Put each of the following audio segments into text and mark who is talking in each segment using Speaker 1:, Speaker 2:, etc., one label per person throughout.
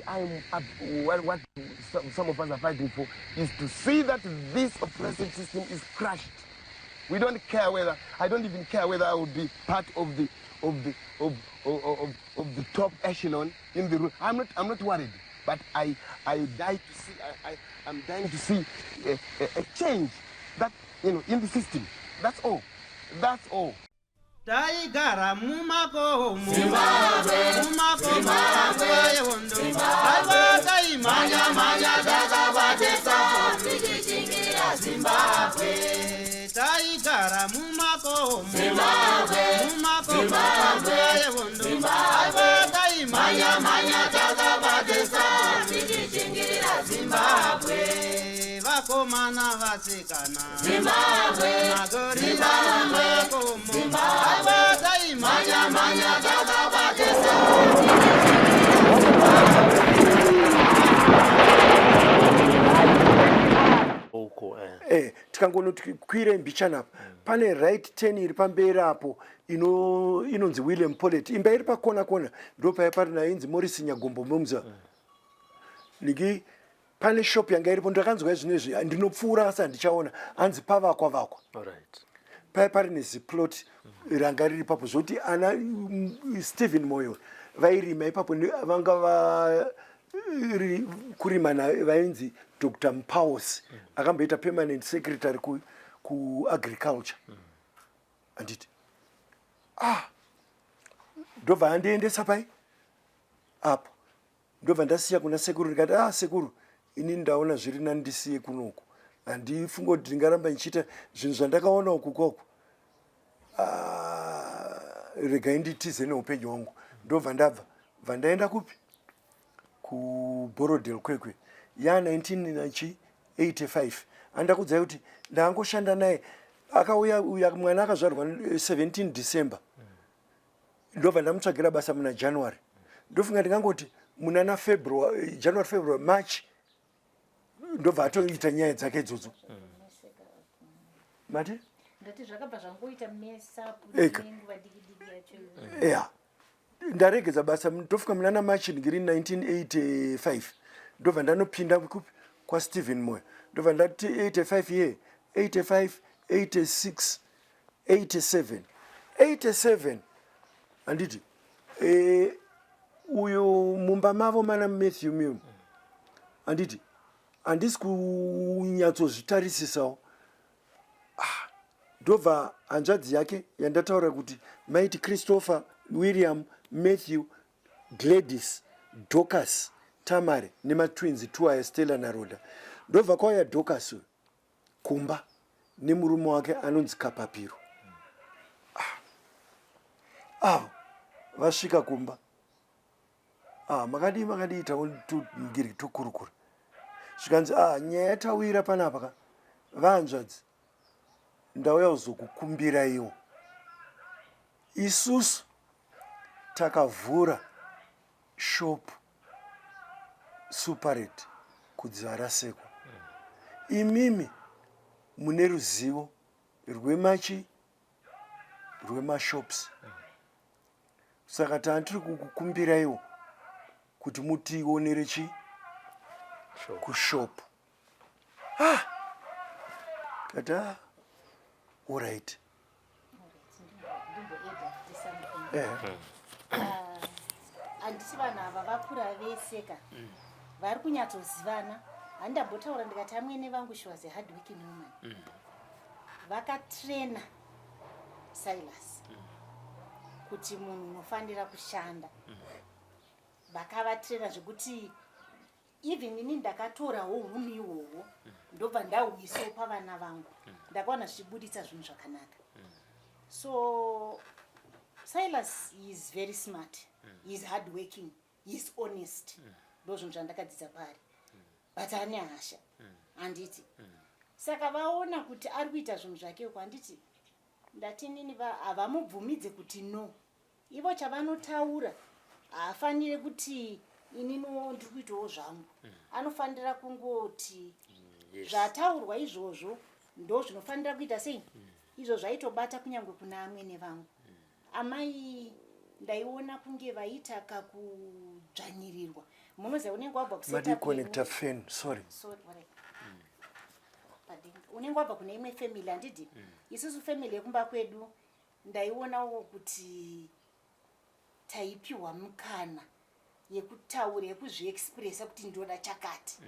Speaker 1: I'm up, what some of us are fighting for is to see that this oppressive system is crushed. We don't care whether, I don't even care whether I will be part of the of the of of, of, of the top echelon in the room. I'm not worried, but I die to see I'm dying to see a change that in the system. That's all. That's all.
Speaker 2: Taigara mumakomo, mumakomo nguva yehondo. Aiwa, taimhanya mhanya takabatesa
Speaker 3: tichichingira Zimbabwe.
Speaker 2: Taigara mumakomo, mumakomo nguva yehondo. Aiwa, taimhanya mhanya takabatesa
Speaker 3: tichichingira Zimbabwe.
Speaker 2: Vakomana, vasikana,
Speaker 3: Zimbabwe.
Speaker 2: Magorira mumakomo. Aiwa, taimhanya mhanya
Speaker 3: takabatesa.
Speaker 4: Uko.
Speaker 5: Tikangonoti kwire mbichana apa, pane right turn iri pamberi apo inonzi William Polet. Imba iri pakona kona ndo paya pari nainzi Morris Nyagombo Momza. Niki pane shop yanga iripo. Ndakanzwa izvinezvi ndinopfuura asi handichaona, hanzi pavakwa vakwa. Paya pari neziplot ranga riri ipapo, zvoti ana Stephen Moyo vairima ipapo. Vanga vari kurima vainzi Dr Mpaus, akamboita permanent secretary kuagriculture, handiti? Ah, ndobva andiendesa pai apo, ndobva ndasiya kuna sekuru. Ndikati, "Ah, sekuru, ini ndaona zviri nani ndisiye kunoku. Handifunga kuti ndingaramba ndichiita zvinhu zvandakaona uku koko. Ah, regai nditize neupenyu hwangu." Ndobva ndabva, bva ndaenda kupi? KuBorrowdale, Kwekwe, ya 1985. Andakudzai kuti ndangoshanda naye, akauya uya mwana akazvarwa 17 December, ndobva ndamutsvagira basa muna January. Ndofunga ndingangoti munana February, January, February, March, ndobva atoita nyaya dzake idzodzo mati.
Speaker 6: Ndati zvakabva zvangoita mess up
Speaker 5: Eka.
Speaker 6: nenguva diki diki yacho iyoyo.
Speaker 5: Ya, ndaregedza basa, ndofika munana March ndiri 1985, ndobva ndanopinda kupi? KwaStephen Moyo. Ndobva ndati 85 ye 85, 86, 87, 87, handiti? Uyu mumba mavo mana Matthew Mune, handiti? Handisi kunyatsozvitarisisawo. Ndobva hanzvadzi yake yandataura kuti maiti Christopher, William, Matthew, Gladys, Dorcas, Tamare nematwins two aya, Stella naRoda. Ndobva kwauya Dorcas uyu kumba nemurume wake anonzi Kapapiro. Ah, avo vasvika kumba, "Ah, makadii, makadii?" Taongiri tokurukura, zvikanzi, "Ah, nyaya yatawira panapa ka, vahanzvadzi, ndauya kuzokukumbiraiwo. Isusu takavhura shop Superette kuDziva Rasekwa. Imimi mune ruzivo rwemachi rwemashops, saka tanga tiri kukukumbiraiwo kuti mutionere chi kushop." Ah, kati, "Ah, alright."
Speaker 6: Ndimboedha futi something. Ah, handiti vanhu ava vakura vese ka, vari kunyatsozivana. Handambotaura ndikati amwene vangu, she was a hard working woman. Vakatrena Silas kuti munhu unofanira kushanda. Vakavatrena zvekuti even ini ndakatorawo unhu ihwohwo, ndobva ndauisawo pavana vangu. Ndakaona zvichibuditsa zvinhu zvakanaka. So Silas is very smart, he is hard working, he is honest. Ndo zvinhu zvandakadzidza paari, but ane hasha, handiti? Saka vaona kuti ari kuita zvinhu zvake uko, handiti? Ndati nini havamubvumidze kuti no, ivo chavanotaura haafaniri kuti ininiwo ndiri kuitawo zvangu. Anofanira kungoti zvataurwa izvozvo ndo zvinofanira kuita sei. Izvo zvaitobata kunyange kuna amwene vangu. Amai ndaiona kunge vaita kakudzvanyirirwa. Munoziva unenge wabva
Speaker 5: Madii
Speaker 6: kusetup
Speaker 5: connector
Speaker 6: yedu-
Speaker 5: fan, sorry.
Speaker 6: Sorry, whatever. Padenga. Unenge wabva kune imwe family, handidi? Isusu family yekumba kwedu ndaionawo kuti taipiwa mukana yekutaura, yekuzviexpressa kuti ndoda chakati.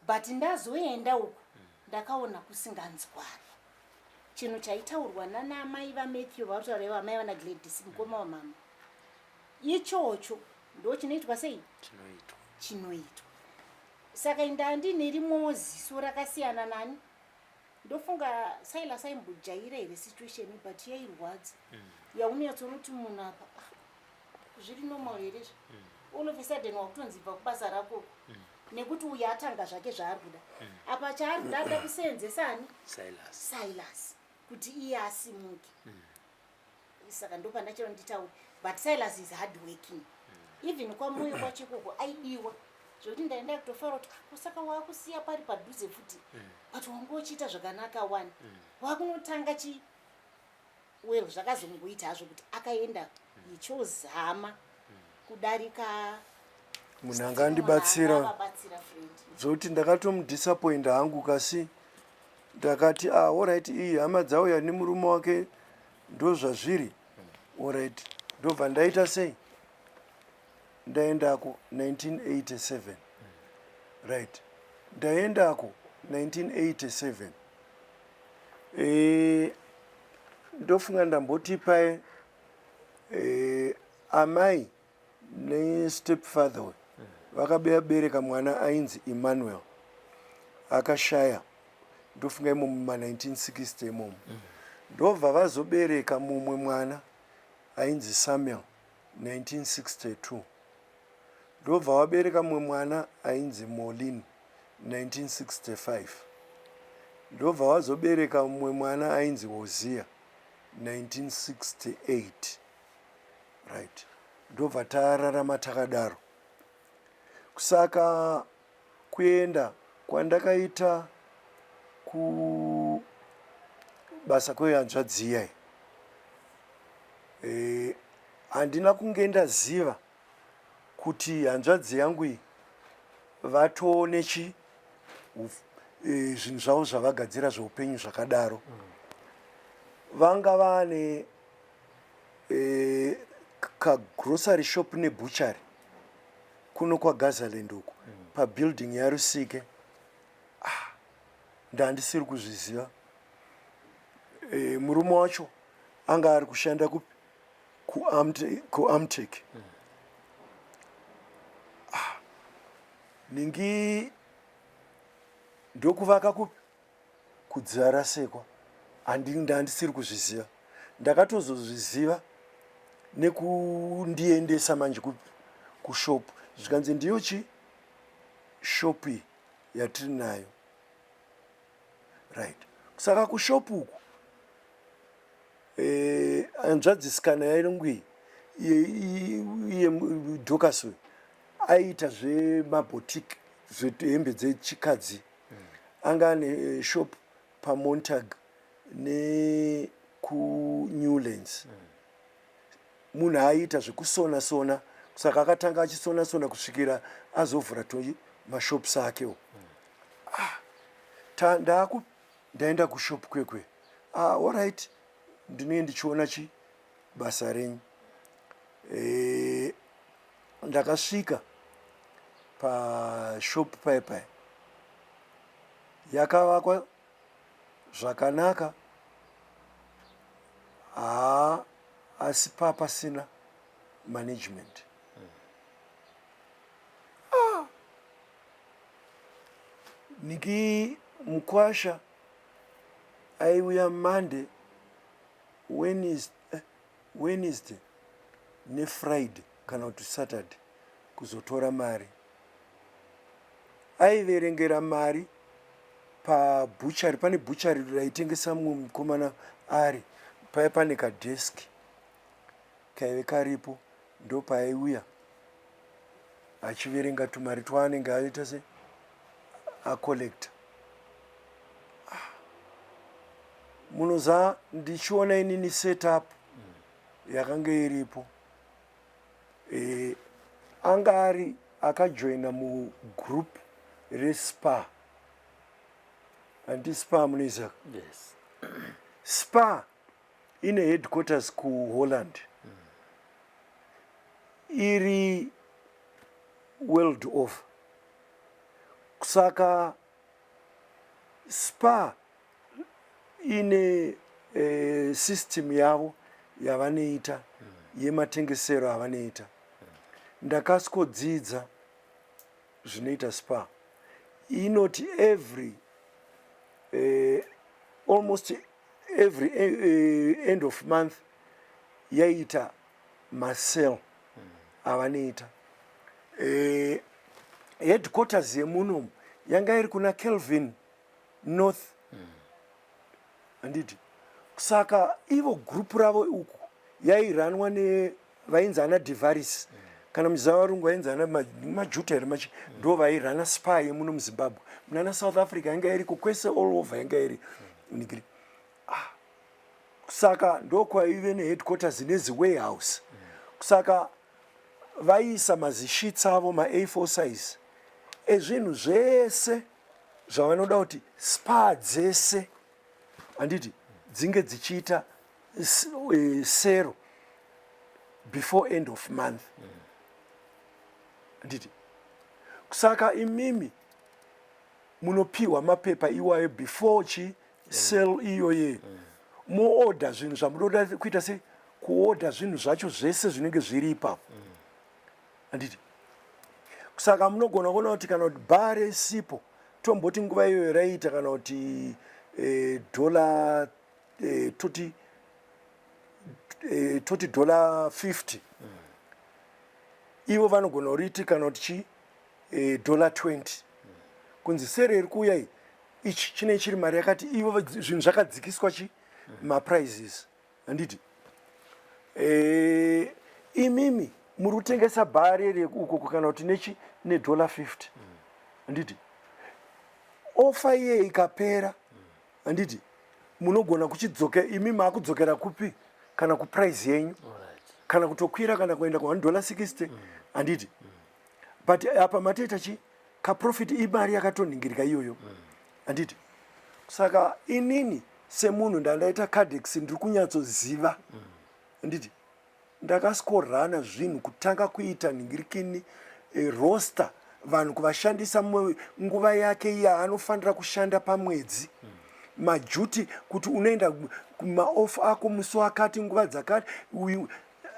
Speaker 6: But ndazoenda uku, ndakaona kusinganzwani. Chinhu chaitaurwa nana amai vaMatthew, varitaura ivo amai vana Gladys, mukoma wamama, ichocho ndo chinoitwa sei?
Speaker 4: Chinoitwa.
Speaker 6: Chinoitwa. Saka indandine rimwewo ziso rakasiyana nani. Ndofunga Silas aimbojaira here situation, but yairwadza yaunonyatsoona kuti munhu apa, ah, zviri normal here izvi? All of a sudden wakutonzi bva kubasa rako nekuti uyu atanga zvake zvaari kuda. Apa chaari kuda, ada kuseenzesani?
Speaker 4: Silas.
Speaker 6: Silas, kuti iye asimuke. Saka ndopandachero nditaure, but Silas is hard working. Even kwaMoyo kwacho ikoko aidiwa zvekuti ndaenda kutofara kuti, "Ah, saka waakusiya pari padhuze futi, but wanga uchiita zvakanaka wani, wakunotanga chi." Well, zvakazongoita hazvo kuti akaenda, he chose hama kudarika
Speaker 5: munhu anga andibatsira.
Speaker 6: Avabatsira friend.
Speaker 5: Zvokuti ndakatomudisappointa hangu, kasi ndakati, "Ah, alright, iyi hama dzauya nemurume wake, ndo zvazviri, alright." Ndobva ndaita sei, ndaendako 1987, right? Ndaendako 1987. Ndofunga ndamboti paye amai nestepfather uyu vakabereka mwana ainzi Emmanuel, akashaya ndofunga imomo muma1960 imomo. Ndobva vazobereka mumwe mwana ainzi Samuel 1962. Ndobva vabereka mumwe mwana ainzi Molin 1965. Ndobva vazobereka mumwe mwana ainzi Hosea 1968, right? Ndobva tararama takadaro. Saka kuenda kwandakaita kubasa kwehanzvadzi iyai, handina kunge ndaziva kuti hanzvadzi yangu iyi vatoone chi zvinhu zvavo zvavagadzira zveupenyu zvakadaro. Vanga vane kagrocery shop nebutchery kuno kwaGazaland uku, pabuilding yaRusike. Ah, ndandisiri kuzviziva. Murume wacho anga ari kushanda kupi? KuAmtec. Ah, ningi ndokuvaka kupi? KuDzivarasekwa. Ndandisiri kuzviziva. Ndakatozozviziva nekundiendesa manje kushop, zvikanzi ndiyo chi shop iyi yatiri nayo, right? Saka kushop uku, hanzvadzisikana yangu iyi, iye Dorcas uyu, aiita zvemaboutique, zvehembe dzechikadzi. Anga ane shop paMontag nekuNewlands. Munhu aiita zvekusona sona, saka akatanga achisona sona kusvikira azovhura toi mashops akewo. Ah, ndaku ndaenda kushop kwekwe. Ah, alright, ndinenge ndichiona chi basa renyu. Ndakasvika pashop paya paya, yakavakwa zvakanaka haa, asi papasina management. Ah. Niki mukwasha aiuya Monday, Wednesday, Wednesday neFriday kana kuti Saturday kuzotora mari. Aiverengera mari pabutchery. Pane butchery raitengesa mumwe mukomana ari paya, pane kadeski kaive karipo, ndo paaiuya achiverenga tumari twaanenge aita se acollecta. Ah. Munoza ndichiona inini setup yakanga iripo, anga ari Akajoina mugroup reSpar. Handiti Spar munoiziva?
Speaker 4: Yes.
Speaker 5: Spar ine headquarters kuHolland. Iri world over. Saka Spar ine system yavo yavanoita yematengesero avanoita. Ndakasikodzidza zvinoita Spar. Inoti every almost every end of month yaiita masale avanoita. Headquarters yemunomu yanga iri kuna Kelvin North. Handiti? Saka ivo group ravo uku yairanwa nevainzi ana Divaris. Kana muchiziva varungu vainzi ana maJuta here machi ndo vairana Spar yemuno muZimbabwe. Munana South Africa yanga iriko kwese, all over yanga iri. Nigiri. Saka ndokwaive neheadquarters neziwarehouse. Saka vaiisa mazisheets avo ma-A4 size ezvinhu zvese zvavanoda kuti Spar dzese, handiti, dzinge dzichiita sero before end of month, handiti? Saka imimi munopiwa mapepa iwayo before chi sale iyoye, moodha zvinhu zvamunoda kuita, se kuodha zvinhu zvacho zvese zvinenge zviri ipapo, handiti? Saka munogona kuona kuti kana kuti bhar resipo, tomboti nguva iyoyo raiita kana kuti dollar toti dollar 50, ivo vanogona kuriti kana kuti chi dollar 20, kunzi sale iri kuuya iyi, ichi chinenge chiri mari yakati. Ivo zvinhu zvakadzikiswa chi maprices, handiti? Imimi muri kutengesa bhari uko kana kuti nechi nedollar 50, handiti? Offer iye ikapera, handiti, munogona kuchidzoka, imi maakudzokera kupi? Kana kuprice yenyu, kana kutokwira, kana kuenda ku1 dollar 60, handiti? But apa matoita chi kaprofit, imari yakatonhingirika iyoyo, handiti? Saka inini semunhu ndandaita Cadex, ndiri kunyatsoziva, handiti? Ndakaskorana zvinhu, kutanga kuita nhingirikini roster, vanhu kuvashandisa nguva yake yaanofanira kushanda pamwedzi, maduty, kuti unoenda kumaoff ako musi wakati, nguva dzakati. Uyu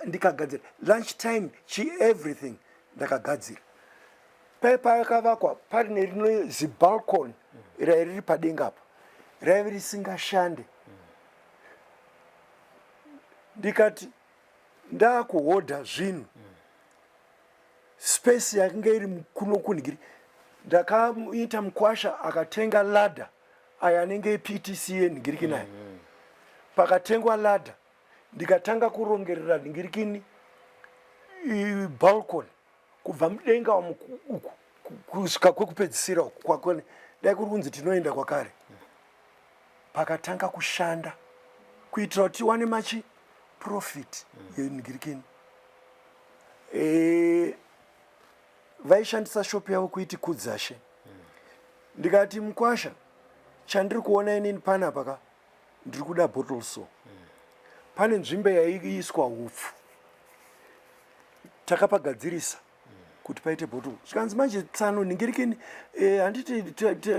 Speaker 5: ndikagadzira lunch time chi everything ndakagadzira. Pai pakavakwa pari nerino zibalcony raive riri padenga apa, raive risingashande. Ndikati ndaakuhodha zvinhu, space yakanga iri kuno kunhingiri, ndakaita mukwasha akatenga ladder, aya anenge ePTC yenhingirikini aya. Pakatengwa ladder, ndikatanga kurongerera nhingirikini balcony kubva mudenga uku kusvika kwekupedzisira uku kwakone. Dai kuri kunzi tinoenda kwakare, pakatanga kushanda kuitira kuti tiwane machi profit yenhingirikini. Vaishandisa shop yavo kuiti Kudzashe. Ndikati, "Mukwasha, chandiri kuona inini panapa ka, ndiri kuda bottle saw." Pane nzvimbo yaiiswa hupfu, takapagadzirisa kuti paite bottle. Zvikanzi, "Manje tsano ningirikini, handiti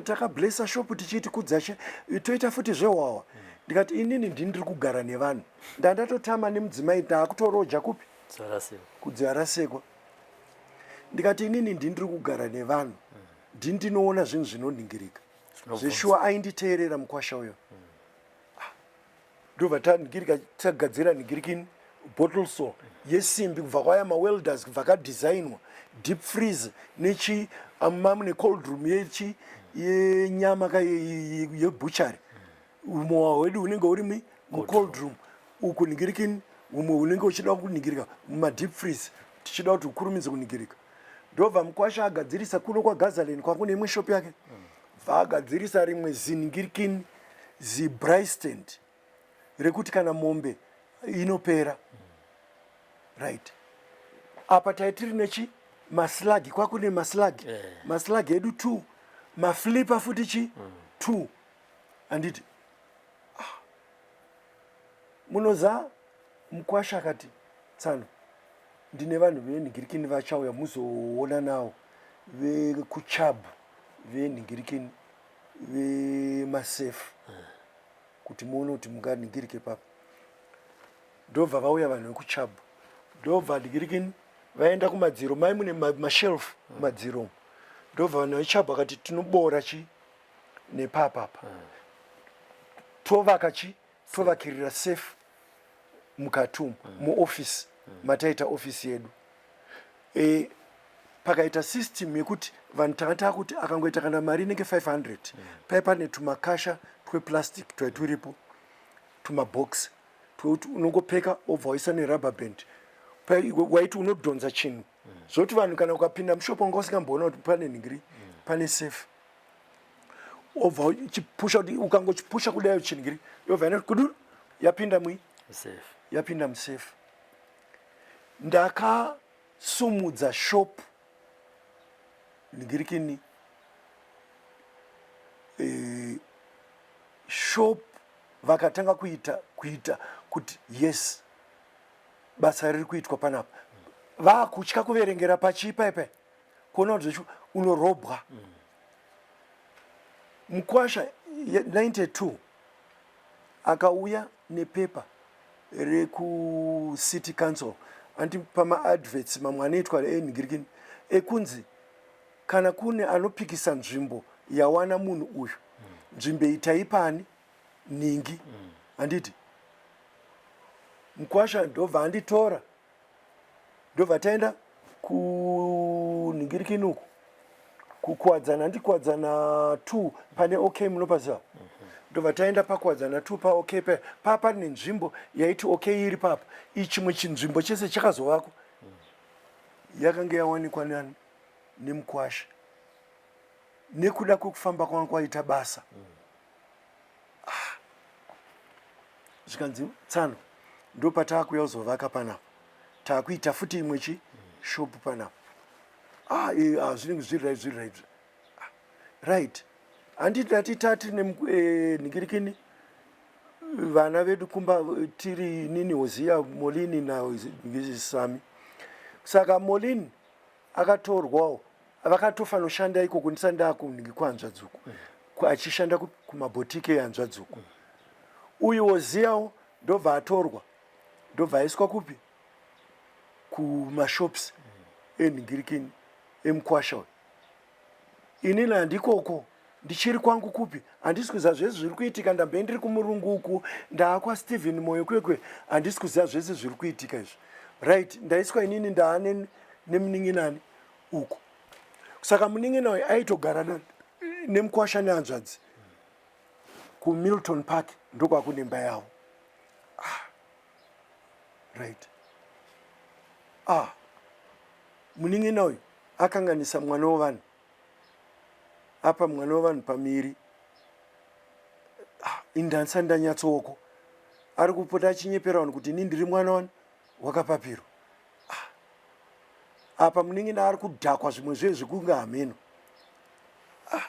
Speaker 5: takablessa shop tichiiti Kudzashe, toita futi zvehwahwa?" Ndikati, "Inini ndini ndiri kugara nevanhu, ndandatotama nemudzimai, ndaakutoroja kupi?" KuDzivarasekwa. Ndikati, "Inini ndini ndiri kugara nevanhu, ndini ndinoona zvinhu zvinoningirika zveshuwa." Ainditeerera mukwasha uyo. Ndobva taningirika, tagadzira ningirikini bottle saw yesimbi, kubva kwaya mawelders, kubva kadesignwa deep freeze nechi mune cold room yechi yenyama ka yebutchery. Umwe hwedu hunenge uri mucold room uku ningirikini, umwe unenge uchida kuningirika mumadeep freeze, tichida kuti ukurumidze kuningirika. Ndobva mukwasha agadzirisa kuno kwaGazaleni, kwakune imwe shop yake, bva agadzirisa rimwe ziningirikini zibraai stand rekuti kana mombe inopera. Right apa taitiri nechi Maslag kwakune maslag, maslag edu two, maflipa futi chi two, handiti? Ah. Munoza mukwasha akati, "Tsano, ndine vanhu venhingirikini vachauya muzoona nawo, vekuchab, venhingirikini, vemasefu, kuti muone kuti munganhingirike papa." Ndobva vauya vanhu vekuchab, ndobva nhingirikini vaenda kumadziro, mai mune mashelf mumadziro umu. Ndobva vanhu vechab vakati, "Tinobora chi nepapapa, tovaka chi, tovakirira safe mukati umu." Muofisi mataita ofisi yedu, pakaita system yekuti vanhu tanga takuti akangoita kana mari inenge 500, pai pane tumakasha tweplastic twaituripo, tumabox twekuti unongopfeka, wobva waisa nerubber band. Waiti unodhonza chinhu, zvokuti vanhu kana ukapinda mushopo wanga usingamboona kuti pane nhingiri, pane safe. Wobva uchipusha, kuti ukangochipusha kudai chinhingiri, yobva ina kudu, yapinda mui
Speaker 4: Safe.
Speaker 5: Yapinda musafe. Ndakasumudza shop nhingirikini, shop vakatanga kuita kuti yes, basa riri kuitwa panapa. Vaakutya kuverengera pachipa ipa, kuona kuti zvechu unorobwa. Mukwasha 92 akauya nepepa rekucity council, anti pamaadverts mamwe anoitwa enhingirikini, ekunzi kana kune anopikisa nzvimbo yawana munhu uyu, nzvimbo iyi taipani ningi, handiti? Mukwasha ndobva anditora, ndobva taenda kunhingirikini uku, kuKuwadzana, handi Kuwadzana 2 pane OK, munopaziva? Ndobva taenda paKuwadzana 2 paOK, pa pane nzvimbo yaiti OK iri papa, ichimwe chinzvimbo chese chakazovakwa, yakanga yawanikwa nani? Nemukwasha, nekuda kwekufamba kwanga kwaita basa. Ah. Zvikanzi, "Tsano, ndopataakuya kuzovaka panapa, taakuita futi imwe chi shop panapa." Ah, ah, zvinenge zviri right, zviri right. Ah, right, handiti? Tati tati nenhingirikini vana vedu kumba, tiri nini, Hoziya, Molini nasami. Saka Molini akatorwawo, vakatofanoshanda ikoko ndisati ndakunhingi kuhanzvadzuku, achishanda kumabhotiki ehanzvadzuku. Uyu Woziyawo ndobva atorwa, ndobva aiswa kupi? Kumashops enhingirikini emukwasha uyu. Inini handikoko, ndichiri kwangu kupi, handisi kuziva zvese zviri kuitika. Ndambe ndiri kumurungu uku, ndaakwa Stephen Moyo kwekwe, handisi kuziva zvese zviri kuitika izvi. Right, ndaiswa inini, ndaane nemunin'inani uku. Saka munin'ina uyu aitogara nemukwasha nehanzvadzi kuMilton Park, ndokwakunemba yavo. Ah. Right, ah, munin'ina uyu akanganisa mwana wevanhu apa, mwana wevanhu pamiri. Ah, indansa ndanyatsooko ari kupota achinyepera vanhu kuti ini ndiri mwana wani wakapapirwa. Ah. Apa munin'ina ari kudhakwa zvimwe zve zvekunge hameno. Ah.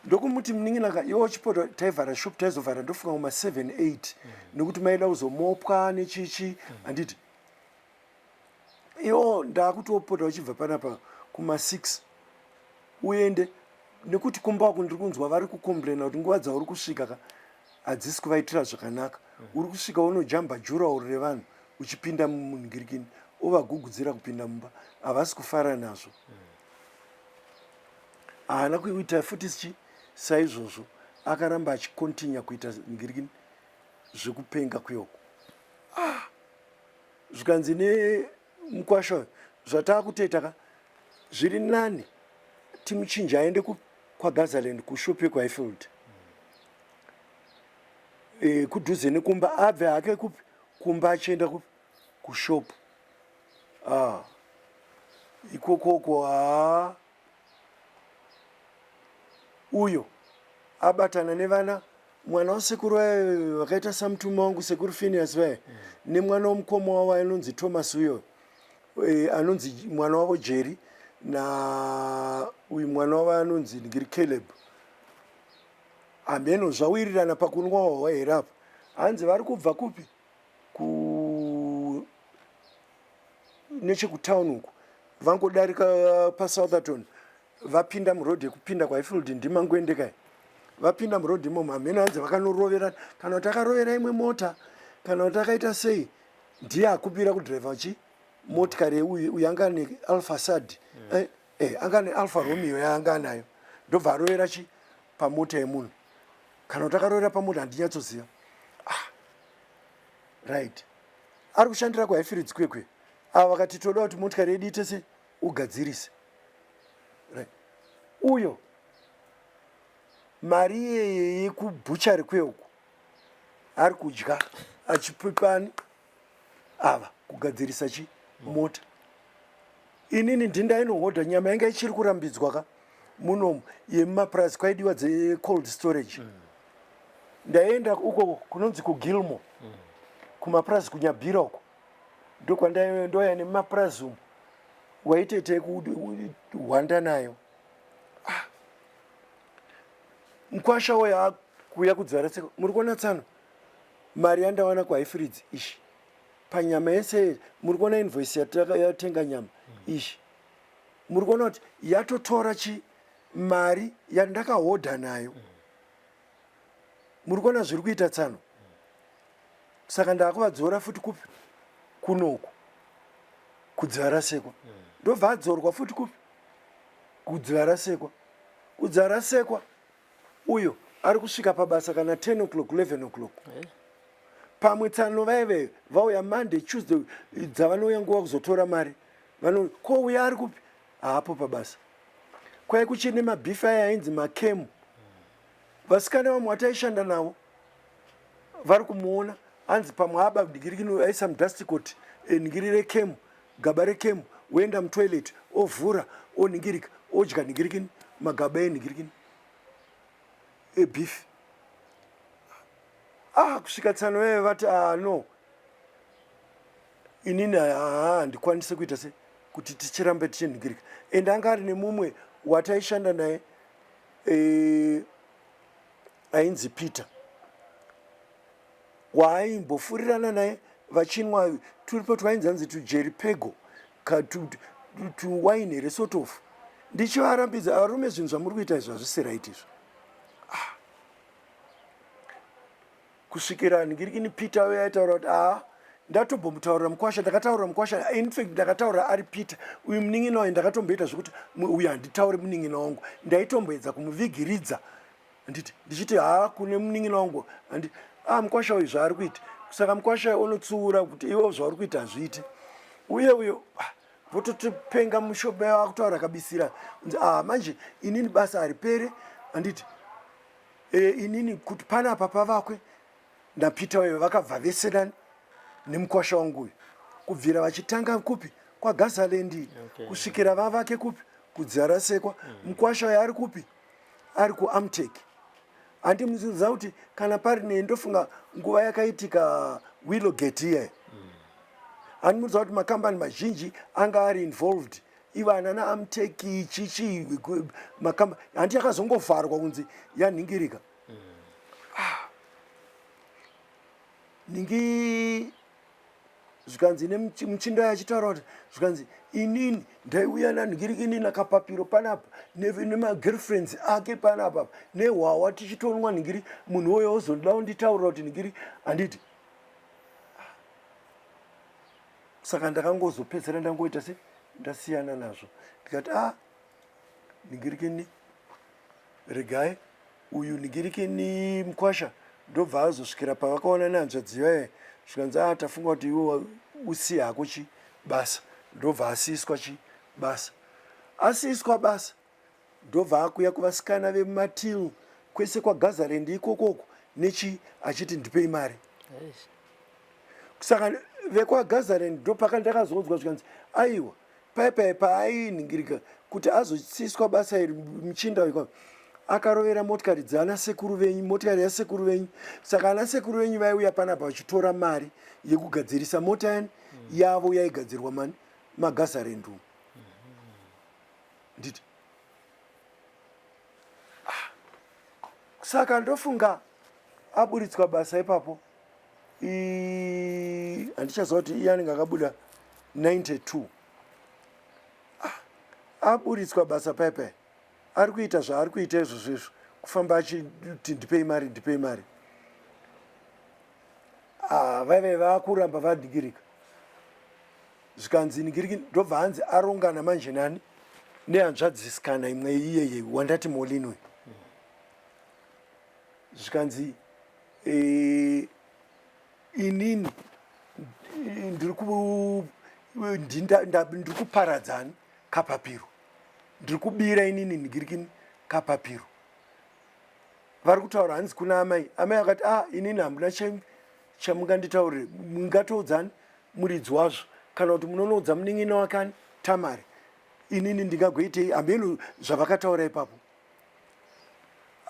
Speaker 5: Ndokumuti, "Munin'ina ka, iwe uchipota." Taivhara shop, taizovhara ndofunga kuma 7 8, nekuti maida kuzomopwa nechichi, handiti? Iwo ndakutopota uchibva panapa kuma 6 uende, nekuti kumba uku ndiri kunzwa vari kucomplaina kuti nguva dzauri kusvika ka hadzisi kuvaitira zvakanaka. Uri kusvika unojamba durawall revanhu uchipinda munhingirikini, ovagugudzira kupinda mumba, havasi kufara nazvo. Haana kuita futi chi saizvozvo, akaramba achikontinya kuita ngirikini zvekupenga kuyoko. Ah, zvikanzi nemukwasha uyu, "Zvataakutoita ka, zviri nani timuchinje aende kwaGazaland, kushop yekuHighfield, kudhuze nekumba, abve hake kupi kumba achienda kupi kushop." Ah, ikokoko haa, uyo abatana nevana, mwana wasekuru vaye vakaita samutuma wangu sekuru Phineas vaye, nemwana womukoma wavo anonzi Thomas uyo, anonzi mwana wavo Jerry. Na uyu mwana wavo anonzi ndingiri Caleb. Hameno zvawirirana pakunwa hwahwa here apa. Hanzi vari kubva kupi? Ku nechekutown uku vangodarika paSoutherton vapinda muroad yekupinda kwaHighfield ndimangwende kai vapinda muroad imomo hameno hanzi vakanoroverana kana kuti akarovera imwe mota kana kuti akaita sei ndiye akupira kudriver chi motikari uyu uyu anga ane alpha sad mm. eh, eh, anga ane alpha romeo yaanga anayo ndobva arovera chi pamota yemunhu kana kuti akarovera pamota handinyatsoziva ah. Right ari kushandira kuHighfields kwekwe ava vakati toda kuti motikari yedu ite se ugadzirise. Right uyo mari iyeye yekubhuchari kweuku ari kudya achipipani ava kugadzirisa chi mota. Inini ndindainohodha nyama yanga ichiri kurambidzwa ka munomu yemumapurazi kwaidiwa dzecold storage mm. Ndaienda uko kunonzi kuGilmore mm. Kumapurazi kuNyabira uko ndokwandaindoya nemumapurazi umu waitoita kuhwanda nayo ah. Mkwasha uyo akuuya kudzvara tseko muri kuona tsano mari yandawana kuHighfields ishi panyama yese muri kuona invoice yatenga nyama ishi muri kuona kuti yatotora chi mari yandakahodha nayo muri kuona zviri kuita tsano saka ndakuvadzora futi kupi kunoku kudzivarasekwa ndobva adzorwa futi kupi kudzivarasekwa kudzivarasekwa uyo ari kusvika pabasa kana 10 o'clock 11 o'clock eh. Pamwe tsano vaive vauya Monday Tuesday dzavanouya nguva kuzotora mari vano ko uya ari kupi haapo pabasa kwai kuchine mabhifi aya ainzi makemu vasikana vamwe vataishanda navo vari kumuona hanzi pamwe aba ndigirikino aisa mudustikot eh, ningiri rekemu gaba rekemu woenda mutoilet ovhura oningirika odya ningirikini magaba eningirikini ebeef ah kusvika tsano vaive vati ah no inini haa handikwanise kuita se kuti tichirambe tichinhingirika and anga ari nemumwe wataishanda naye e, ainzi Peter waaimbofurirana naye vachinwa turipo twainzi hanzi tujeri pego tuwaini here sort of ndichivarambidza varume zvinhu zvamuri kuita izvi hazvisi right izvi ah. Kusvikira ngirikini Peter uyo aitaura kuti aa ndatombomutaurira mukwasha ndakataurira mukwasha infact ndakataura ari Peter uyu munin'ina wayo ndakatomboita zvekuti uyu handitauri munin'ina wangu ndaitomboedza kumuvigiridza nditi ndichiti haa kune munin'ina wangu handi ah mukwasha uyu zvaari kuita saka mukwasha unotsuura kuti iwe zvauri kuita hazviiti uye uyo ah, vototipenga mushope vakutaura kabisira ah manje inini basa haripere handiti e, inini kuti panapa pavakwe naPeter uyo vakabva vese nani nemukwasha wangu uyu kubvira vachitanga kupi kwaGazalendi okay. Kusvikira vavake kupi kuDzarasekwa mm. Mukwasha uyo ari kupi ari kuAmtec handimuziva kuti kana pari nei ndofunga nguva yakaitika Willowgate iye mm. Handimuziva kuti makambani mazhinji anga ari involved ivo anana Amtec chichi makamba handi yakazongovharwa kunzi yanhingirika mm. Ah. Ningi zvikanzi nemuchinda achitaura kuti zvikanzi inini ndaiuya nanhingiriki inini akapapiro panapa nemagirlfriends ake panapa nehwawa tichitonwa nhingiri munhu uyo ozoda kunditaurira kuti nhingiri handiti saka ndakangozopedzera ndangoita se ndasiyana nazvo ndikati a ah, ningirikini regai uyu ningirikini mukwasha ndobva azosvikira pavakaona nehanzvadzi yaye zvikanzi a ah, tafunga kuti iwe usiye hako chi basa ndobva asiiswa chi basa asiiswa basa ndobva akuya kuvasikana vemumatil kwese kwaGazarendi ikokoko nechi achiti ndipei mari saka vekwaGazarendi ndopaka ndakazonzwa zvikanzi aiwa pai pai paainhingirika kuti azotsiswa basa iri muchinda uyu akarovera motikari dzaana sekuru venyu motikari yasekuru venyu saka ana sekuru venyu vaiuya panapa vachitora mari yekugadzirisa mota yani yavo yaigadzirwa mani magazarendu. Nditi ah. Saka ndofunga aburitswa basa ipapo, handichaziva kuti iye anenge akabuda 92. Ah, aburitswa basa paipai, ari kuita zvaari kuita izvozvo izvo, kufamba achiti ndipei mari, ndipei mari. Ah, vaive vakuramba vadhigirika, zvikanzi nigiriki, ndobva hanzi arongana manje nani, nehanzvadzisikana imwe iyeye wandati Molinwe. Zvikanzi inini ndiri kuparadzani kapapiro, ndiri kubira inini nigirikini kapapiro. Vari kutaura hanzi kuna amai, amai akati ah, inini hamuna chamunganditaurire, mungatoudzani muridzi wazvo kana kuti munonoudza munin'ina wakani Tamari, inini ndingagoitei? Hameno zvavakataura ipapo.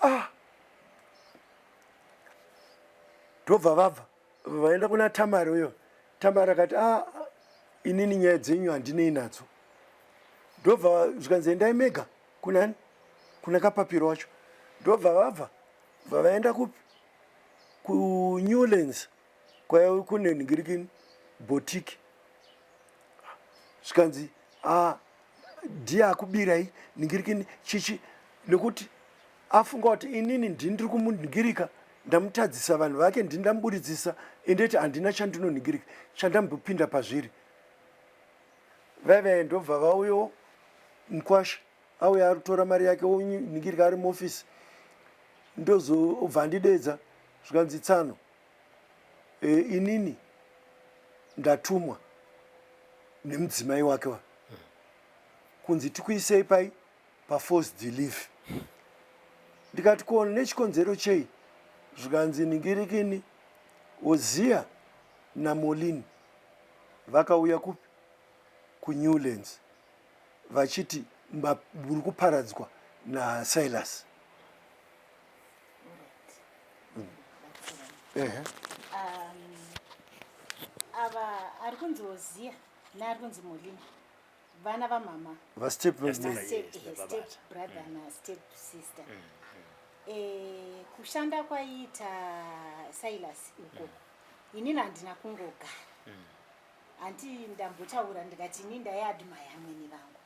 Speaker 5: Ah, ndobva vabva vaenda kuna Tamari uyo. Tamari akati ah, inini nyaya dzenyu handinei nadzo. Ndobva zvikanzi endai mega kunani, kuna kapapiro wacho. Ndobva vabva vavaenda kupi, kuNewlands kwaive kune nhingirikini boutique. Zvikanzi ah, ndiye akubirai nhingirikini chichi, nekuti afunga kuti inini ndini ndiri kumunhingirika, ndamutadzisa vanhu vake, ndini ndamuburidzisa, endeti handina chandinonhingirika chandambopinda pazviri. Vaive ndobva vauyo mukwasha auya ari kutora mari yake, onhingirika ari muofisi, ndozobva andidedza, zvikanzi tsano, inini ndatumwa nemudzimai wake wa kunzi tikuisei pai paforced leave. Ndikati ko nechikonzero chei? Zvikanzi ningirikini Oziya naMolini vakauya kupi, kuNewlands, vachiti muri kuparadzwa naSilas. Ehe.
Speaker 6: Ava ari kunzi Oziya neari kunzi Molini vana vamama.
Speaker 5: Vastep.
Speaker 6: Step brother nastep sister. Kushanda kwaiita Silas uko, inini handina kungogara. Handi ndambotaura ndikati ini ndaiadmire amwene vangu.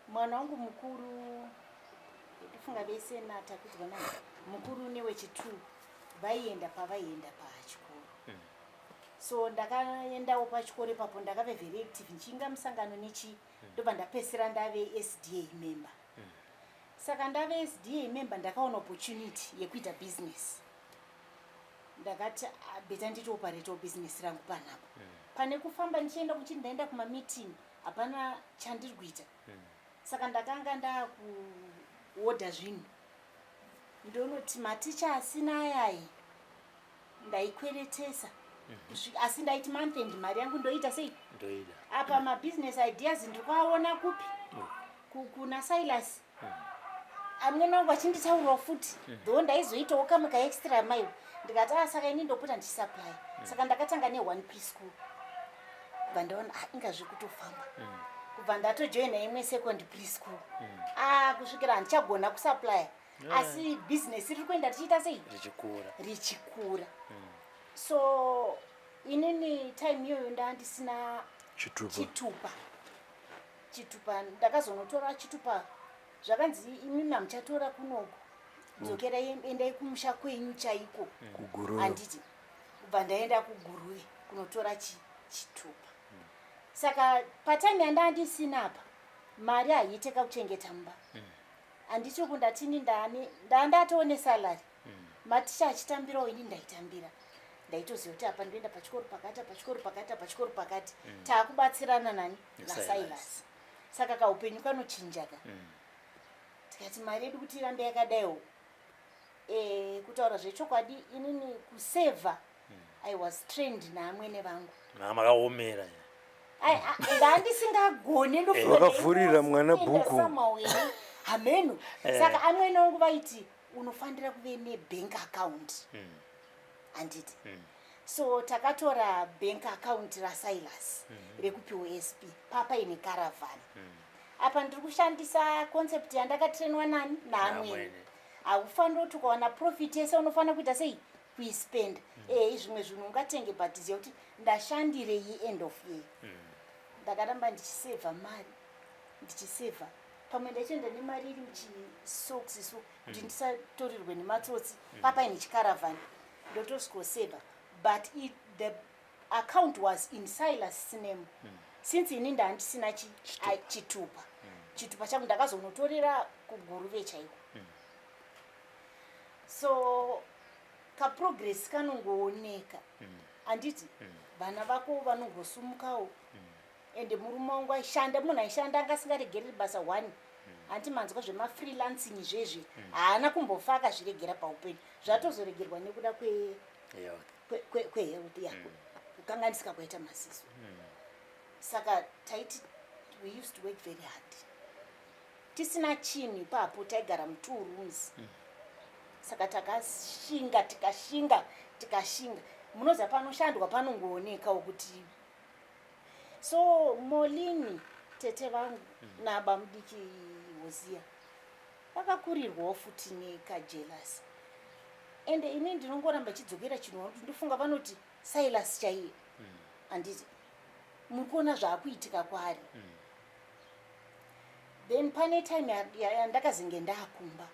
Speaker 6: Mwana wangu mukuru, ndofunga vese natakudzwa naye, mukuru newechi2 vaienda pavaienda pachikoro. So ndakaendawo pachikoro ipapo, ndakave very active nchinga musangano nechi, ndobva ndapedzisira ndave SDA member. Saka ndave SDA member, ndakaona opportunity yekuita business. Ndakati "Ah, better nditooperatawo business rangu panapa pane kufamba ndichienda kuchiti ndaenda kumameeting, hapana chandiri kuita." Saka ndakanga ndakuodha zvinhu, ndonoti maticha asina ayayi ndaikweretesa. Asi ndaiti month end mari yangu ndoita sei?
Speaker 4: Ndoida.
Speaker 6: Apa mabusiness ideas ndiri kuaona kupi? Kuna Silas. Amwene wangu achinditaurawo futi, though ndaizoitawo kamwe kaextra mile. Ndikati a saka ini ndopota ndichisupply. Saka ndakatanga neone preschool, kubva ndaona ah, inga zviri kutofamba, kubva ndatojoina imwe second preschool, ah, kusvikira handichagona kusupply, asi business riri kuenda richiita sei?
Speaker 4: Richikura.
Speaker 6: Richikura. So inini time iyoyo ndandisina
Speaker 5: chitupa.
Speaker 6: Chitupa ndakazonotora chitupa, zvakanzi imimi hamuchatora kunoku, dzokerai, endai kumusha kwenyu chaiko.
Speaker 5: KuGuruve.
Speaker 6: Handiti kubva ndaenda kuGuruve kunotora chitupa. Saka patime yandaa ndisina apa, mari haiite kakuchengeta mumba. Handiti uku ndatini ndani ndandatoo salary, maticha achitambirawo, ini ndaitambira. Ndaitoziva kuti apa ndoenda pachikoro pakati, pachikoro pakati, pachikoro pakati, taakubatsirana nani? NaSilas. Saka kaupenyu kanochinja ka. Tikati mari yedu kuti irambe yakadaiwo, kutaura zvechokwadi, inini kusevha I was trained naamwene vangu.
Speaker 4: Makaomera.
Speaker 6: Ndandisingagone.
Speaker 5: Wakavhurira mwana bhuku.
Speaker 6: Hameno. Saka amwene vangu vaiti unofanira kuve nebank account, handiti? So takatora bank account raSilas rekuPOSB papaine caravan. Apa ndiri kushandisa concept yandakatrenwa nani? Naamwene.
Speaker 4: Naamwene.
Speaker 6: Haufaniri kuti ukawana profit yese unofanira kuita sei? Kuispenda. Zvimwe zvinhu ungatenge, but ziva kuti ndashandirei end of year. Ndakaramba ndichisevha mari, ndichisevha. Pamwe ndachienda nemari iri muchisocks, so kuti ndisatorirwe nematsotsi. Papaine chikaravhani, ndotosvikosevha, but the account was in Silas name, since ini ndandisina chitupa. Chitupa changu ndakazonotorera kuGuruve chaiko. So kaprogress kanongooneka, handiti? Vana vako vanongosumukawo. Ende murume wangu aishanda, munhu aishanda, anga asingaregereri basa one. Handiti manzwa zvemafreelancing zvezvi? Haana kumbofa akazviregera paupenyu. Zvatozoregerwa nekuda
Speaker 4: Health.
Speaker 6: Kwehealth yako, kukanganisika kwaita maziso. Saka taiti we used to work very hard tisina chinhu ipapo. Taigara mutwo rooms. Saka takashinga, tikashinga, tikashinga. Munoziva panoshandwa panongoonekawo kuti. So Molini, tete vangu, nabamudiki Hosiya vakakurirwawo futi nekajealous. Ende ini ndinongoramba chidzokera chinhu kuti ndofunga vanoti Silas chaiye, handiti muri kuona zvaakuitika kwaari? Then pane time yandakazenge ndaakumba,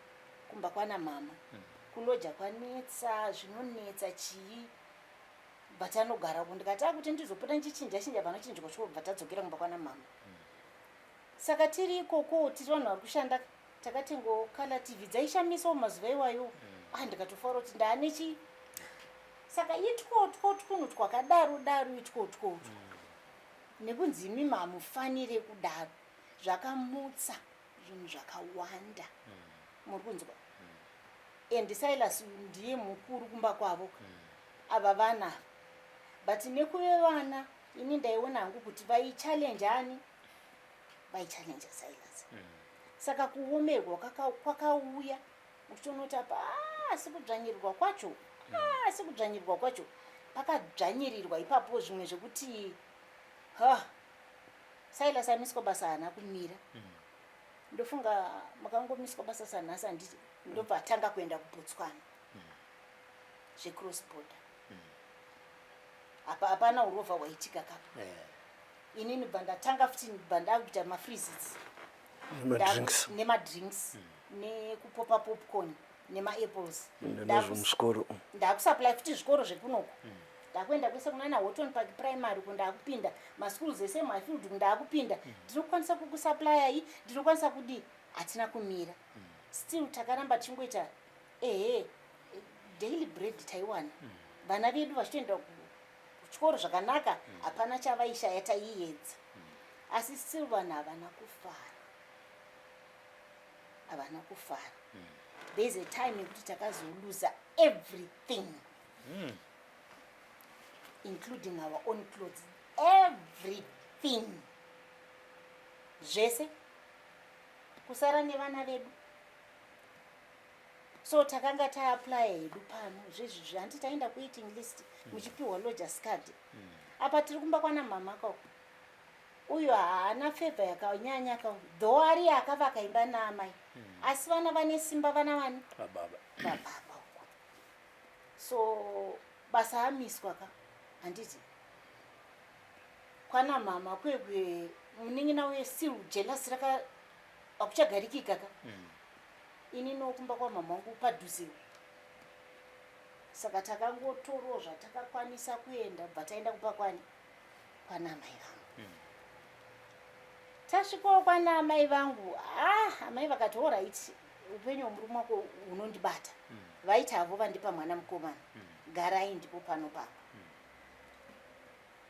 Speaker 6: kumba kwana mama. Kuloja kwanetsa, zvinonetsa chii, bva tanogarako. Ndikati akuti ndizopota ndichinja chinja panochinjwa chikoro, bva tadzokera kumba kwana mama. Saka tiri ikoko, tiri vanhu vari kushanda, takatengawo colour TV dzaishamisawo mazuva iwayo. Ah, ndikatofara kuti ndaane chi. Saka itwotwo twunhu twakadaro daro itwotwotwo, nekunzi imimi hamufanire kudaro, zvakamutsa zvinhu zvakawanda, muri kunzwa? And Silas ndiye mukuru kumba kwavo, ava vana. But nekuve vana, ini ndaiona hangu kuti vaichallenge ani? Vaichallenge Silas. Saka kuomerwa kwakauya uchitonoti apa, "Ah, asi kudzvanyirirwa kwacho, ah, asi kudzvanyirirwa kwacho." Pakadzvanyirirwa ipapo zvimwe zvekuti ha, Silas amiswa basa, haana kumira. Ndofunga makangomiswa basa sanhasi, handiti? Ndobva atanga kuenda kuBotswana zvecross border. Apa hapana urovha hwaitika kapa. Inini bva ndatanga futi, bva ndakuita mafreezits.
Speaker 5: Nemadrinks.
Speaker 6: Nemadrinks, nekupopa popcorn nemaapples.
Speaker 5: Nezvemusikoro.
Speaker 6: Ndakusupply futi zvikoro zvekunoku. Ndakuenda kwese kunana Houghton Park Primary ku, ndakupinda maschools ese muHighfield, ndakupinda. Ndinokwanisa kukusuplyai, ndinokwanisa kudii. Hatina kumira. Still takaramba tichingoita ehe, daily bread taiwana, vana vedu vachitoenda kuchikoro zvakanaka, hapana chavaishaya, taiedza. Asi still vanhu havana kufara, havana kufara. There is a time yekuti takazoluza everything, including our own clothes, everything, zvese, kusara nevana vedu. So takanga taapplya hedu pano zvezvizvi, handi taenda kuwaiting list, muchipiwa lodgers card. Apa tiri kumba kwana mama kako. Uyo haana favour yakanyanya ka, though ari akavaka imba naamai, asi vana vane simba, vana vani?
Speaker 4: Vababa.
Speaker 6: Vababa uko. So basa amiswa ka, handiti? Kwana mama kwekwe, munin'ina uye still jealous raka, hakuchagarikika ka. Ini nokumba kwamama wangu padhuze. Saka takangotorawo zvatakakwanisa kuenda, bva taenda kumba kwani? Kwana amai vangu. Tasvikawo kwana amai vangu, ah, amai vakati, "Alright, upenyu hwemurume wako hunondibata." Vaiti havo vandipa mwana mukomana, garai ndipo pano papa.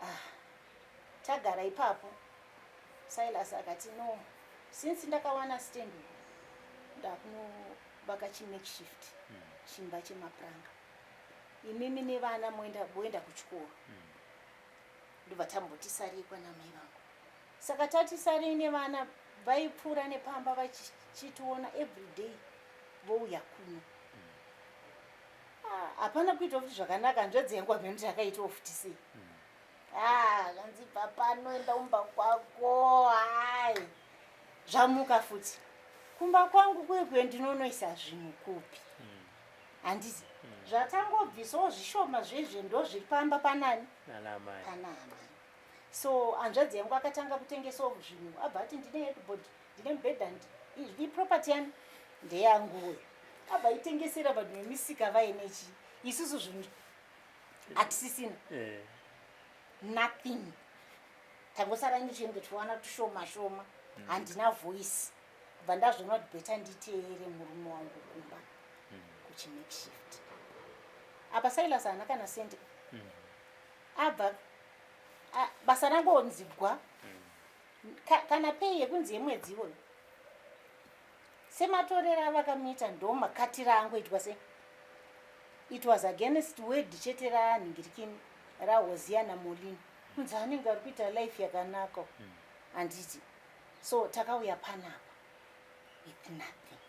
Speaker 6: Ah, tagara ipapo, Silas akati, "No, since ndakawana stand, ndakunovaka chimakeshift chimba chemapuranga. Imimi nevana moenda kuchikoro." Ndobva tamboti sarei kwana mai vangu. Saka tati sarei nevana, vaipfuura nepamba vachitiona everyday, vouya kuno. Ah, hapana kuitwa futi zvakanaka. Hanzvadzi yangu hameno takaitawo futi sei. Ah, zvanzi bva pano, enda kumba kwako. Hai, zvamuka futi kumba kwangu kuye kuye, ndinonoisa zvinhu kupi? Handiti zvatangobvisawo zvishoma zvezve ndo zviri pamba panani?
Speaker 4: Nana amai.
Speaker 6: Pana amai. So hanzvadzi yangu akatanga kutengesawo zvinhu, abva ati, "Ndine headboard, ndine mubhedha, iproperty yani ndeyanguyo." Abva aitengesera vanhu vemisika vaine chi. Isusu zvinhu hatisisina. Nothing, tangosara nechinge tiwana tushoma shoma. Handina voice. Kubva ndazvoona kuti better nditeere murume wangu kumba kuchimakeshift. Apa Silas haana kana sendi. Abva basa rangonzigwa. Kana pay yekunzi yemwedzi iwoyo, sematorero avakamuita, ndo makatira angoitwa. Se it was against word chete ranhingirikini raHoziya naMolini, kunzi anenge ari kuita life yakanaka, handiti? So takauya panapa with nothing.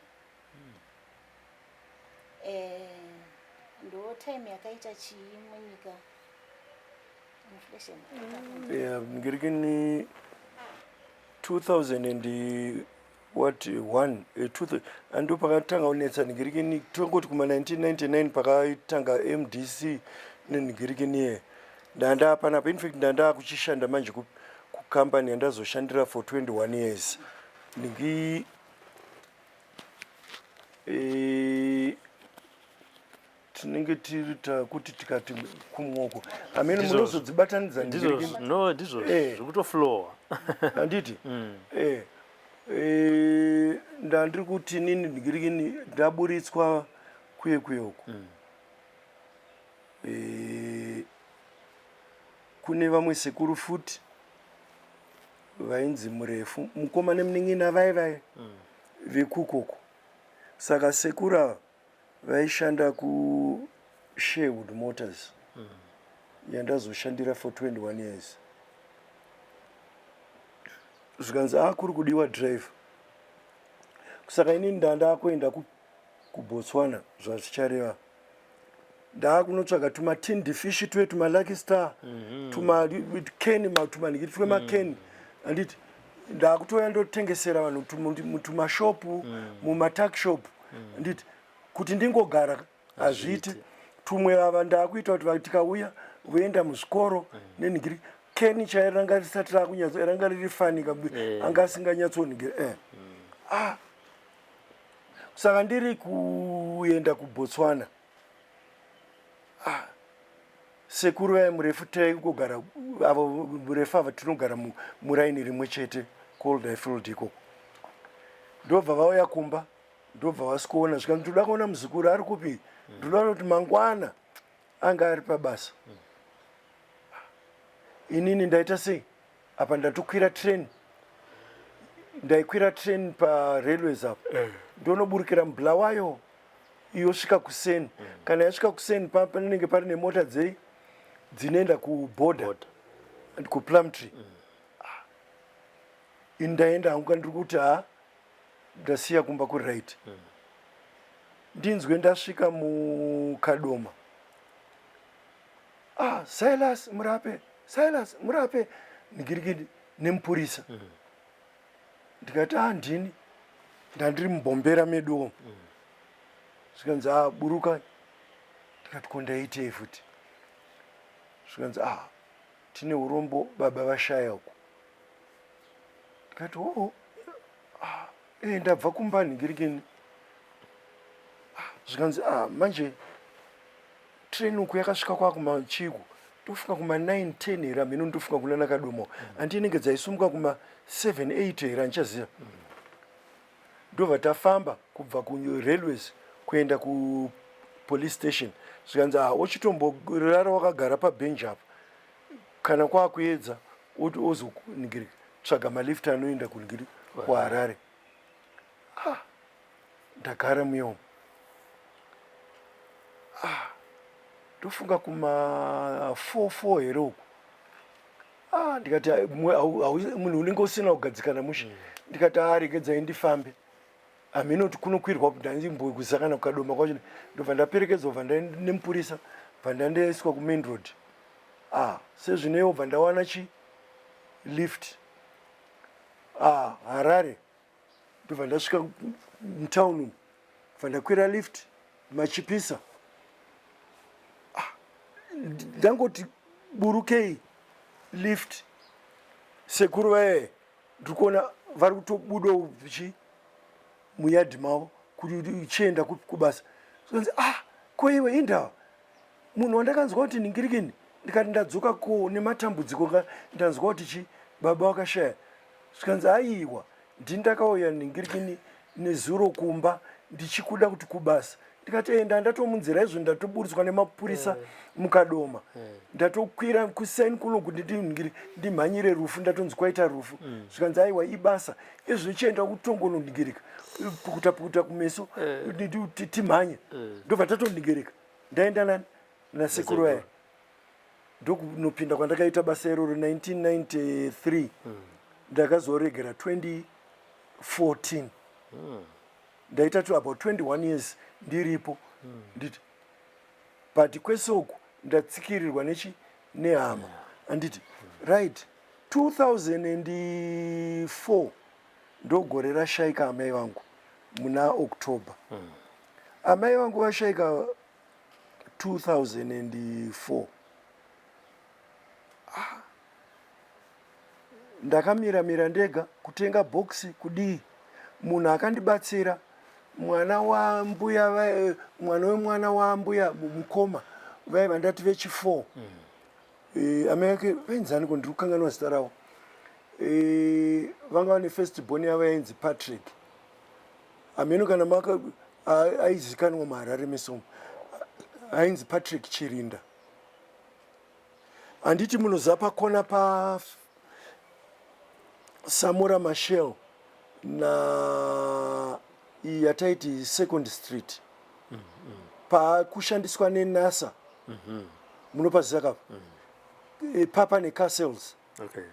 Speaker 6: Ndo time yakaita chii munyika? Inflation.
Speaker 5: Yeah, ngirikini 2000 and what one, ando pakatanga kunetsa ngirikini, tongoti kuma 1999 pakatanga MDC nengirikini ye. Ndanda panapa, in fact ndanda kuchishanda manje kucompany yandazoshandira for 21 years. Ndingi tinenge tiri takuti tikati kumwoko amene
Speaker 4: Ndizvozvo.
Speaker 5: munozodzibatanidza.
Speaker 4: Ndizvozvo.
Speaker 5: Ngirikini.
Speaker 4: No, ndizvozvo.
Speaker 5: Eh.
Speaker 4: Zviri kutoflowa.
Speaker 5: Handiti? Ndandiri kuti nini ndingirikini ndaburitswa kuye kuye uko. Kune vamwe sekuru futi vainzi Murefu, mukoma nemunin'ina vai vai vekukoko. Saka sekuru ava vaishanda kuSherwood Motors yandazoshandira for 21 years. Zvikanzi, "A, kuri kudiwa driver." Saka inini ndandakuenda kuBotswana, zvazvichareva ndaakunotsvaga tumatinned fish tuye, tumaLucky Star, tumakeni, tumanhikiti twemakeni, handiti? Ndakutoya ndotengesera vanhu mutumashopu, mumatuckshop, handiti? Kuti ndingogara hazviiti. Tumwe ava ndaakuita kuti tikauya voenda muzvikoro nenhingiri. Keni chairo ranga risati rakunyatso, ranga riri fanika, anga asinganyatsonhingiri. Ah, saka ndiri kuenda kuBotswana. Ah, sekuru vaya Murefu, taingogara avo Murefu ava, tinogara muraini rimwe chete Coldfield ikoko. Ndobva vauya kumba, ndobva vasikuona. Zvikanzi, "Ndoda kuona muzukuru, ari kupi? Ndoda kuti mangwana anga ari pabasa." Inini ndaita sei? Apa ndatokwira train, ndaikwira train parailways apo, ndonoburukira muBulawayo, yosvika kuseni. Kana yasvika kuseni, panenge pari nemota dzei dzinoenda kuborder,
Speaker 4: Border.
Speaker 5: kuPlumtree. Ah, ini ndaenda hangu, kandiri kuti ha, ndasiya kumba kuright. Ndinzwe ndasvika muKadoma, "Ah, Silas Murape, Silas Murape," ndigirikidi nemupurisa. Ndikati, "Ah, ndini." Ndandiri mumbombera meduwo. Zvikanzi, "Ah, buruka." Ndikati, "Ko ndaitei futi?" Zvikanzi, "Ah, tine urombo, baba vashaya uku." Ndikati, "Oo, ah, ndabva kumba nhingirikini." Ah, zvikanzi, "Ah, manje train uku yakasvika kwakumachiku, tofunga kuma 9 10 here, hameno, ndofunga kuna Nakadoma, handi inenge dzaisumuka kuma 7 8 here, handichaziva." Ndobva tafamba kubva kurailways kuenda kupolice station. Zvikanzi, "Ah, uchitomborara wakagara pabhenji apa, kana kwakuedza ozoningiri tsvaga malift anoenda kuningiri kuHarare." Ah, ndagara muyomo. Ah, ndofunga kuma 4 4 here uku. Ah, ndikati, "Ah, munhu unenge usina kugadzikana mushe." Ndikati, "Ah, regedzai ndifambe." Hameno kuti kunokwirwa ndandimbokuziva kana kukadoma kwacho. Ndobva ndaperekedzwa bva nemupurisa bva ndandaiswa kumain road. Ah, sezvineiwo bva ndawana chi lift. Ah, Harare. Ndobva ndasvika mutown umu. Bva ndakwira lift machipisa. Ah, ndangoti burukei lift. Sekuru vaye ndiri kuona vari kutobudawo chi muyadhi mavo kuti uchienda kubasa. Zvikanzi ah, ko iwe indava munhu wandakanzwa kuti ningirikini ndikati ndadzoka ko nematambudziko ka ndanzwa kuti chi baba wakashaya. Zvikanzi aiwa ndini ndakauya ningirikini nezuro kumba ndichikuda kuti kubasa. Ndikati enda ndatomunzira izvo ndatoburitswa nemapurisa mukadoma. Ndatokwira kusaini kuno kuti ndimhanyire rufu ndatonzi kwaita rufu. Zvikanzi aiwa ibasa izvo chienda kutongononingirika pukuta pukuta kumeso timhanye. Ndobva tatoningirika. Ndaenda nani nasekuru vaya. Ndokunopinda kwandakaita basa iroro 1993. Ndakazoregera 2014. Ndaita to about 21 years ndiripo. Nditi but kwese uku ndatsikirirwa nechi nehama. Anditi right 2004 ndogore rashaika amai vangu muna October. Amai vangu vashaika 2004. Ah, ndakamira mira ndega kutenga bhokisi kudii. Munhu akandibatsira mwana wambuya mwana wemwana wambuya mukoma vaiva ndati vechi 4. Amai vake vainzani ko ndiri kukanganwa zita ravo. Vanga vane first born yavo yainzi Patrick. Hameno kana maka aizikanwa muHarare mese umu. Ainzi Patrick Chirinda. Handiti munoziva pakona pa Samora Machel na iyi yataiti Second Street. Pakushandiswa neNASA. Munopaziva kapa? Papa neCastles.
Speaker 4: Okay.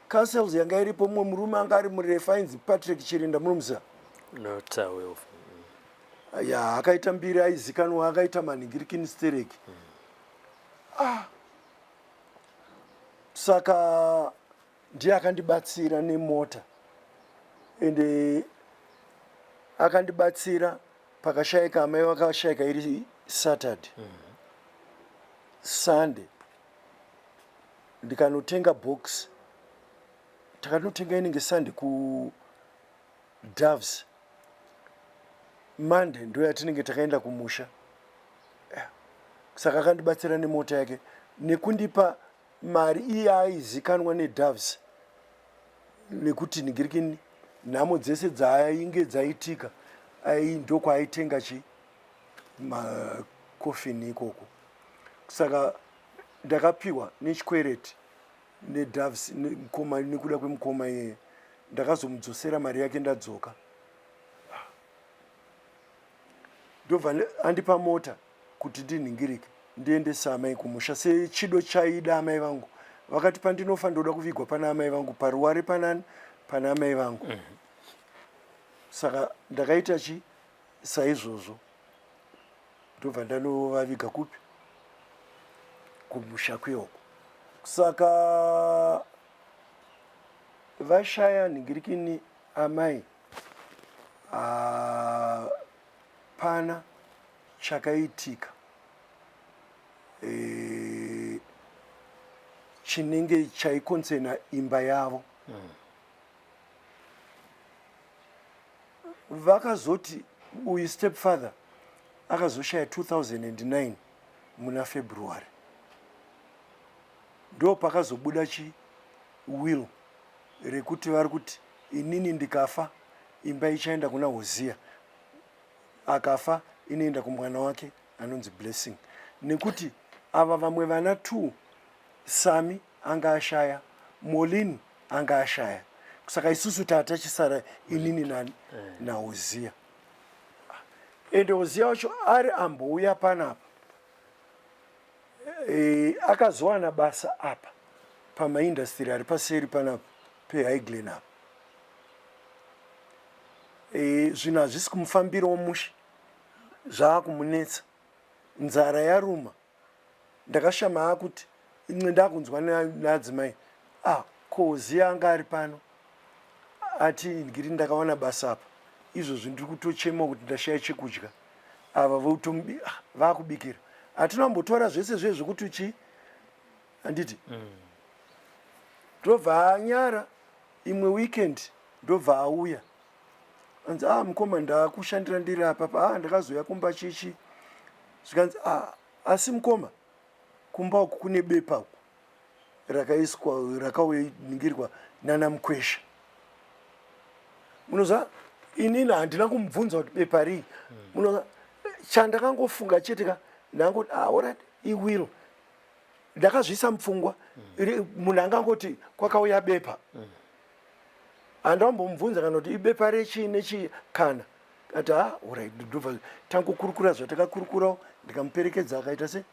Speaker 5: Castles yanga iripo mumwe murume anga ari murefu ainzi Patrick Chirinda munomuziva?
Speaker 4: Not aware of.
Speaker 5: Ya akaita mbiri aizikanwa akaita manhingirikini stereki. Ah. Saka ndiye akandibatsira nemota. Ende akandibatsira pakashaika amai vakashaika iri Saturday. Sunday ndikanotenga box. Takanotenga inenge Sunday ku Doves. Monday ndo yatinenge takaenda kumusha. Saka akandibatsira nemota yake nekundipa mari iye aizikanwa neDoves nekuti nigirikini nhamo dzese dzainge dzaitika ndokwaitenga chi makofini ikoko. Saka ndakapiwa nechikwereti neDoves nemukoma nekuda kwemukoma iyeye. Ndakazomudzosera mari yake ndadzoka. Ndobva andipa mota kuti ndinhingirike ndiendese amai kumusha sechido chaida amai vangu. Vakati pandinofa ndoda kuvigwa pana amai vangu paruware panani pana amai vangu. Saka ndakaita chi saizvozvo. Ndobva ndanovaviga kupi? Kumusha kweoko. Saka vashaya nhingirikini amai hapana chakaitika chinenge chaikonzena imba yavo. Vakazoti uyu stepfather akazoshaya 2009 muna February. Ndo pakazobuda chi will rekuti vari kuti inini ndikafa imba ichaenda kuna Hosea, akafa inoenda kumwana wake anonzi Blessing. Nekuti ava vamwe vana 2 Sami anga ashaya, Molin anga ashaya. Saka isusu tatachisara inini nani naHosea. Ende Hosea wacho ari ambouya panapa. Akazowana basa apa pamaindastiri ari paseri panapa peHighglen apa. E, zvinhu hazvisi kumufambirawo mushe, zvaakumunetsa, nzara yaruma. Ndakashama akuti imwe ndakunzwa naadzimai, ah, ko ziya anga ari pano ati ndiri ndakawana basa apa, izvozvi ndiri kutochema kuti ndashaya chekudya, ava ah, vakubikira. Hatina kumbotora zvese zve zvekuti chii, handiti? Ndobva anyara. Imwe weekend ndobva auya, anzi, ah, mukoma, ndakushandira ndiri apa pa, ah, ndakazouya kumba chichi. Zvikanzi, ah, asi mukoma, kumba uku kune bepa uku rakaiswa, rakauningirwa nana Mukwesha. Munoziva, inini handina kumubvunza kuti bepa rii. Munoziva chandakangofunga chete ka, ndangoti, ah, alright, iwiro. Ndakazviisa mupfungwa. Munhu angangoti kwakauya bepa, handambomubvunza kana kuti ibepa rechii nechii kana ati, ha, alright. Ndobva tangokurukura zvatakakurukurawo, ndikamuperekedza, akaita se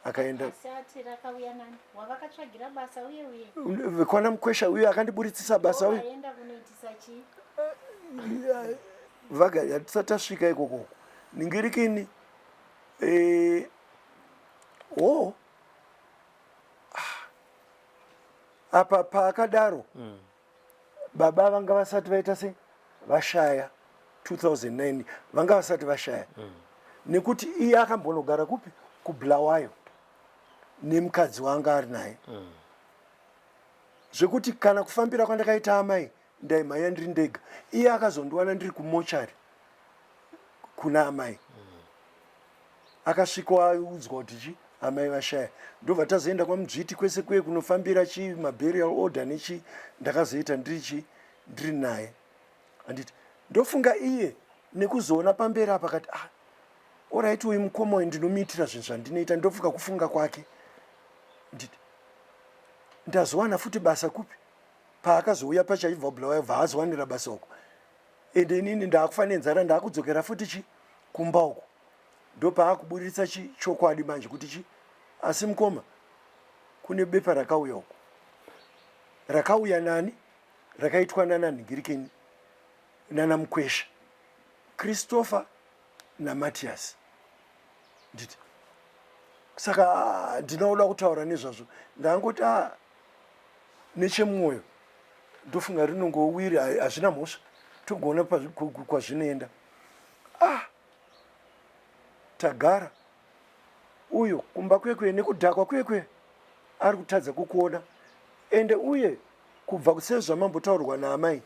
Speaker 5: akaenda.
Speaker 6: Asi ati rakauya nani wavakatsvagira basa uye uye?
Speaker 5: Kwana Mukwesha uyo akandiburitsisa basa uyo.
Speaker 6: Vaenda kunoitisa chii?
Speaker 5: Vaga hatisati tasvika ikokoko, ningirikini. Eh, oh. Ah. Apa paakadaro, baba vanga vasati vaita se vashaya 2009, vanga vasati vashaya, nekuti iye akambonogara kupi, kuBulawayo nemukadzi waanga ari naye, zvekuti kana kufambira kwandakaita amai ndaimhanya ndiri ndega. Iye akazondiwana ndiri kumochari kuna amai. Akasvika audzwa kuti chi amai vashaya. Ndobva tazoenda kwaMudzviti kwese kuye kunofambira chi maburial order nechi, ndakazoita ndiri chi ndiri naye, handiti? Ndofunga iye nekuzoona pamberi apa akati, ah, alright, uyu mukoma uyu ndinomuitira zvinhu zvandinoita. Ndofunga kufunga kwake, nditi ndazowana futi basa kupi? Paakazouya pachaibva Bulawayo, bva azowanira basa uko, ende inini ndaakufa nenzara, ndaakudzokera futi chi kumba uko. Ndopaakuburitsa chi chokwadi manje kuti chi asi mukoma, kune bepa rakauya uko, rakauya nani, rakaitwa nana nhingirikeni, nana Mukwesha, Christopher naMatias, nditi. Saka ah, ndinoda kutaura nezvazvo, ndangoti, ah, nechemwoyo ndofunga rinongowiri, hazvina mhosva, togoona kwazvinoenda. Ah, tagara uyo kumba kwekwe nekudhakwa kwekwe ari kutadza kukuona. Ende uye kubva sezvamambotaurwa naamai,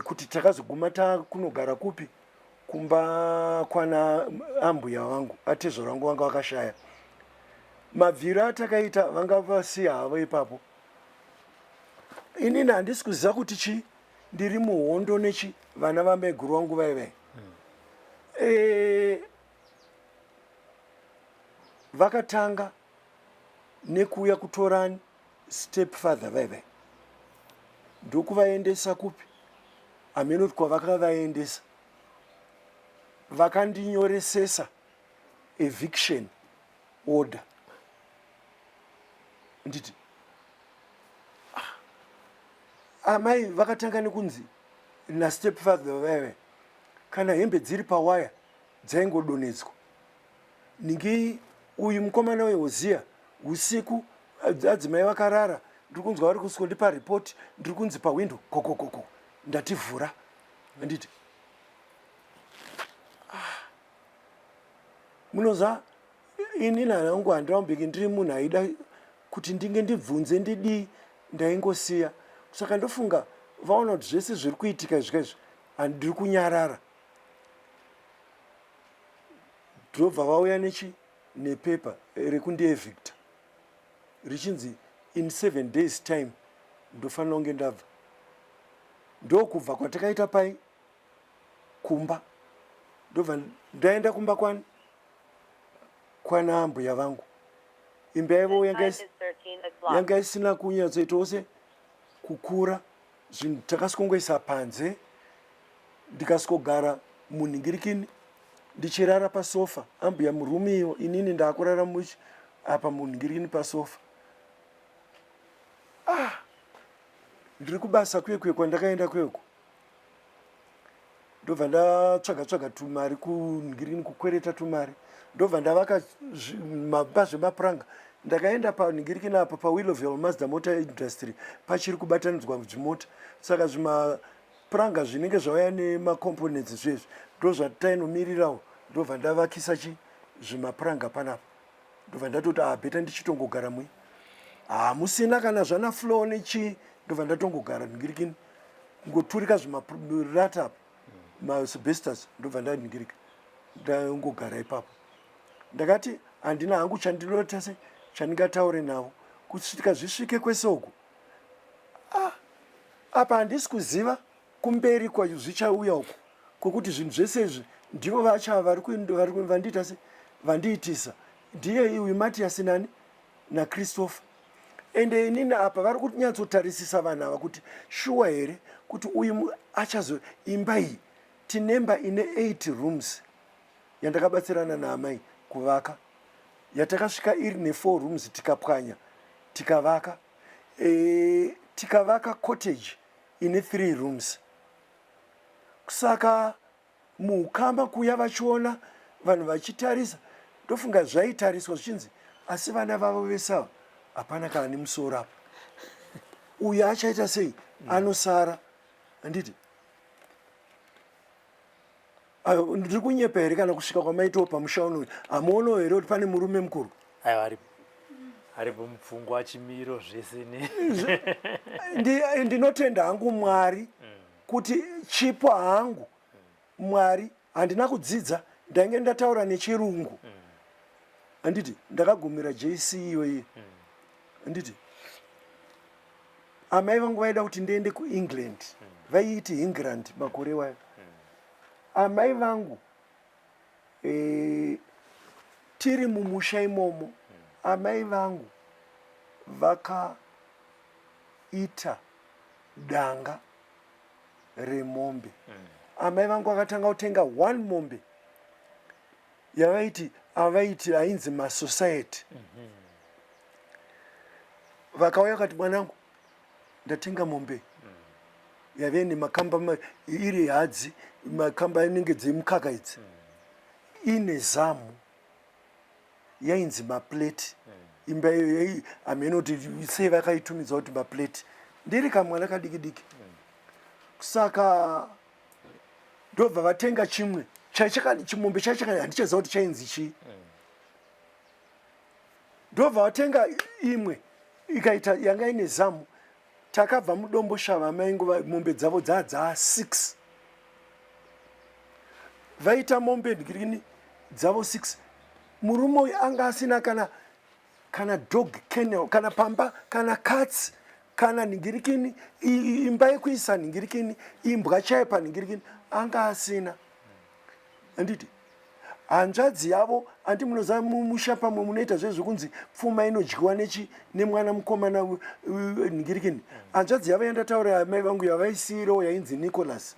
Speaker 5: kuti takazoguma takunogara kupi, kumba kwana ambuya vangu, atezvaro vangu vanga vakashaya. Mabviro atakaita, vanga vasiya havo ipapo. Inini handisi kuziva kuti chi ndiri muhondo nechi vana vamaiguru vangu vaivai. Vakatanga nekuuya kutorani step father vaivai, ndokuvaendesa kupi, hameno kuti kwavakavaendesa. Vakandinyoresesa eviction order, nditi. Ah, amai vakatanga nekunzi nastep father vaive, kana hembe dziri pawaya dzaingodonhedzwa. Ningi uyu mukomana uyu Hoziya, usiku adzimai vakarara, ndiri kunzwa vari kusondipa ripoti, ndiri kunzi pahwindo kokokoko, ndativhura, handiti? Ah. Munoziva, inini hanangu handirambiki ndiri munhu aida kuti ndinge ndibvunze ndidii, ndaingosiya. Saka ndofunga vaona kuti zvese zviri kuitika izvi kaizvi, handiri kunyarara, ndobva vauya nechi nepepa rekundievicta, richinzi in 7 days time ndofanira kunge ndabva. Ndokubva kwatakaita pai kumba, ndobva ndaenda kumba kwani, kwana ambuya vangu. Imba yavo yanga isina kunyatsoitawo se kukura, zvinhu takasikongoisa panze, ndikasvikogara munhingirikini, ndichirara pasofa, ambuya murume iyo, inini ndaakurara muchi apa munhingirikini pasofa. Ah, ndiri kubasa kwekwe kwandakaenda kweko. Ndobva ndatsvaga tsvaga tumari kungirini, kukwereta tumari, ndobva ndavaka mamba zvemapuranga. Ndakaenda panhingirikini apa paWillowvale Mazda Motor Industry, pachiri kubatanidzwa dzimota, saka zvimapuranga zvinenge zvauya nemacomponents zvezvi ndo zvatainomiririrawo. Ndobva ndavakisa chi zvimapuranga panapa, ndobva ndatoti, ah, better ndichitongogara mui hamusina kana zvana floor nechii. Ndobva ndatongogara nhingirikini, kungoturika zvimarata apa, maasbestos, ndobva ndanhingirika, ndangogara ipapo. Ndakati handina hangu chandinota se chandingataure navo kusvika zvisvike kwese uku. Ah, apa handisi kuziva kumberi kwacho zvichauya uku, kwekuti zvinhu zvese izvi ndivo vacha vari vandiita se vandiitisa, ndiye uyu Matias nani naChristopher. Ende inini apa vari kunyatsotarisisa vanhu ava kuti shuwa here kuti uyu achazo imba iyi. Tinemba ine 8 rooms yandakabatsirana naamai kuvaka, yatakasvika iri ne4 rooms, tikapwanya, tikavaka, tikavaka cottage ine 3 rooms. Saka muukama kuya vachiona vanhu vachitarisa, ndofunga zvaitariswa zvichinzi, asi vana vavo vese ava hapana kana nemusoro apa, uyu achaita sei? Anosara, handiti? Ayo, ndiri kunyepa here? Kana kusvika kwamaitawo pamusha unoyu, hamuonawo here kuti pane murume mukuru?
Speaker 4: Aiwa, aripo, aripo, mupfungwa, chimiro, zvese ne
Speaker 5: Ndinotenda hangu Mwari kuti chipo hangu Mwari. Handina kudzidza, ndainge ndataura nechirungu, handiti? Ndakagumira JC iyoyi, handiti? Amai vangu vaida kuti ndiende kuEngland, vaiiti England makore wayo. Amai vangu, tiri mumusha imomo, amai vangu vakaita danga remombe. Amai vangu vakatanga kutenga one mombe yavaiti avaiti ainzi masociety. Vakauya vakati, "Mwanangu, ndatenga mombe yave nemakamba iri hadzi, makamba inenge dzemukaka idzi, ine zamu." Yainzi maplate imba iyo. Hameno kuti sei vakaitumidza kuti maplate, ndiri kamwana kadiki diki. Saka ndobva vatenga chimwe chimombe chaichaka, handichaziva kuti chainzi chii. Ndobva vatenga imwe ikaita yanga ine zamu. Takabva muDomboshava, amai nguva mombe dzavo dzaa dzaa 6, vaita mombe ndirini dzavo 6. Murume uyu anga asina kana dog kennel, kana pamba, kana cats, kana nhingirikini, imba yekuisa nhingirikini, imbwa chaiyo panhingirikini anga asina, handiti? Hanzvadzi yavo, andi munoziva mumusha pamwe munoita zvezvekunzi pfuma inodyiwa nechi nemwana mukomana nhingirikini. Hanzvadzi yavo yandataura, amai vangu yavaisiyirewo, yainzi Nicholas.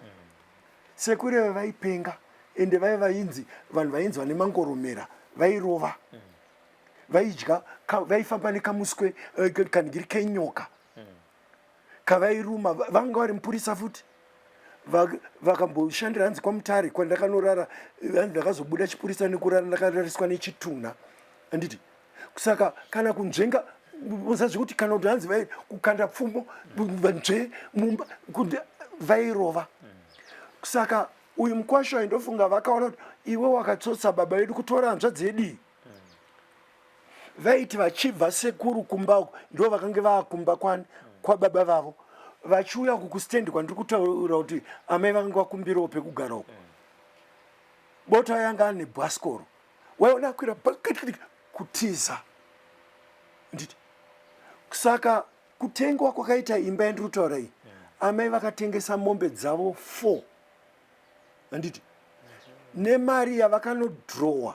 Speaker 5: Sekureva vaipenga, ende vai vainzi vanhu vainzi vane mangoromera, vairova, vaidya, vaifamba nekamuswe, kanhingiri kenyoka kavairuma. Vanga vari mupurisa futi, vakamboshandira hanzi kwaMutare kwandakanorara. Hanzi ndakazobuda chipurisa nekurara ndakarariswa nechitunha, handiti? Saka kana kunzvenga muza zvekuti kana kuti hanzi vai kukanda pfumo nzve mumba kuti vairova. Saka uyu mukwasha uyu, ndofunga vakaona kuti iwe wakatsotsa baba vedu kutora hanzvadzi yedii. Vaiti vachibva sekuru kumba uku, ndo vakange vaakumba kwani kwababa vavo, vachiuya uku kustendi kwandiri kutaura kuti amai vakanga vakumbirawo pekugara uku, bota yanga ane bhasikoro, waiona akwira kutiza, nditi? Saka kutengwa kwakaita imba yandiri kutaura iyi, amai vakatengesa mombe dzavo 4, handiti? Nemari yavakanodhirowa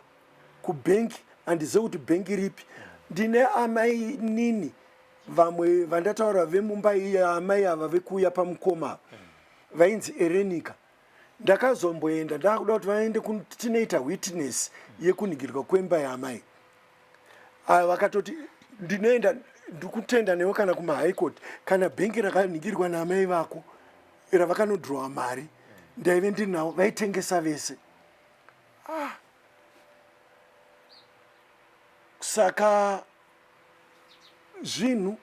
Speaker 5: kubhengi, handizive kuti bhengi ripi. Ndine amai nini vamwe vandataura vemumba iya, amai ava vekuuya pamukoma ava vainzi Erenika. Ndakazomboenda ndakuda kuti vaende tinoita witness yekunhingirwa kwemba yaamai ava, vakatoti, "Ndinoenda, ndikutenda newe kana kumahigh court, kana bhengi rakanhingirwa naamai vako ravakanodhirowa mari." Ndaive ndinawo, vaitengesa vese. Ah. Saka zvinhu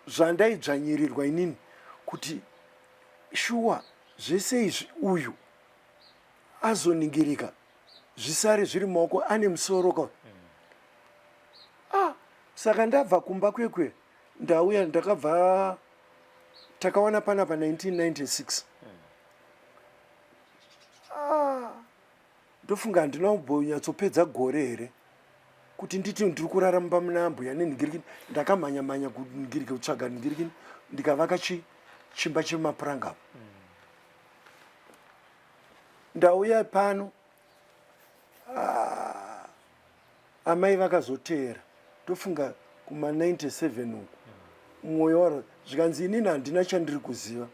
Speaker 5: zvandaidzvanyirirwa inini kuti shuwa zvese izvi uyu azoningirika zvisare zviri maoko ane musoro ka. Ah, saka ndabva kumba kwekwe ndauya ndakabva takawana panapa 1996. Ah, ndofunga handina kumbonyatsopedza gore here kuti nditi ndiri kurara mumba muna ambuya nenhingirikini. Ndakamhanya mhanya kunhingirike kutsvaga nhingirikini, ndikavaka chimba chemapuranga apo. Ndauya pano, ah, amai vakazoteera ndofunga kuma 97 uku. Mwoyo waro zvikanzi inini handina chandiri kuziva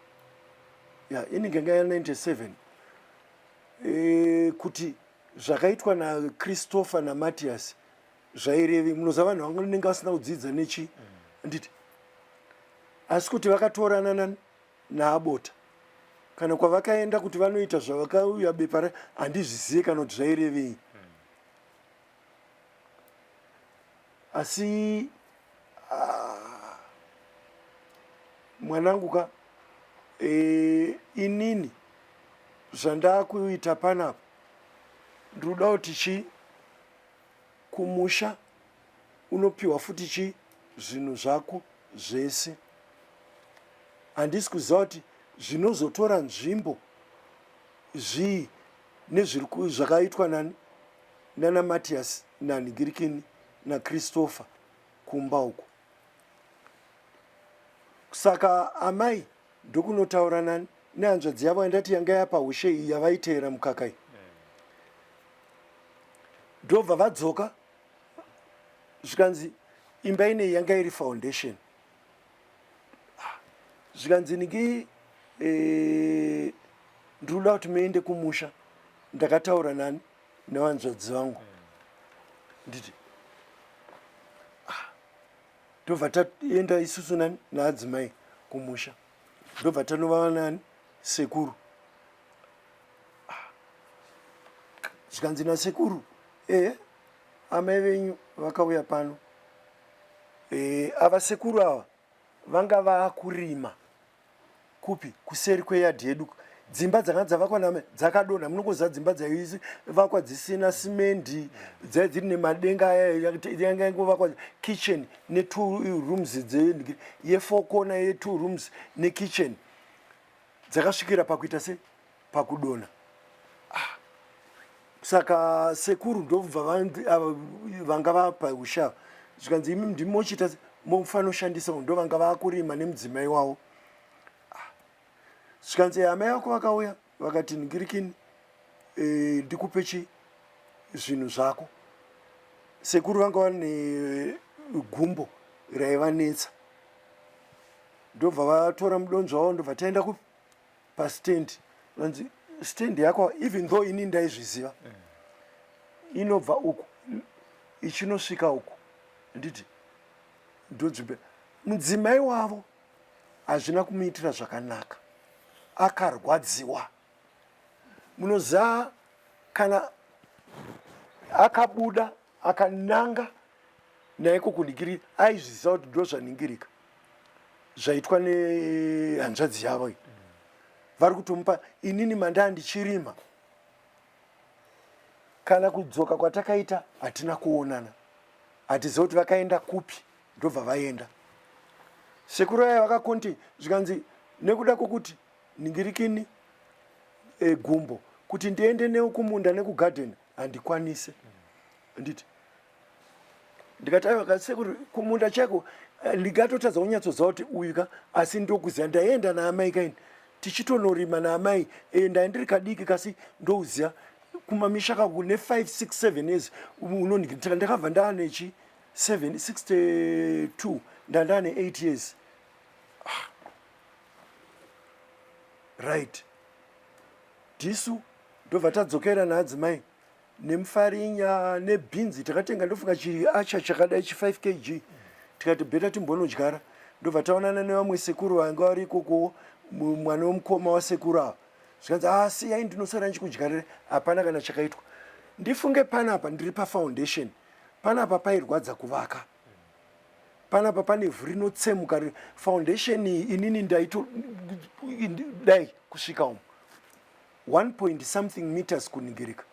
Speaker 5: ya inenge nga ya 97 kuti zvakaitwa naChristopher naMatias zvairevi. Munoziva vanhu vanenge vasina kudzidza nechi nditi, asi kuti vakatorana nani naAbota kana kwavakaenda kuti vanoita zvavakauya bepa handizvizive kana kuti zvairevei. Asi ah, mwanangu ka, inini zvandakuita panapa ndinoda kuti chi kumusha unopiwa futi chi zvinhu zvako zvese. Handisi kuziva kuti zvinozotora nzvimbo zvii nezviri zvakaitwa nani nana Matias naNhingirikini naChristopher kumba uko. Saka amai ndokunotaura nani nehanzvadzi yavo yandati yanga yapa hushe iyi yavaiteera mukaka iyi. Ndobva vadzoka zvikanzi imba ineyi yanga iri foundation. Zvikanzi niki ndinoda kuti muende kumusha. Ndakataura nani nevanzvadzi vangu nditi ndobva taenda isusu nani naadzimai kumusha, ndobva tanova nani sekuru. Zvikanzi nasekuru, ehe, amai venyu vakauya pano. Ava sekuru ava vanga vakurima kupi? Kuseri kweyadhi yedu. Dzimba dzanga dzavakwa name dzakadonha. Munongoziva dzimba dzaivakwa dzisina simendi, dzai dziri nemadenga aya, yanga yangovakwa kitchen netwo rooms yefour corner yetwo rooms nekitchen, dzakasvikira pakuita se pakudonha. Ah. Saka sekuru ndobva vanga vapa usha, zvikanzi imi ndimi mochiita mofanoshandisa, ndo vanga vakurima nemudzimai wavo. Ah. Zvikanzi amai vako vakauya vakati ningirikini, ndikupe chi zvinhu zvako. Sekuru vanga vane gumbo raivanetsa, ndobva vatora mudonzvo wavo, ndobva taenda kupi? Pastendi. Vanzi stendi yako, even though ini ndaizviziva, inobva uku ichinosvika uku. Nditi ndodzvimbe mudzimai wavo hazvina kumuitira zvakanaka, akarwadziwa. Munoziva kana akabuda akananga naiko kuningiri, aizviziva kuti ndo zvaningirika zvaitwa nehanzvadzi yavo iyi. Vari kutomupa inini mandaa ndichirima. Kana kudzoka kwatakaita hatina kuonana, hatiziva kuti vakaenda kupi. Ndobva vaenda sekuru aya vakakonti, zvikanzi nekuda kwokuti ningirikini gumbo kuti ndiende newo kumunda nekugadheni handikwanise. Nditi ndikati aiwa kasekuru, kumunda chaiko ndingatotadza kunyatsoziva kuti uyu ka, asi ndokuziva ndaienda naamai kaini tichitonorima naamai. Ndai ndiri kadiki kasi ndouziva kumamisha kaku ne 5 6 7 years unoningirika. Ndakabva ndaanechi 7 62, ndandane 8 years. Ah. Right, dhisu ndobva tadzokera naadzimai nemufarinya nebhinzi takatenga, ndofunga chiacha chakadai chi 5 kg. Tikati better timbonodyara. Ndobva taonana nevamwe sekuru vanga vari ikoko, mwana wemukoma wasekuru ava. Zvikanzi ah, siyai ndinosara ndichikudyarira. Hapana kana chakaitwa. Ndifunge panapa ndiri pafoundation, panapa pairwadza kuvaka, panapa pane ivhu rinotsemuka. Foundation iyi inini ndaito dai kusvika umu 1 point something meters kuningirika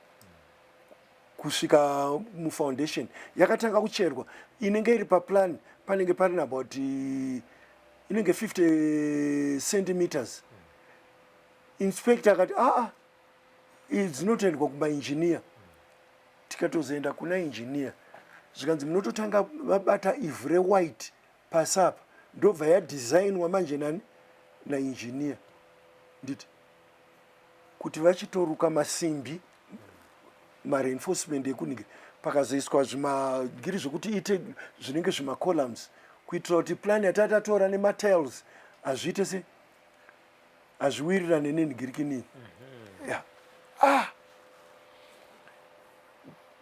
Speaker 5: kusvika mufoundation yakatanga kucherwa inenge iri paplan, panenge pari about inenge 50 centimeters. Inspector akati aa, idzi dzinotoendwa kumaengineer. Tikatozoenda kuna engineer, zvikanzi munototanga vabata ivhu rewhite pasi apa, ndobva yadesignwa manje nani naengineer, nditi kuti vachitoruka masimbi mareinforcement ekuningira, pakazoiswa zvimagiri zvekuti iite zvinenge zvimacolumns kuitira kuti plan yatatatora nematiles hazviite se hazviwirirane nenhigirikinii. Yeah. Ah,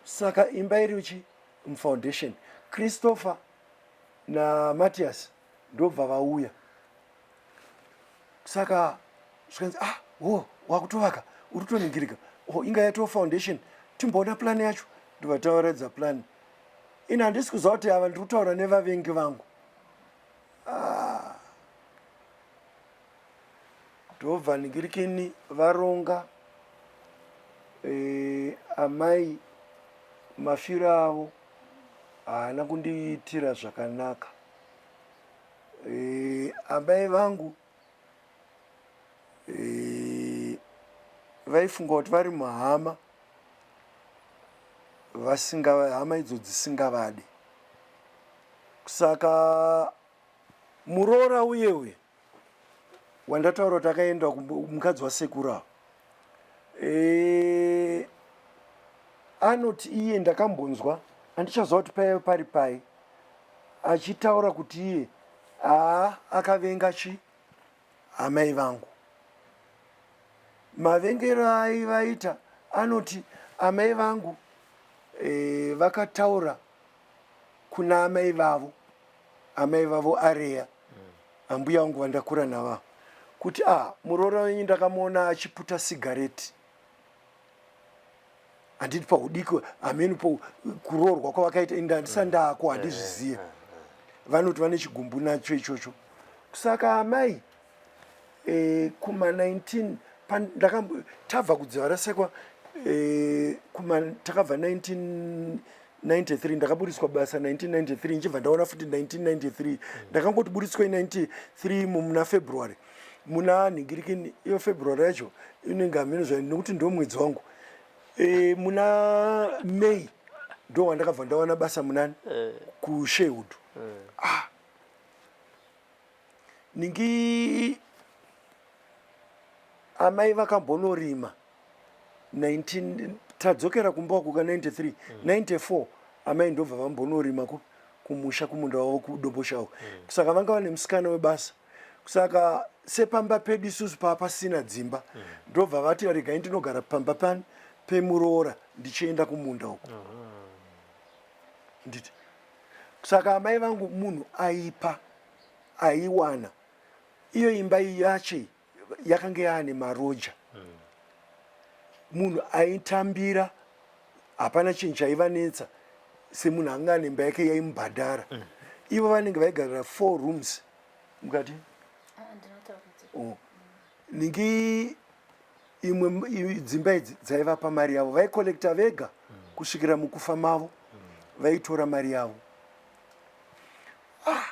Speaker 5: saka imba iri chi mufoundation, Christopher naMatias ndobva vauya. Saka zvikanzi, ah, wo wakutovaka, uri kutoningirika, oh, inga yatoo foundation, timboona plan yacho. Ndobva tavaratidza plan. Ini handisi kuziva kuti ava ndiri kutaura nevavengi vangu. Ah. Ndobva ningirikini varonga amai mafiro avo haana kundiitira zvakanaka. Amai vangu vaifunga kuti vari muhama vasinga hama idzo dzisingavade. Saka muroora uye uye wandataura kuti akaenda kumukadzi wasekuru ava, anoti iye ndakambonzwa, handichaziva kuti paive pari pai, achitaura kuti iye aa akavenga chi amai vangu. Mavengero aivaita, anoti amai vangu vakataura kuna amai vavo, amai vavo areya ambuya vangu vandakura navavo, kuti a muroora wenyu ndakamuona achiputa sigareti. Handiti paudiki hameno po kuroorwa kwavakaita, ende handisa ndako, handizvizive. Vanoti vane chigumbu nacho ichocho. Saka amai kuma 19 tabva kudziva rasekwa, kuma takabva 1993, ndakaburitswa basa 1993, ndichibva ndaona futi 1993. Ndakangoti buritswei 93 muna February, muna nhingirikini iyo February yacho inenge hameno zvayo nekuti ndo mwedzi wangu. Muna May ndo wandakabva ndawana basa munani kuSherwood. Ah, ningi amai vakambonorima 19 tadzokera kumba uku ka 93 94, amai ndobva vambonorima kumusha kumunda wavo kuDomboshawa. Saka vanga vane musikana webasa. Saka sepamba pedu isusu paa pasina dzimba, ndobva vati regai ndinogara pamba pani pemuroora ndichienda kumunda uku, nditi. Saka amai vangu munhu aipa aiwana iyo imba yacho yakanga yaane maroja. Munhu aitambira, hapana chinhu chaivanetsa semunhu anga ane imba yake yaimubhadhara. Ivo vanenge vaigarira four rooms mukati.
Speaker 6: Ah, ndinotaura
Speaker 5: Oh. Ningi imwe dzimba idzi dzaivapa mari yavo, vaikolekta vega kusvikira mukufa mavo, vaitora mari yavo. Ah,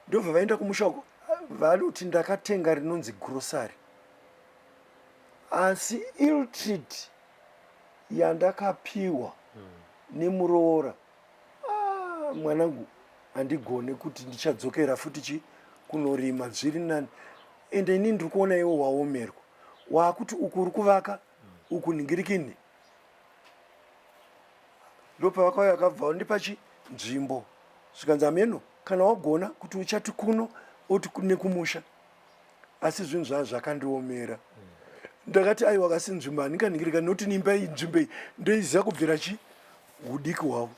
Speaker 5: ndobva vaenda kumusha uko. Vanoti ndakatenga rinonzi grocery, asi ill treat yandakapiwa nemuroora, ah, mwanangu, handigone kuti ndichadzokera futi chi kunorima, zviri nani. Ende ini ndiri kuona iwo waomerwa, waakuti uku uri kuvaka uku ningirikini. Ndopavakauya vakabva vandipa chi nzvimbo, zvikanzi hameno kana wagona kuti uchati kuno oti nekumusha, asi zvinhu zvaa zvakandiomera. Ndakati aiwa, kasi nzvimbo handinganingirika nekuti nimba iyi, nzvimbo iyi ndoiziva kubvira chi hudiki hwavo.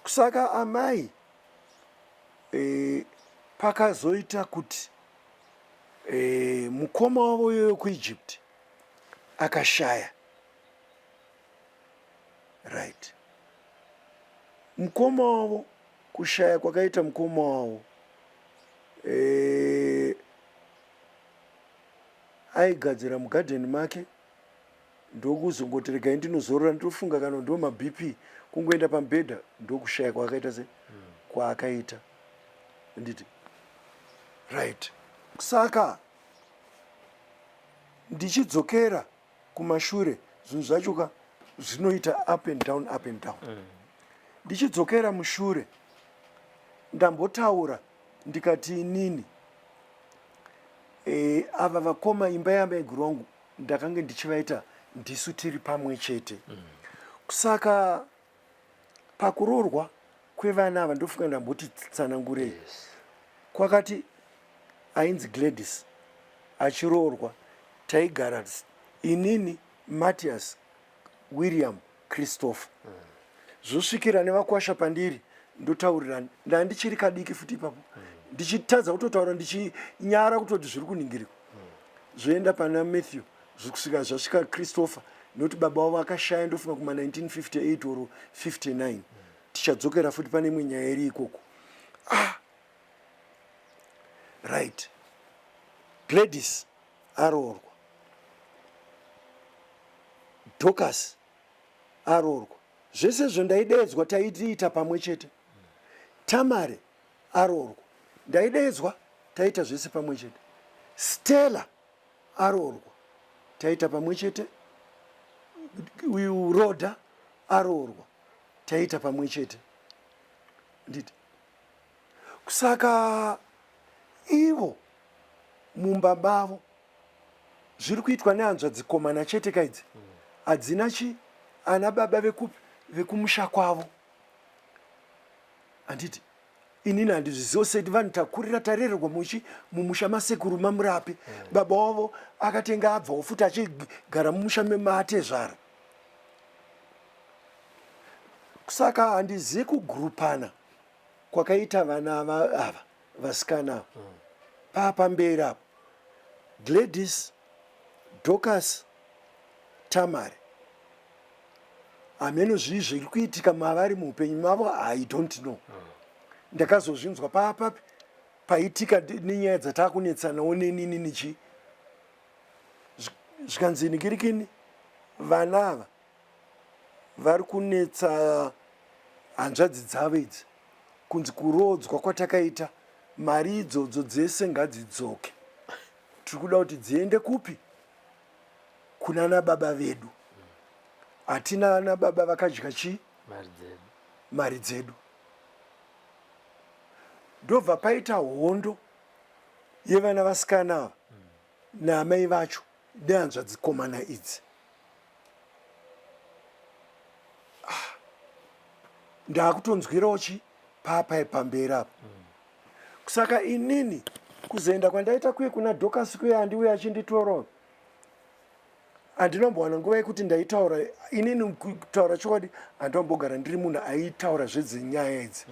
Speaker 5: Saka amai pakazoita kuti mukoma wavo iyoyo kuEgypt. Akashaya. Right. Mukoma wavo kushaya kwakaita mukoma wavo e, aigadzira mugadheni make ndokuzongoti regai ndinozorora ndinofunga kana ndo mabp kungoenda pamubhedha ndokushaya kwaakaita se kwaakaita nditi right saka ndichidzokera kumashure zvinhu zvacho ka zvinoita up and down up and down ndichidzokera mushure ndambotaura ndikati inini e, ava vakoma imba yamaiguru wangu ndakange ndichivaita ndisu tiri pamwe chete saka pakuroorwa kwevana ava ndofunga ndamboti tsanangurei yes. Kwakati ainzi Gladys achiroorwa taigara inini Matias William Christopher zvosvikira nevakwasha pandiri ndotaurirana ndandichiri kadiki futi ipapo ndichitadza kutotaura ndichinyara kutoti zviri kuningirikwa zvoenda pana Matthew zvikusvika zvasvika Christopher nokuti baba wavo akashaya ndofunga kuma 1958 or 59 tichadzokera futi pane imwe nyaya iri ikoko ah right Gladys aroorwa Dorcas aroorwa zvese izvo ndaideedzwa taitiita pamwe chete Tamare aroorwa ndaideedzwa taita zvese pamwe chete Stella aroorwa taita pamwe chete uyu Rhoda aroorwa taita pamwe chete nditi saka ivo mumba mavo zviri kuitwa nehanzvadzikomana chete kaidzi hadzina chi ana baba vekupi vekumusha kwavo handiti inini handizvizivo seti vanhu takurira tarererwa muchi mumusha masekuru mamurapi baba wavo akatenga abvawo futi achigara mumusha mematezvara saka handizivi kugrupana kwakaita vana ava vasikana ava paapamberi apo Gladys Dorcas Tamari hameno zvii zviri kuitika mavari muupenyu mavo i don't know ndakazozvinzwa paapapi paitika nenyaya dzatakunetsanawo nenini nichi zvikanzi nikirikini vana ava vari kunetsa hanzvadzi dzavo idzi kunzi kuroodzwa kwatakaita mari idzodzo dzese ngadzidzoke tiri kuda kuti dziende kupi kunana baba vedu hatina ana baba vakadya chii mari dzedu ndobva paita hondo yevana vasikana ava naamai vacho nehanzvadzikomana idzi ah, ndakutonzwirawo chi papai pamberi apa saka inini kuzoenda kwandaita kuye kuna Dorcas kuye andiuye achinditorawo handinombowana nguva yekuti ndaitaura inini kutaura chokwadi handinombogara ndiri munhu aitaura zvedzenyaya idzi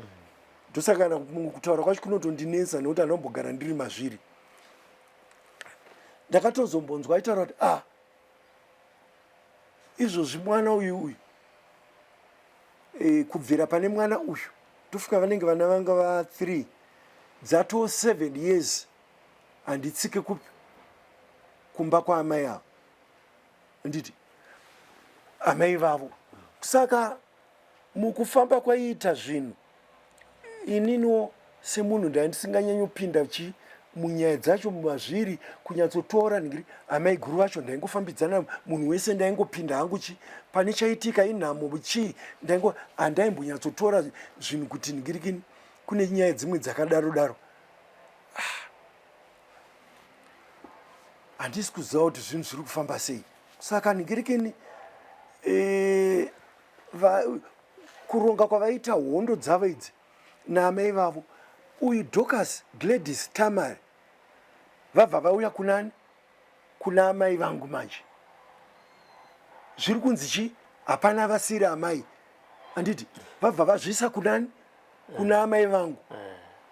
Speaker 5: ndosaka kana kutaura kwacho kunotondinetsa nekuti handinombogara ndiri mazviri ndakatozombonzwa aitaura kuti ah izvozvi mwana uyu uyu e, kubvira pane mwana uyu tofunga vanenge vana vanga va 3 dzatoo 7 years handitsike kupi kumba kwaamai avo nditi amai vavo saka mukufamba kwaiita zvinhu ininiwo semunhu ndaindisinganyanyopinda chi munyaya dzacho mazviri kunyatsotora ndingiri amai guru vacho ndaingofambidzana munhu wese ndaingopinda hangu chi pane chaitika inhamo chii ndaingo handaimbonyatsotora zvinhu kuti ndingirikini kune nyaya dzimwe dzakadaro daro ah. Handisi kuziva kuti zvinhu zviri kufamba sei saka ndingirikini e, kuronga kwavaita hondo dzavo idzi naamai vavo uyu Dorcas Gladys Tamari vabva vauya kunani kuna amai vangu manje zviri kunzi chi hapana vasiri amai handiti vabva vazviisa kunani kuna amai vangu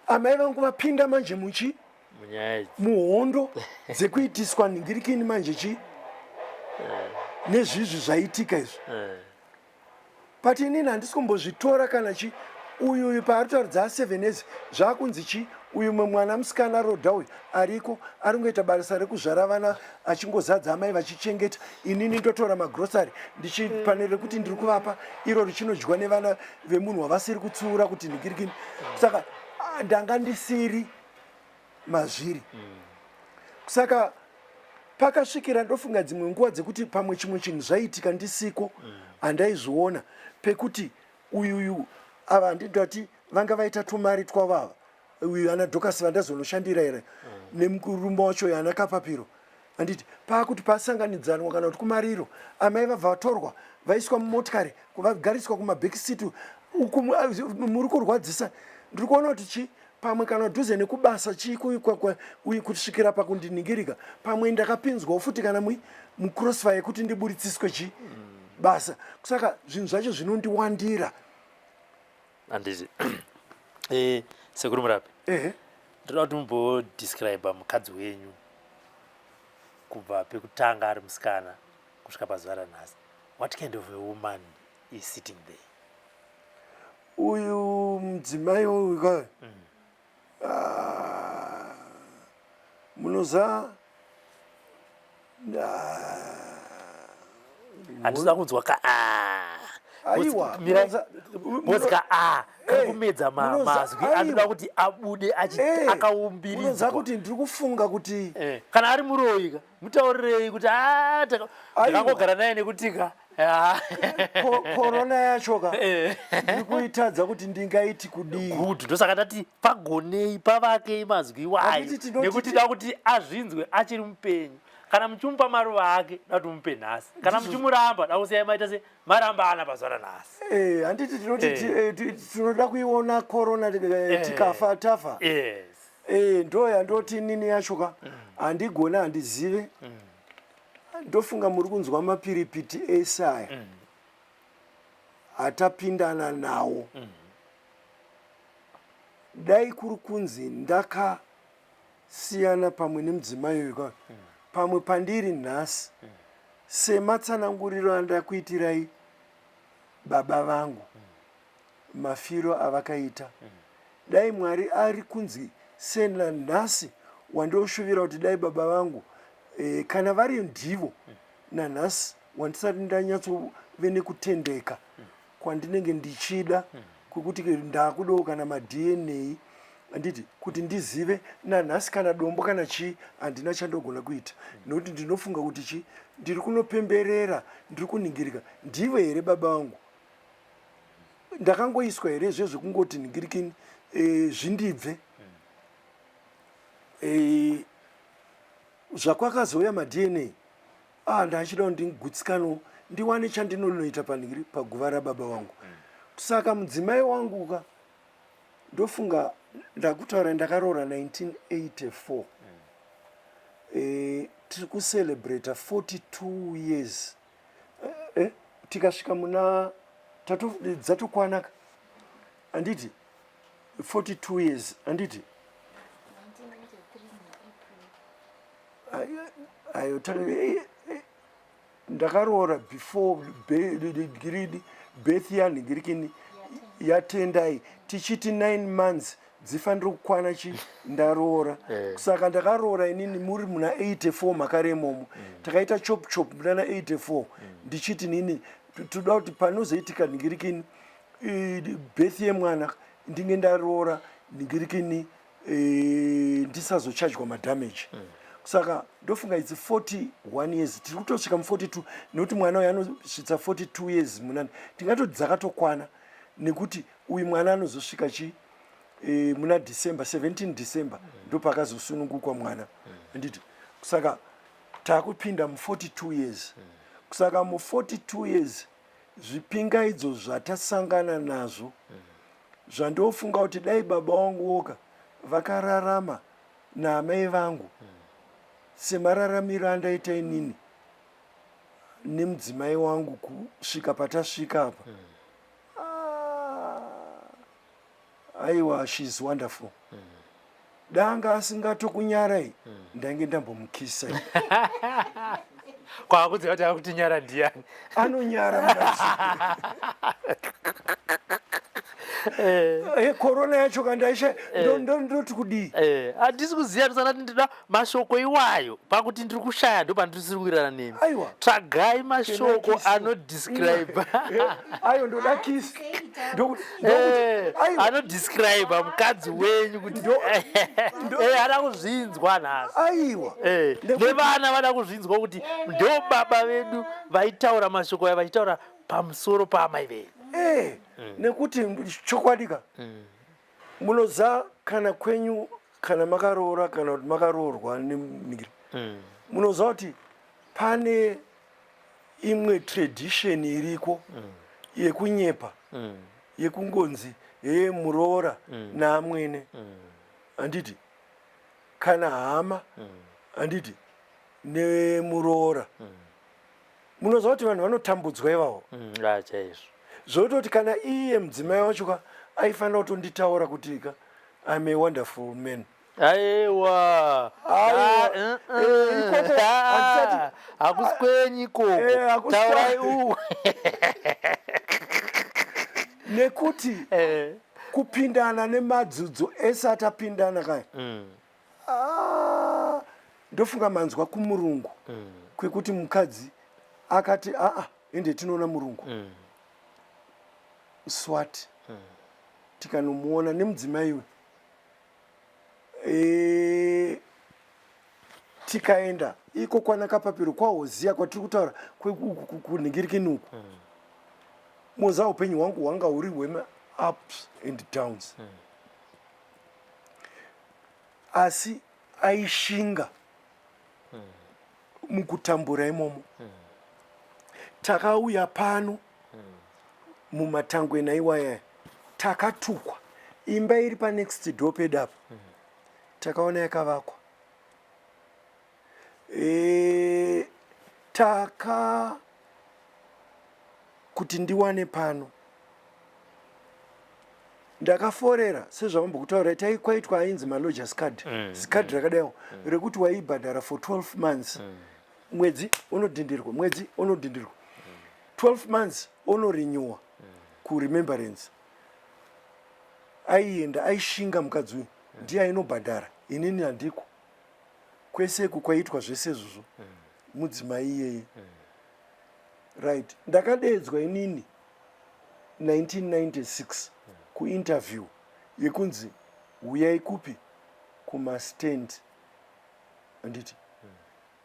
Speaker 5: amai vangu vapinda manje muchi muhondo dzekuitiswa nhingirikini manje chi Nezvizvi zvaitika izvi. But inini handisi kumbozvitora kana chi uyu uyu paari kutaura dzaa 7 years zvaakunzi chi uyu mumwe mwana musikana rodha uyu ariko ari kungoita basa rekuzvara vana achingozadza amai vachichengeta inini ndotora magrosary ndichipane rekuti ndiri kuvapa iro richinodyiwa nevana vemunhu wavasiri kutsiura kuti nhikirikini saka ah, ndanga ndisiri mazviri saka pakasvikira ndofunga dzimwe nguva dzekuti pamwe chimwe chinhu zvaiitika ndisiko handaizviona pekuti uyuyu ava handindati vanga vaita tumari twavo ava uyu ana dokasi vandazonoshandira here nemurume wacho uyu ana kapapiro handiti paakuti pasanganidzanwa kana kuti kumariro amai vabva vatorwa vaiswa mumotikari vagariswa kumabhekisiti uku muri kurwadzisa ndiri kuona kuti chii pamwe kana dhuze nekubasa chii uyu kusvikira pakundiningirika pamwe ndakapinzwawo futi kana mucrossfire yekuti ndiburitsiswe chi basa saka zvinhu zvacho zvinondiwandira
Speaker 4: handiti eh, sekuru murapi
Speaker 5: ehe
Speaker 4: ndoda kuti mumbodescribe mukadzi wenyu kubva pekutanga ari musikana kusvika pazuva ranhasi what kind of a woman is sitting there
Speaker 5: uyu mudzimai uyu ka ah, munoza
Speaker 4: handisida kunzwa ka ah.
Speaker 5: Aiwa,
Speaker 4: Mirai,
Speaker 5: munoza-
Speaker 4: because ka a kari
Speaker 5: Eh,
Speaker 4: kumedza
Speaker 5: munoza-
Speaker 4: mazwi anoda
Speaker 5: aiwa.
Speaker 4: kuti abude
Speaker 5: Eh, munoza
Speaker 4: akaumbiridzwa
Speaker 5: kuti ndiri kufunga kuti
Speaker 4: Eh, kana ari muroyi ka mutaurirei kuti "Ah,
Speaker 5: Aiwa.
Speaker 4: ndakangogara naye nekutika Ah.
Speaker 5: Korona yacho ka
Speaker 4: Eh.
Speaker 5: ndiri kuitadza kuti ndingaiti kudii
Speaker 4: good ndosaka tati pagonei pavakei mazwi iwayo
Speaker 5: Handiti tinoti
Speaker 4: nekuti da kuti azvinzwe achiri mupenyu kana muchimupa maruva ake da kuti mupe nhasi kana muchimuramba da kusiyai maita se marambana pazuva ranhasi
Speaker 5: Eh, handiti tinoti
Speaker 4: Eh.
Speaker 5: tinoda kuiona korona tikafa tafa
Speaker 4: yes
Speaker 5: Eh, ndo yandoti inini yacho ka handigona handizive ndofunga muri kunzwa mapiripiti ese aya hatapindana nawo dai kuri kunzi ndakasiyana pamwe nemudzimai uyu ka pamwe pandiri nhasi sematsananguriro andakuitirai baba vangu mafiro avakaita dai mwari ari kunzi senanhasi wandoshuvira kuti dai baba vangu e, kana vari ndivo nanhasi wandisati ndanyatsove nekutendeka kwandinenge ndichida kwekuti ndakudawo kana maDNA handiti kuti ndizive nanhasi kana dombo kana chii handina chandogona kuita nokuti ndinofunga kuti chii ndiri kunopemberera ndiri kuningirika ndivo here baba vangu ndakangoiswa here zvezvekungoti ningirikini e, zvindibve e, zvakwakazouya maDNA ah, ndachida kuti ndigutsikano ndiwane chandinonoita paningiri paguva rababa vangu saka mudzimai wangu ka ndofunga ndakutaura ndakaroora 1984 e, tiri kucelebrata 42 years tikasvika muna dzatokwanaka handiti 42 years handiti
Speaker 6: 1993
Speaker 5: ayo ndakaroora before birth yanhingirikini yatendai tichiti 9 months dzifanire kukwana chi ndaroora saka ndakaroora inini muri muna 84 makare imomo takaita chop chop munana 84 ndichiti nini toda kuti panozoitika nhingirikini birth yemwana ndinge ndaroora nhingirikini ndisazochajwa madamage saka ndofunga its 41 years tiri kutosvika mu42 nekuti mwana uyu anosvitsa 42 years munani tingatoti dzakatokwana nekuti uyu mwana anozosvika chi muna December 17 December ndopakazosunungukwa mwana handiti saka takupinda mu42 years saka mu42 years zvipingaidzo zvatasangana nazvo zvandofunga kuti dai baba vangu woka vakararama naamai vangu semararamiro andaita inini nemudzimai wangu kusvika patasvika apa Ah, aiwa shes wonderful danga asingatokunyarai ndange ndambomukisa.
Speaker 4: Kwakuziva kuti akutinyara ndiani.
Speaker 5: Anonyara mukadzi. Eh, korona yacho kandaisha ndoti kudii?
Speaker 4: Handisi kuziva ndisana ndinoda mashoko iwayo pakuti ndiri kushaya ndo pandisiri kuwirirana nemi.
Speaker 5: Aiwa.
Speaker 4: Tsvagai mashoko anodescribe.
Speaker 5: Ayo ndoda kiss.
Speaker 4: Anodescribe mukadzi wenyu kuti ada kuzvinzwa nhasi.
Speaker 5: Aiwa.
Speaker 4: Nevana vada kuzvinzwa kuti ndo baba vedu vaitaura mashoko aya vachitaura pamusoro paamai venyu.
Speaker 5: Nekuti chokwadi ka munoza kana kwenyu kana makaroora kana kuti makaroorwa nemunigiri munoziva kuti pane imwe tradition iriko yekunyepa yekungonzi hee muroora naamwene handiti kana hama handiti nemuroora. Munoziva kuti vanhu vanotambudzwa ivavo.
Speaker 4: Chaizvo.
Speaker 5: Zvototi kana iye mudzimai wacho ka aifanira kutonditaura kuti ka I'm a wonderful man.
Speaker 4: Aiwa.
Speaker 5: Aiwa. Ikoko handisati
Speaker 4: Hakusi kwenyu ikoko.
Speaker 5: Hakusi
Speaker 4: Taurai uwe.
Speaker 5: Nekuti kupindana nemadzudzo ese atapindana kaya. Ndofunga manzwa kumurungu kwekuti mukadzi akati aa ende tinoona murungu swati tikanomuona nemudzimai we tikaenda iko kwana Kapapiro kwaHoziya kwatiri kutaura kunhingirikini uku. Moza upenyu hwangu hwanga huri hwema ups and downs. Asi aishinga mukutambura imomo. Takauya pano mumatangwena iwaya takatukwa. Imba iri panext door pedu apa takaona yakavakwa. Taka kuti ndiwane pano ndakaforera sezvavambokutaura tai kwaitwa ainzi malodgers card zicard rakadaiwo rekuti waibhadhara for 12 months mwedzi unodhindirwa mwedzi unodhindirwa 12 months unorenewa kuremembrance. Aienda aishinga mukadzi uyu ndiye ainobhadhara inini handiko kweseku kwaitwa zvese izvozvo mudzimai iyeye. Right, ndakadeedzwa inini 1996 kuinterview yekunzi huyai kupi kumastand handiti.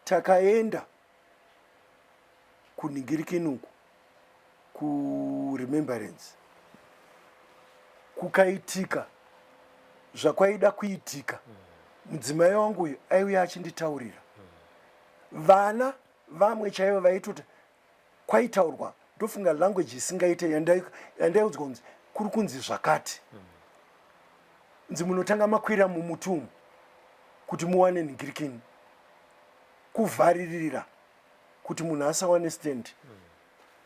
Speaker 5: Takaenda kunhingirikini uku kuremembrance kukaitika zvakwaida kuitika. Mudzimai wangu uyu aiuya achinditaurira vana vamwe chaivo vaitoti kwaitaurwa ndofunga language isingaite yandaiudzwa kunzi kuri kunzi zvakati nzi munotanga makwira mumuti umu kuti muwane nhingirikini kuvharirira kuti munhu asawane stand.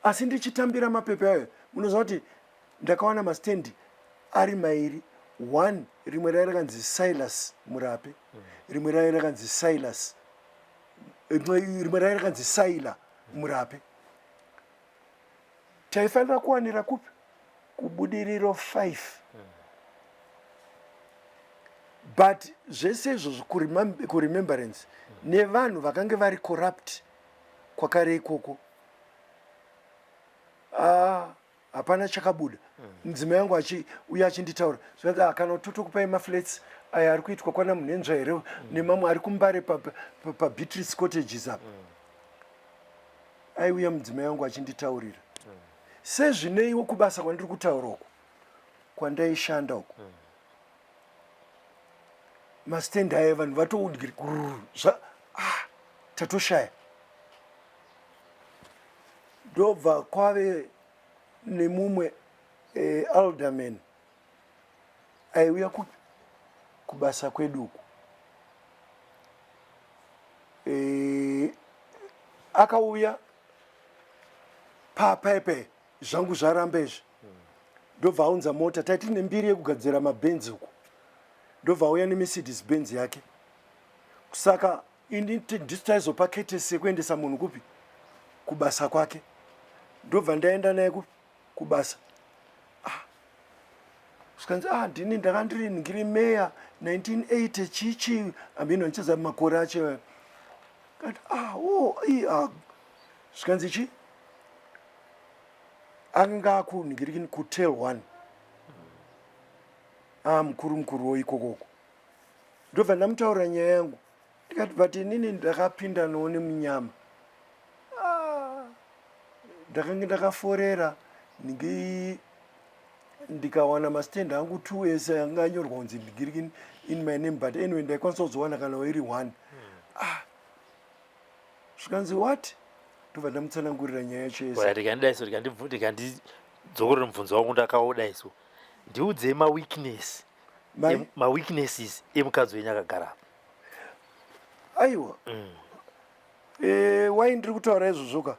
Speaker 5: Asi ndichitambira mapepa ayo munoziva kuti ndakawana mastand ari mairi. One rimwe raive rakanzi Silas Murape, rimwe raive rakanzi Silas, rimwe raive rakanzi Saila Murape. Taifanira kuwanira kupi? Kubudiriro 5. But zvese izvozvo kuremembrance nevanhu vakange vari corrupt kwakare ikoko, hapana chakabuda. Mudzimai wangu uye achinditaura zvikanzi, kana totokupai maflats aya ari kuitwa kwana Munhenzva here nemamwe ari kuMbare paBeatrice Cottages apa. Aiuya mudzimai wangu achinditaurira sezvineiwo kubasa kwandiri kutaura uku kwandaishanda uku mastand aya vanhu vatoudyiri zva tatoshaya. Ndobva kwave nemumwe alderman aiuya kubasa kwedu uku. Akauya papepe zvangu zvaramba izvi, ndobva aunza mota. Taiti nembiri yekugadzira mabhenzi uku, ndobva auya neMercedes Benz yake. Saka Ini ndisu taizopa courtesy yekuendesa munhu kupi kubasa kwake ndobva ndaenda naye kupi kubasa ah. Zvikanzi ah, ndini ndanga ndiri ndiri meya 1980 chichi ambino ndichiza makore acho kati ah, oh, i, ah. Zvikanzi chi akanga akunhingirikini kutel one ah, mukuru mukuru woikokoko ndobva ndamutaurira nyaya yangu ndikati but inini ndakapinda noone munyama ah, ndakange ndakaforera ndinge ndikawana mastand angu two ese anga anyorwa kunzi ndingiri in my name but anyway ndaikwanisa kuzowana kana iri one ah zvikanzi what ndobva ndamutsanangurira nyaya yacho yese
Speaker 4: ndikandidaiso ndikandidzokorera mubvunzo wangu ndakaudaiso ndiudzei maweakness maweaknesses emukadzi wenyu akagara apa
Speaker 5: aiwa mm. e, wai ndiri kutaura izvozvoka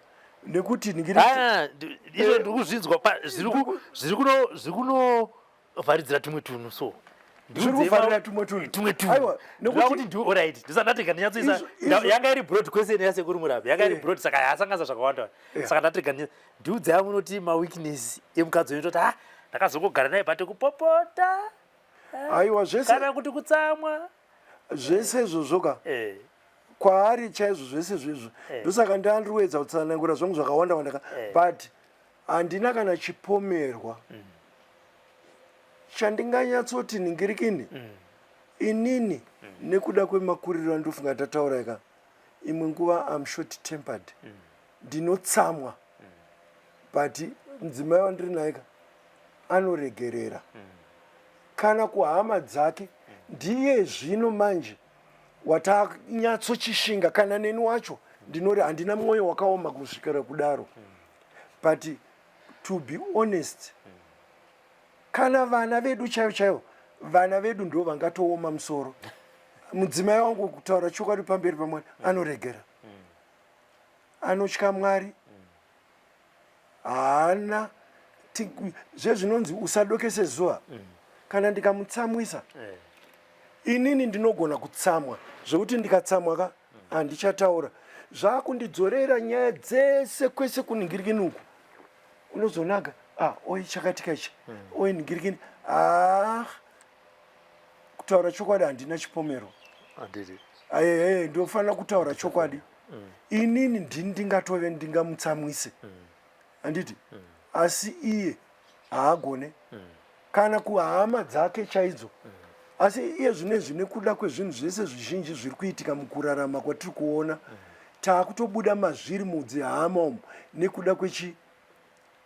Speaker 5: nekuti
Speaker 4: ah, izvo ndiri kuzvinzwa zviri kunovharidzira tumwe tunhu so
Speaker 5: zvirikuvharira tumwe tunhu
Speaker 4: tumwe tunhu nekuti orit ndisati ndatega ndinyatsoisa yanga iri broad question yasekuru murapi yanga iri eh. broad saka yasanganisa zvakawanda saka ndatega ndiudzai munoti maweakness emukadzi wenyu toti ha ah, ndakazongogara naye but kupopota
Speaker 5: aiwa zvese
Speaker 4: kana kuti kutsamwa
Speaker 5: zvese izvozvo ka eh. kwaari chaizvo zvese zvezvo eh. ndosaka ndandiriwedza kutsanangura zvangu zvakawanda wanda ka eh. but handina kana chipomerwa mm. chandinganyatsoti ningirikini mm. inini mm. nekuda kwemakuriro andofunga tataura ka imwe nguva am short tempered mm. ndinotsamwa mm. but mudzimai wandiri naye ka anoregerera mm. kana kuhama dzake ndiye zvino manje watanyatsochishinga kana neni wacho ndinori handina mwoyo wakaoma kusvikira kudaro but to be honest kana vana vedu chaivo chaivo vana vedu ndo vangatooma musoro mudzimai wangu kutaura chokwadi pamberi pamwari anoregera anotya mwari haana zvezvinonzi usadokese zuva mm. kana ndikamutsamwisa eh. inini ndinogona kutsamwa zvekuti ndikatsamwa ka mm. handichataura zvakundidzorera nyaya dzese kwese kuningirikini uku unozonaga ah, oi chakatika ichi mm. oi ningirikini ah kutaura chokwadi handina chipomero aye ndofanira kutaura chokwadi mm. inini ndini ndingatove ndingamutsamwise mm. handiti mm. asi iye haagone mm. kana kuhama dzake chaidzo mm. asi iye zvinezvi nekuda kwezvinhu zvese zvizhinji zviri kuitika mukurarama kwatiri kuona mm. taakutobuda mazviri mudzihama umu nekuda kwechi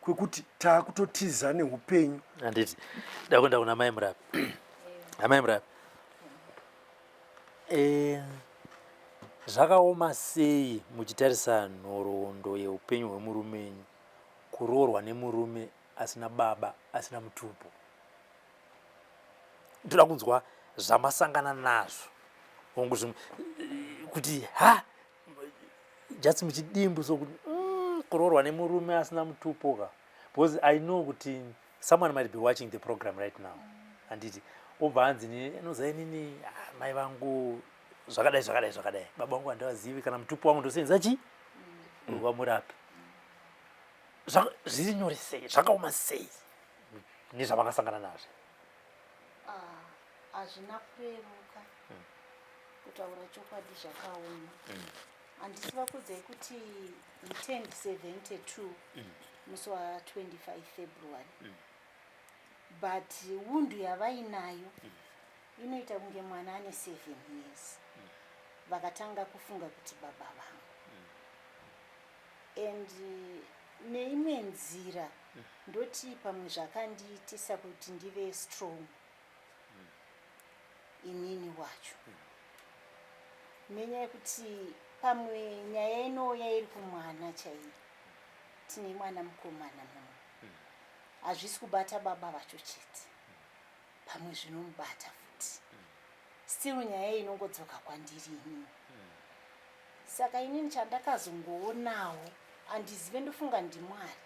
Speaker 5: kwekuti taakutotiza neupenyu
Speaker 4: handiti ndakuenda kuna mai murapi amai murapi eh, zvakaoma sei muchitarisa nhoroondo yeupenyu hwemurume wenyu kuroorwa nemurume asina baba asina mutupo ndoda kunzwa zvamasangana nazvo hongu zvimwe kuti ha just muchidimbu so kuti mm, kuroorwa nemurume asina mutupo ka because i know kuti someone might be watching the program right now handiti obva hanzi noza inini ah, mai vangu zvakadai zvakadai zvakadai baba vangu handivazivi kana mutupo wangu ndosenza chi mm. wamurapi zviri nyore sei zvakaoma sei nezvamakasangana nazvo
Speaker 6: ah, hazvina kureruka mm. Kutaura chokwadi zvakaoma. Handisi vakudzai kuti he turned 72 musi wa 25 February. But wundu yavainayo inoita kunge mwana ane 7 years. Vakatanga kufunga kuti baba vangu. And neimwe nzira ndoti pamwe zvakandiitisa kuti ndive strong. inini wacho nenyaya yekuti pamwe nyaya inouya iri kumwana chaiye tine mwana mukomana muno hazvisi kubata baba vacho chete pamwe zvinomubata futi still nyaya inongodzoka kwandiri inini saka inini chandakazongoonawo handizive ndofunga ndimwari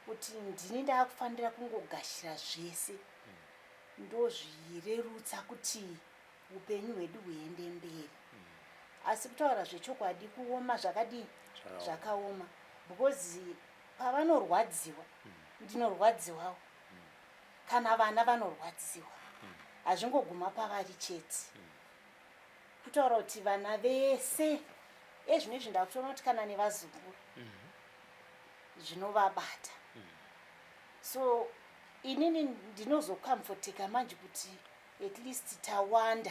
Speaker 6: kuti ndini ndaakufanira kungogashira zvese ndozvirerutsa kuti upenyu hwedu huende mberi. Asi kutaura zvechokwadi, kuoma zvakadii? Zvakaoma, because pavanorwadziwa ndinorwadziwawo. Kana vana vanorwadziwa, hazvingoguma pavari chete. Kutaura kuti vana vese ezvino izvi, ndakutoona kuti kana nevazukuru zvinovabata. So inini ndinozocomforteka manje kuti at least tawanda,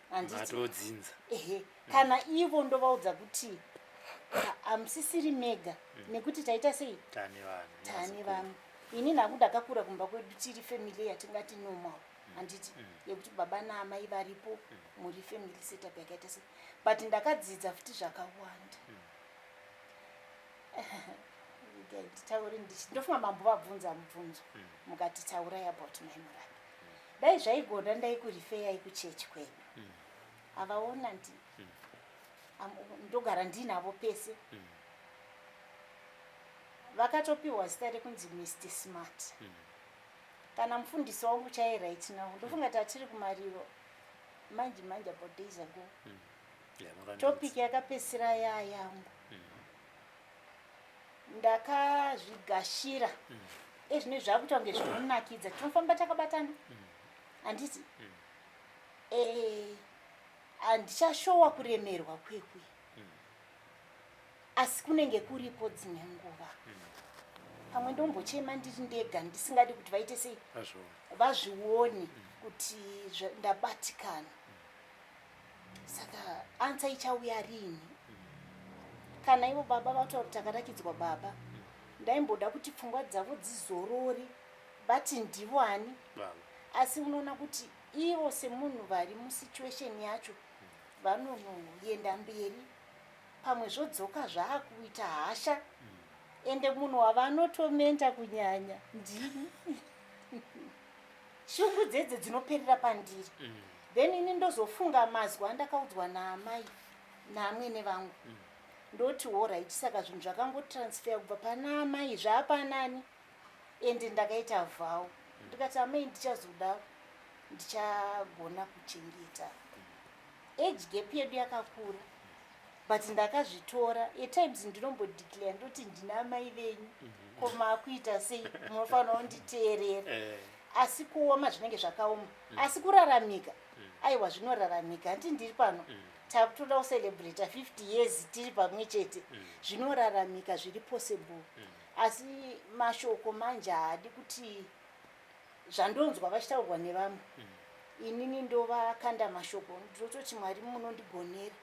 Speaker 6: handiti?
Speaker 4: Matodzinza.
Speaker 6: Ehe, kana ivo ndovaudza kuti hamusisiri mega, nekuti taita sei?
Speaker 4: Tane vanhu.
Speaker 6: Tane vamwe. Ini nangu ndakakura kumba kwedu tiri family yatingati normal, handiti? Yekuti baba naamai varipo, muri family setup yakaita sei. But ndakadzidza futi zvakawanda. Nditaure, ndofunga mambo vabvunza mubvunzo, mukati taurai about Mai Murapi. Dai zvaigona, ndaikureferai kuchechi kwedu. Avaona ndi ndogara ndinavo pese. Vakatopiwa zita rekunzi Mr Smart. Kana mufundisi wangu chai right now, ndofunga tatiri kumariro manje manje, about days ago, topic yakapedzisira yayangu. Ndakazvigashira. Ezvino zvakuita kunge zvinonakidza, tinofamba takabatana, handiti? Handichashowa kuremerwa kwekwe, asi kunenge kuripo dzimwe nguva pamwe ndombochema ndiri ndega, ndisingadi kuti vaite sei?
Speaker 4: Azvona.
Speaker 6: Vazvione kuti ndabatikana. Saka answer ichauya rini? Kana ivo baba vataura kuti takarakidzwa baba, ndaimboda kuti pfungwa dzavo dzizorore, vati ndivo ani.
Speaker 4: Baba.
Speaker 6: Asi unoona kuti ivo semunhu vari musituation yacho vanonoenda mberi, pamwe zvodzoka zvaakuita hasha. Ende munhu wavanotomenta kunyanya ndini. Shungu dzedze dzinoperera pandiri. Then ini ndozofunga mazwi andakaudzwa naamai naamwene vangu, ndoti alright, saka zvinhu zvakangotransfer kubva pana amai zvaapanani. Ende ndakaita vow, ndikati, "Amai, ndichazoda, ndichagona kuchengeta." Age gap yedu yakakura, but ndakazvitora. At times ndinombodeclare, ndoti, "Ndina amai venyu, ko maakuita sei? Munofanira kunditeerera." Asi kuoma zvinenge zvakaoma, asi kuraramika, aiwa, zvinoraramika. Handi ndiri pano, takutoda kucelebrata 50 years tiri pamwe chete. Zvinoraramika, zviri possible. Asi mashoko manje haadi kuti zvandonzwa vachitaurwa nevamwe, inini ndovakanda mashoko. Ndinototi, "Mwari, munondigonera."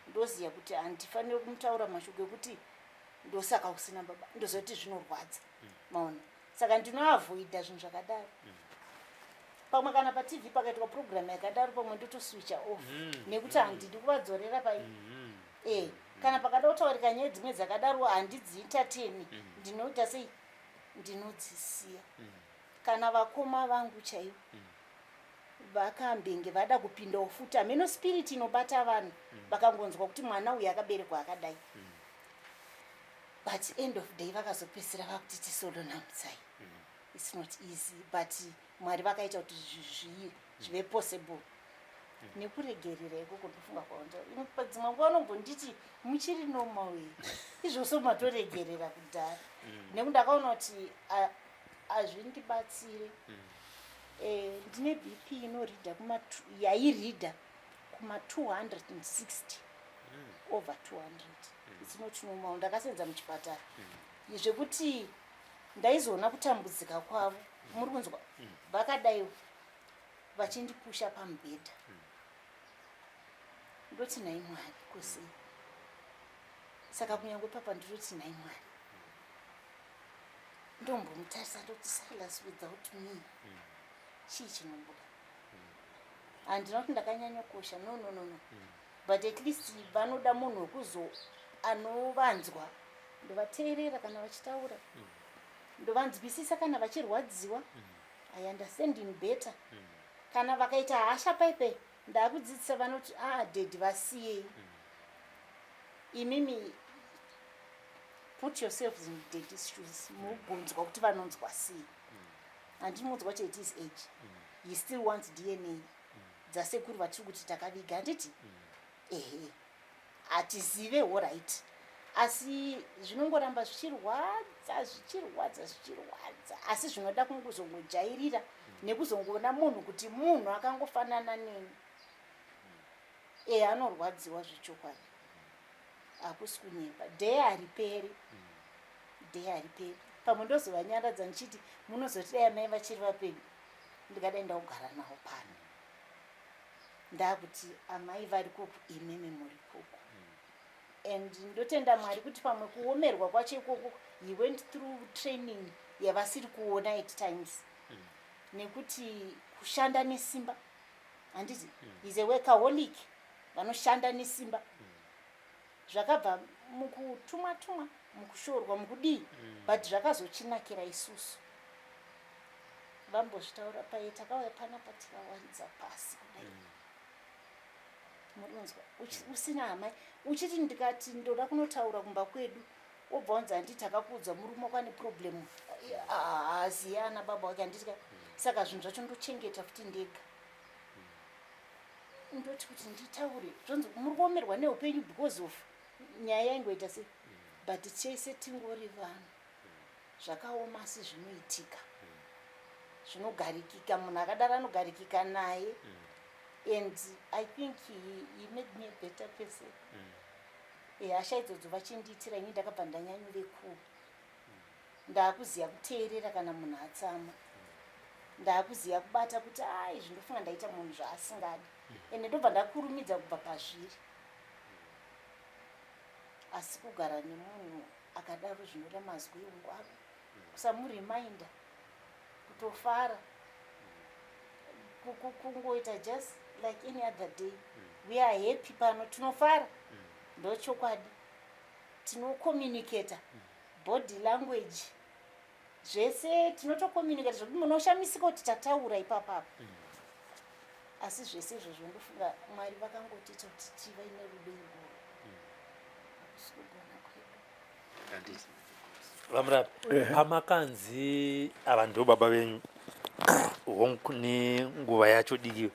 Speaker 6: Ndoziva kuti handifaniri kumutaura mashoko ekuti ndosaka usina baba, ndozoti zvinorwadza, maona? Saka ndinoavoida zvinhu zvakadaro. Pamwe kana paTV pakaitwa program yakadaro, pamwe ndotoswitcha off, nekuti handidi kuvadzorera pai. Kana pakada kutaurika nyaya dzimwe dzakadaro, handidzientertaini. Ndinoita sei? Ndinodzisiya. Kana vakoma vangu chaivo vakambenge vada kupindawo futi, hameno spirit inobata vanhu, vakangonzwa kuti mwana uyu akaberekwa akadai. But end of day vakazopedzisira vakuti tisolonamutsai. It's not easy, but Mwari vakaita kuti zvive possible nekuregerera ikoko. Ndofunga kwaonda dzimwe nguva unombonditi muchiri normal here, izvozvo matoregerera kudhara, nekuti ndakaona kuti hazvindibatsire. Ndine BP inoreada kuma yaireada kuma 260 over 200. It's not normal. Ndakasenza muchipatara zvekuti ndaizoona kutambudzika kwavo. Muri kunzwa, vakadaiwo vachindipusha pamubhedha. Ndoti, "Nhai Mwari, kosei?" Saka kunyange papa ndinoti, "Nhai Mwari." Ndombomutarisa, ndoti, "Silas, without me chii chinobuda?" Handina kuti ndakanyanyokosha, no, no, no, no, but at least vanoda munhu wekuzo anovanzwa. Ndovateerera kana vachitaura, ndovanzwisisa kana vachirwadziwa. I understand him better. Kana vakaita hasha paipai, ndakudzidzisa, vanoti, "Ah, daddy, vasiyei. Imimi put yourselves in daddy's shoes, mugonzwa kuti vanonzwa sei." Handimunzwa kuti at his age he still wants DNA dzasekuru vatiri kuti takaviga, handiti? Ehe, hatizive horit, asi zvinongoramba zvichirwadza, zvichirwadza, zvichirwadza, asi zvinoda kungozongojairira nekuzongoona munhu kuti munhu akangofanana neni. Ehe, anorwadziwa zvechokwadi, hakusi kunyepa. Dhee hariperi, dhee hariperi. Pamwe ndozovanyaradza ndichiti munozoti dai amai vachiri vapenyu ndikadai ndakugara navo pano. Ndakuti amai vari kuku, imimi muri kuku. And ndotenda Mwari kuti pamwe kuomerwa kwacho ikoko, he went through training yavasiri kuona at times, nekuti kushanda nesimba, handiti? Is a workaholic, vanoshanda nesimba. Zvakabva mukutumwa tumwa, mukushorwa, mukudii, but zvakazochinakira isusu. Vambozvitaura paye takauya panapa, tikawaridza pasi kudai. Murunzwa usina hama, uchiti ndikati ndoda kunotaura kumba kwedu, wobva wanzi, "Handiti takakuudza, murume wako ane problem, haaziye ana baba wake," handiti ka? Saka zvinhu zvacho ndochengeta futi ndega. Ndoti kuti nditaure, zvonzi muri kuomerwa neupenyu because of nyaya yaingoita sei. But chese tingori vanhu, zvakaoma, asi zvinoitika, zvinogarikika. Munhu akadaro anogarikika naye, and I think he made me a better person. Hasha idzodzo vachindiitira ini, ndakabva ndanyanyove cool. Ndaakuziva kuteerera kana munhu atsama, ndaakuziva kubata kuti a, izvi ndofunga ndaita munhu zvaasingadi, ende ndobva ndakurumidza kubva pazviri. Asi kugara nemunhu akadaro zvinoda mazwi eungwaro, kusamurimainda, kutofara, kungoita just like any other day. We are happy pano, tinofara, ndochokwadi. Tinocommunicata body language, zvese tinotocommunicata, zvokuti munoshamisika kuti tataura ipapapo. Asi zvese izvozvo ndofunga Mwari vakangotiita kuti tive nerudo irworwo, hakusi kugona kwedu.
Speaker 4: VaMurapi, pamakanzi ava ndo baba venyu, hongu, nenguva yacho diki,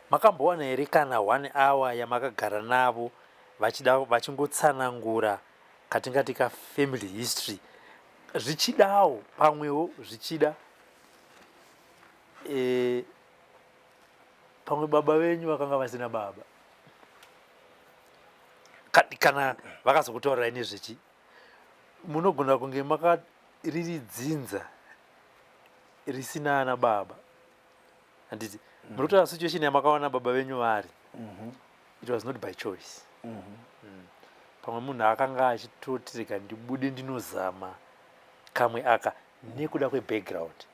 Speaker 4: makambowana here kana one hour yamakagara navo vachida vachingotsanangura katingati kafamily history, zvichidawo pamwewo zvichida pamwe baba venyu vakanga vasina baba, kana vakazokutaurirai nezvechi? Munogona kunge makariri dzinza risina ana baba, handiti? Muri kutaura situation yamakawana baba venyu vari, it was not by choice. Pamwe munhu akanga achitoti rega ndibude ndinozama kamwe aka nekuda kwebackground,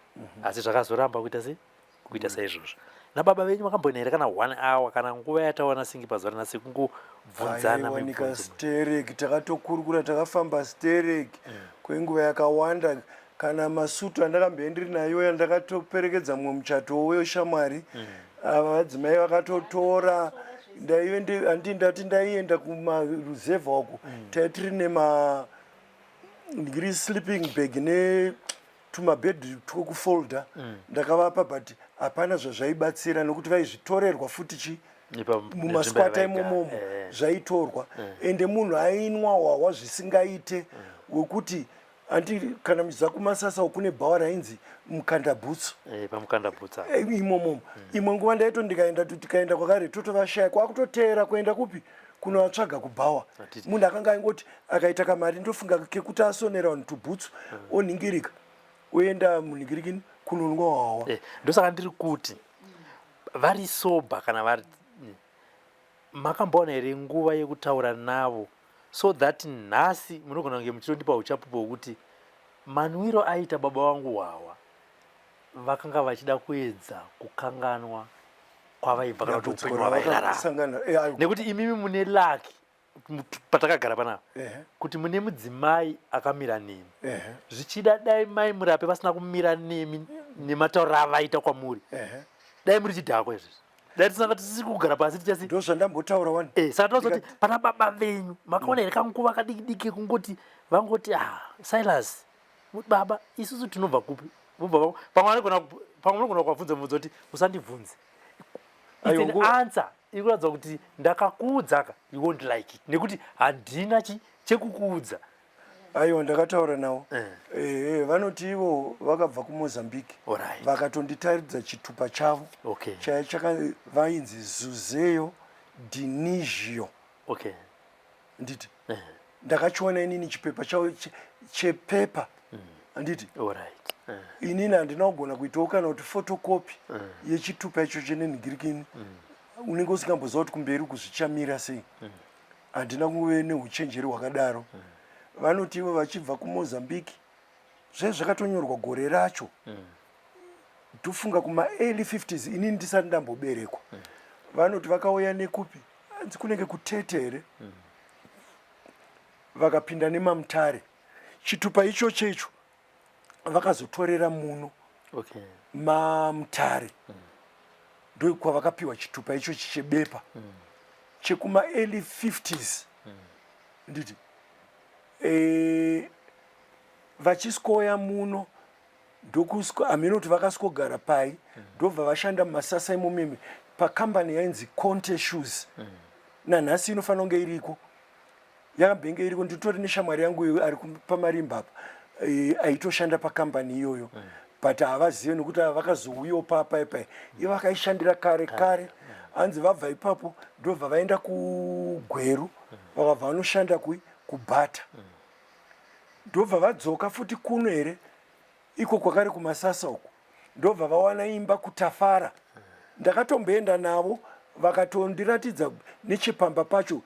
Speaker 4: asi zvakazoramba kuita sei, kuita saizvozvo. Nababa venyu makamboina here kana one hour, kana nguva yatawana singi pazuva ranhasi, kungobvunzana
Speaker 5: Aiwanika.
Speaker 4: mibvunzo?
Speaker 5: Stereki, takatokurukura, takafamba stereki kwenguva yakawanda. Kana masutu andakambe ndiri nayo yandakatoperekedza mumwe muchato weshamwari, ava vadzimai vakatotora. Ndaive handi ndati ndaienda kumaruzevha uko, taitiri nema ndiri sleeping bag netumabhedhi twekufolda, ndakavapa, but hapana zvazvaibatsira nekuti vaizvitorerwa futi chi mumasquatter
Speaker 4: nenzvimbo
Speaker 5: imomomo.
Speaker 4: yavaigara.
Speaker 5: Zvaitorwa, ende munhu ainwa hwahwa zvisingaite, wekuti andi kana muchiziva kuMasasa kune bhawa rainzi Mukanda Bhutsu.
Speaker 4: PaMukanda Bhutsu apa.
Speaker 5: Imomomo imwe nguva ndaito ndikaenda, tikaenda kwakare totovashaya, kwakutoteera kuenda kupi, kunovatsvaga kubhawa.
Speaker 4: Hatiti.
Speaker 5: Munhu akanga aingoti akaita kamari, ndofunga kekuti asonera vanhu tubhutsu, onhingirika, oenda munhingirikini kunonwa hwahwa.
Speaker 4: Ndosaka ndiri kuti vari sober kana vari, makambowana here nguva yekutaura navo, so that nhasi munogona kunge muchitondipa uchapupu hwekuti manwiro aita baba vangu hwahwa vakanga vachida kuedza kukanganwa kwavaibva kana kuti
Speaker 5: Dambudziko
Speaker 4: upenyu hwavairarama?
Speaker 5: ravakasangana ayo.
Speaker 4: Nekuti imimi mune lucky patakagara panapa kuti mune mudzimai akamira nemi. Zvichida dai mai Murape vasina kumira nemi nematauriro avaita kwamuri, dai muri chidhakwa izvezvi, dai tisanga tisiri kugara pasi tichasi.
Speaker 5: Ndo zvandambotaura wani.
Speaker 4: Saka tinozoti pana baba venyu makaona here kanguva kadiki diki kungoti vangoti, "Ah, Silas, baba, isusu tinobva kupi?" Vobva pamwe anogona, pamwe unogona kuvabvunza mubvunzo kuti, "Usandibvunze." It's
Speaker 5: Ayo,
Speaker 4: an answer. Iri kuratidza kuti ndakakuudza ka, you won't like it, nekuti handina chi chekukuudza.
Speaker 5: Aiwa, ndakataura navo. Vanoti ivo vakabva kuMozambique. Vakatonditaridza chitupa chavo. Chaya chaka vainzi Zuzeyo Dinizio. Nditi ndakachiona inini chipepa chavo chepepa, handiti? Inini handina kugona kuitawo kana kuti photocopy yechitupa icho chenenhingirikini. Unenge usingamboziva kuti kumberi uku zvichamira sei. Handina kuve neuchenjeri hwakadaro. Vanoti ivo vachibva kuMozambique, zvai zvakatonyorwa gore racho, tofunga kuma-early 50s, inini ndisati ndamboberekwa. Vanoti vakauya nekupi, hanzi kunenge kuTete here, vakapinda nemaMutare. Chitupa ichocho icho vakazotorera muno maMutare, ndokwavakapiwa chitupa ichochi chebepa chekuma-early 50s, nditi vachisikoya muno, hameno kuti vakasvikogara pai, ndobva vashanda muMasasa imomeme pakambani yainzi Conte Shoes. Nanhasi inofanira kunge iriko, yakambenge iriko. Nditori neshamwari yangu iyo ari paMarimba apa, aitoshanda pakambani iyoyo, but havazive nekuti vakazouyawo papaipai. Ivo vakaishandira kare kare. Hanzi vabva ipapo ndobva vaenda kuGweru, vakabva vanoshanda kui kuBata, ndobva vadzoka futi kuno here iko kwakare kuMasasa uko, ndobva vawana imba kuTafara. Ndakatomboenda navo, vakatondiratidza nechepamba pacho.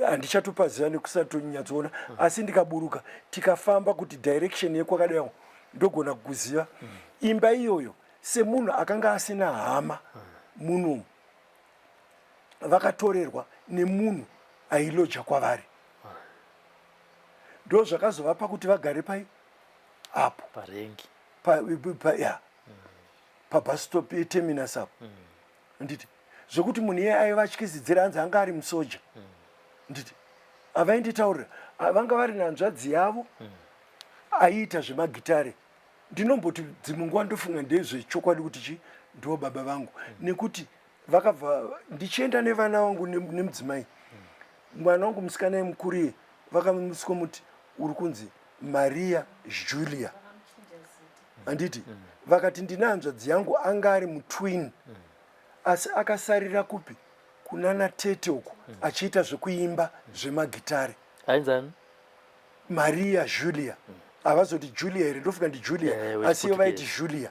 Speaker 5: Handichatopaziva nekusatonyatsoona, asi ndikaburuka tikafamba kuti direction yekwakadai ndogona kuziva imba iyoyo. Semunhu akanga asina hama munomu, vakatorerwa nemunhu ailoja kwavari. Ndo zvakazovapa kuti vagare pai apo.
Speaker 4: Parengi.
Speaker 5: Ya, pabus stop terminus apo, nditi zvekuti munhu iye aiva achikizidzira, hanzi anga ari musoja, nditi havainditaurira. Vanga vari nanzvadzi yavo aiita zvemagitare. Ndinomboti dzimwe nguva ndofunga ndezvechokwadi kuti chi ndo baba vangu, nekuti vakabva ndichienda nevana vangu nemudzimai. Mwana wangu musikana yemukuru vakamusikomuti uri kunzi Maria Julia, handiti? Vakati ndine hanzvadzi yangu anga ari mutwin, asi akasarira kupi, kunana tete uku, achiita zvekuimba zvemagitare.
Speaker 4: Ainzani?
Speaker 5: Maria Julia. Havazoti Julia here? Ndofunga ndiJulia, asi ivo vaiti Julia,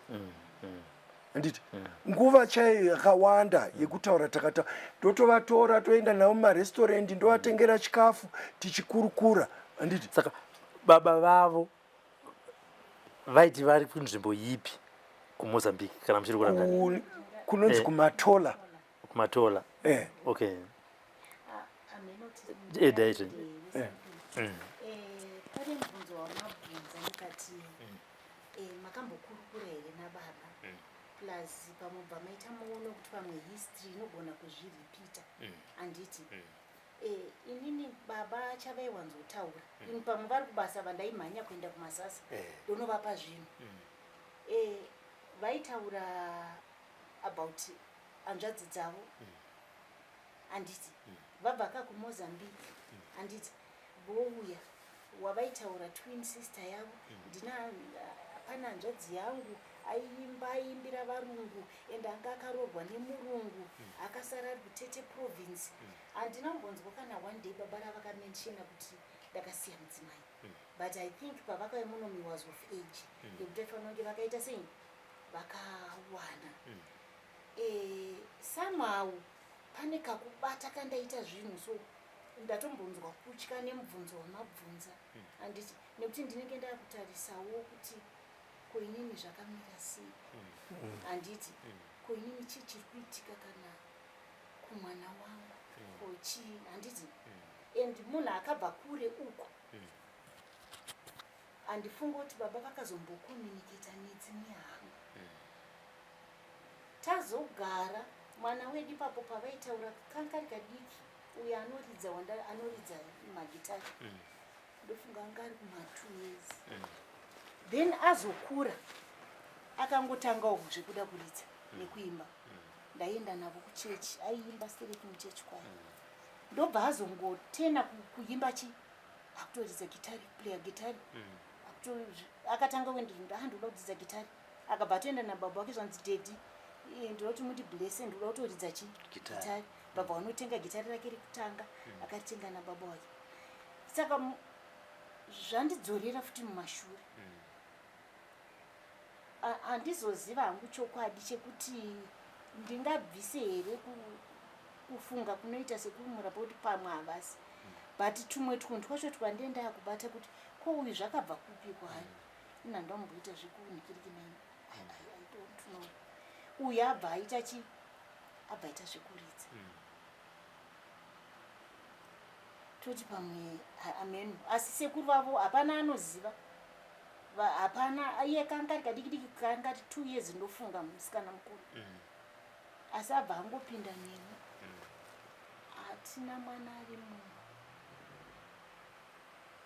Speaker 5: handiti? Nguva chaiyo yakawanda yekutaura takata ndotovatora, toenda navo mumarestorendi, ndovatengera chikafu, tichikurukura, handiti?
Speaker 4: Saka baba vavo vaiti vari kunzvimbo ipi kuMozambique, kana muchiri kurangarira?
Speaker 5: Kunonzi kuMatola.
Speaker 4: KuMatola.
Speaker 5: Eh.
Speaker 4: Okay. Daiti.
Speaker 6: Pane mubvunzo wamabvunza mukati, makambokurukura here nababa, plus pamwe bva maita muono kuti pamwe history inogona kuzviripita, handiti? Inini baba chavaiwanzotaura ini, pamwe vari kubasa, vandaimhanya kuenda kuMasasa ndonovapa zvinhu, vaitaura about hanzvadzi dzavo, handiti? Vabva ka kuMozambique, handiti? Vouya, wavaitaura twin sister yavo, ndina pana hanzvadzi yangu aiimba, aiimbira varungu, and anga akaroorwa nemurungu, akasara ari kuTete Province. Handina kumbonzwa kana one day baba ravakamenshena kuti ndakasiya mudzimai, but I think pavakauya munomi was of age yekuti vaifanira kunge vakaita sei, vakawana. Somehow pane kakubata kandaita zvinhu, so ndatombonzwa kutya nemubvunzo wamabvunza, handiti? Nekuti ndinenge ndakutarisawo kuti ko inini zvakamira sei, handiti? Ko inini chii chiri kuitika kana kumwana wangu, ko chii, handiti? And munhu akabva kure uko, handifunga kuti baba vakazombokomuniketa nedzimwe hama. Tazogara mwana wedu ipapo, pavaitaura kanga kari kadiki, uyo anoridza wanda anoridza magitari, ndofunga anga ari kuma2 years. Then azokura, akangotangawo zvekuda kuridza nekuimba. Ndaienda navo kuchechi, aiimba stereki muchechi kwayo. Ndobva azongotena kuimba chi akutoridza gitari, kuplaya gitari. Akatanga kuenda, ah, ndoda kudzidza gitari. Akabva atoenda nababa wake, zvanzi, "Daddy, ndoda kuti muti blesse, ndoda kutoridza chi
Speaker 4: Gitari."
Speaker 6: Gitari. Baba vanotenga gitari rake rekutanga, akaritenga nababa wake. Saka zvandidzorera futi mumashure. Handizoziva hangu chokwadi chekuti ndingabvise here kufunga kunoita sekurumura pakuti pamwe havasi, but tumwe twunhu twacho twandenda kubata kuti ko uyu zvakabva kupi kwaari. Ina ndomboita zvekunikirikinai, I don't know. Uyu abva aita chi abva aita zvekuridza, toti pamwe ameno, asi sekuru vavo hapana anoziva. Hapana. Iye kanga ari kadiki diki, kanga ari 2 years ndofunga, musikana mukuru, asi abva angopinda neni. Hatina mwana ari muno.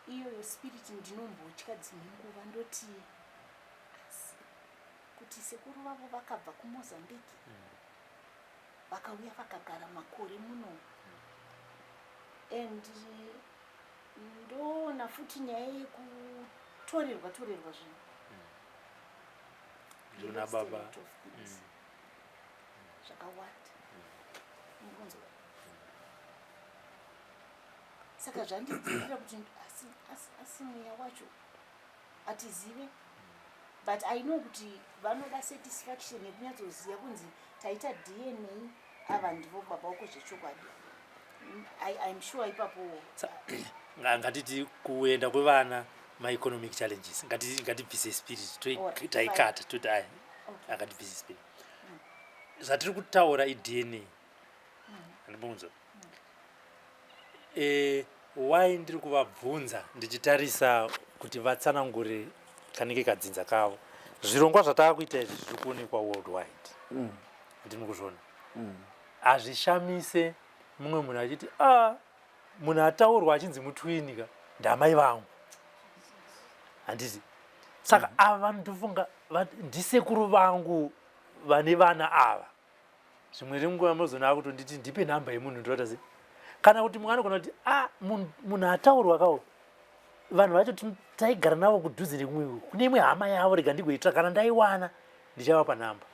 Speaker 6: Iyoyo spirit ndinombotya dzimwe nguva, ndoti asi kuti sekuru vavo vakabva kuMozambique, vakauya vakagara makore muno. And ndoona futi nyaya yekutorerwa torerwa zvinhu.
Speaker 4: Nduna
Speaker 6: Lost a
Speaker 4: baba.
Speaker 6: lot of things. Zvakawanda. Unonzwa? Saka zvandidzirira kuti asi mweya wacho hatizive, but I know kuti vanoda satisfaction yekunyatsoziva kunzi taita DNA, ava ndivo baba wako zvechokwadi. I'm sure ipapo.
Speaker 4: Ngatiti kuenda kwevana maeconomic challenges. Ngatibvise spirit.
Speaker 6: Alright,
Speaker 4: Taikata toti aya akatibvise spirit. Zvatiri kutaura iDNA, handibunzo. Why ndiri kuvabvunza ndichitarisa kuti vatsanangure kanenge kadzinza kavo? Zvirongwa zvatava kuita izvi zviri kuonekwa worldwide, handini kuzviona? Hazvishamise mumwe munhu achiti, "A, munhu ataurwa achinzi mutwini ka ndamai vangu," handiti? Saka ava vanotofunga ndisekuru vangu vane vana ava. Zvimwe renguva munozoona akutonditi, "Ndipe nhamba yemunhu." Ndinoita sei? Kana kuti mumwe anogona kuti, "A, munhu ataurwa kawo, vanhu vacho taigara navo kudhuze nekumwe, kune imwe hama yavo, rega ndigoitsva, kana ndaiwana ndichavapa nhamba."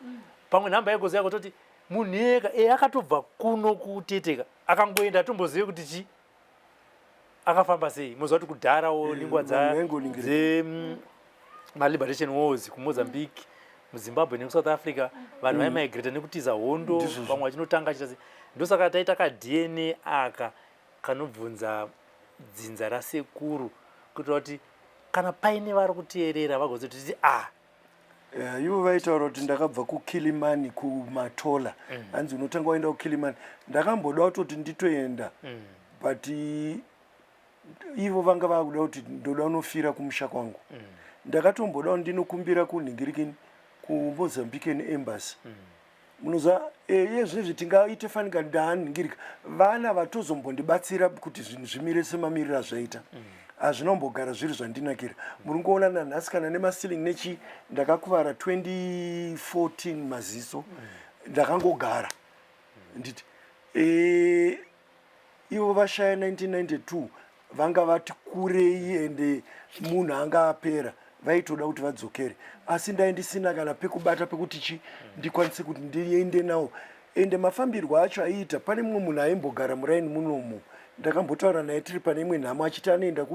Speaker 4: Pamwe nhamba yagoziva kutoti munhu iyeka e akatobva kuno kuteteka, akangoenda, atombozive kuti chi akafamba sei. Moziva kuti kudharawo nenguva
Speaker 5: Vanhu vaingoningira.
Speaker 4: Dzemaliberation wars kuMozambique, muZimbabwe nekuSouth Africa, vanhu vaimigrata nekutiza hondo.
Speaker 5: Ndizvozvo.
Speaker 4: Vamwe vachinotanga chita sei. Ndosaka taita kaDNA aka kanobvunza dzinza rasekuru, kuitira kuti kana paine vari kuteerera vagozoti titi a
Speaker 5: Ivo vaitaura kuti ndakabva kuKilimani, kuMatola. Hanzi unotanga waenda kuKilimani. Ndakamboda kutoti nditoenda, but ivo vanga vakuda kuti ndoda unofira kumusha kwangu. Ndakatomboda kuti ndinokumbira kunhingirikini, kuMozambican Embassy. Munoziva, iye zvinezvi tingaite fanika ndaanhingirika, vana vatozombondibatsira kuti zvinhu zvimire semamiriro azvaita. Hazvinombogara zviri zvandinakira. Muri kuona nanhasi kana nemaceiling nechi. Ndakakuvara 2014 maziso, ndakangogara nditi ivo vashaya 1992, vanga vati kurei, ende munhu anga apera, vaitoda kuti vadzokere, asi ndai ndisina kana pekubata pekuti chi ndikwanise kuti ndiende nawo. Ende mafambirwo acho aiita, pane mumwe munhu aimbogara muraini munomu, ndakambotaura naye tiri pane imwe nhamo, achiti anoenda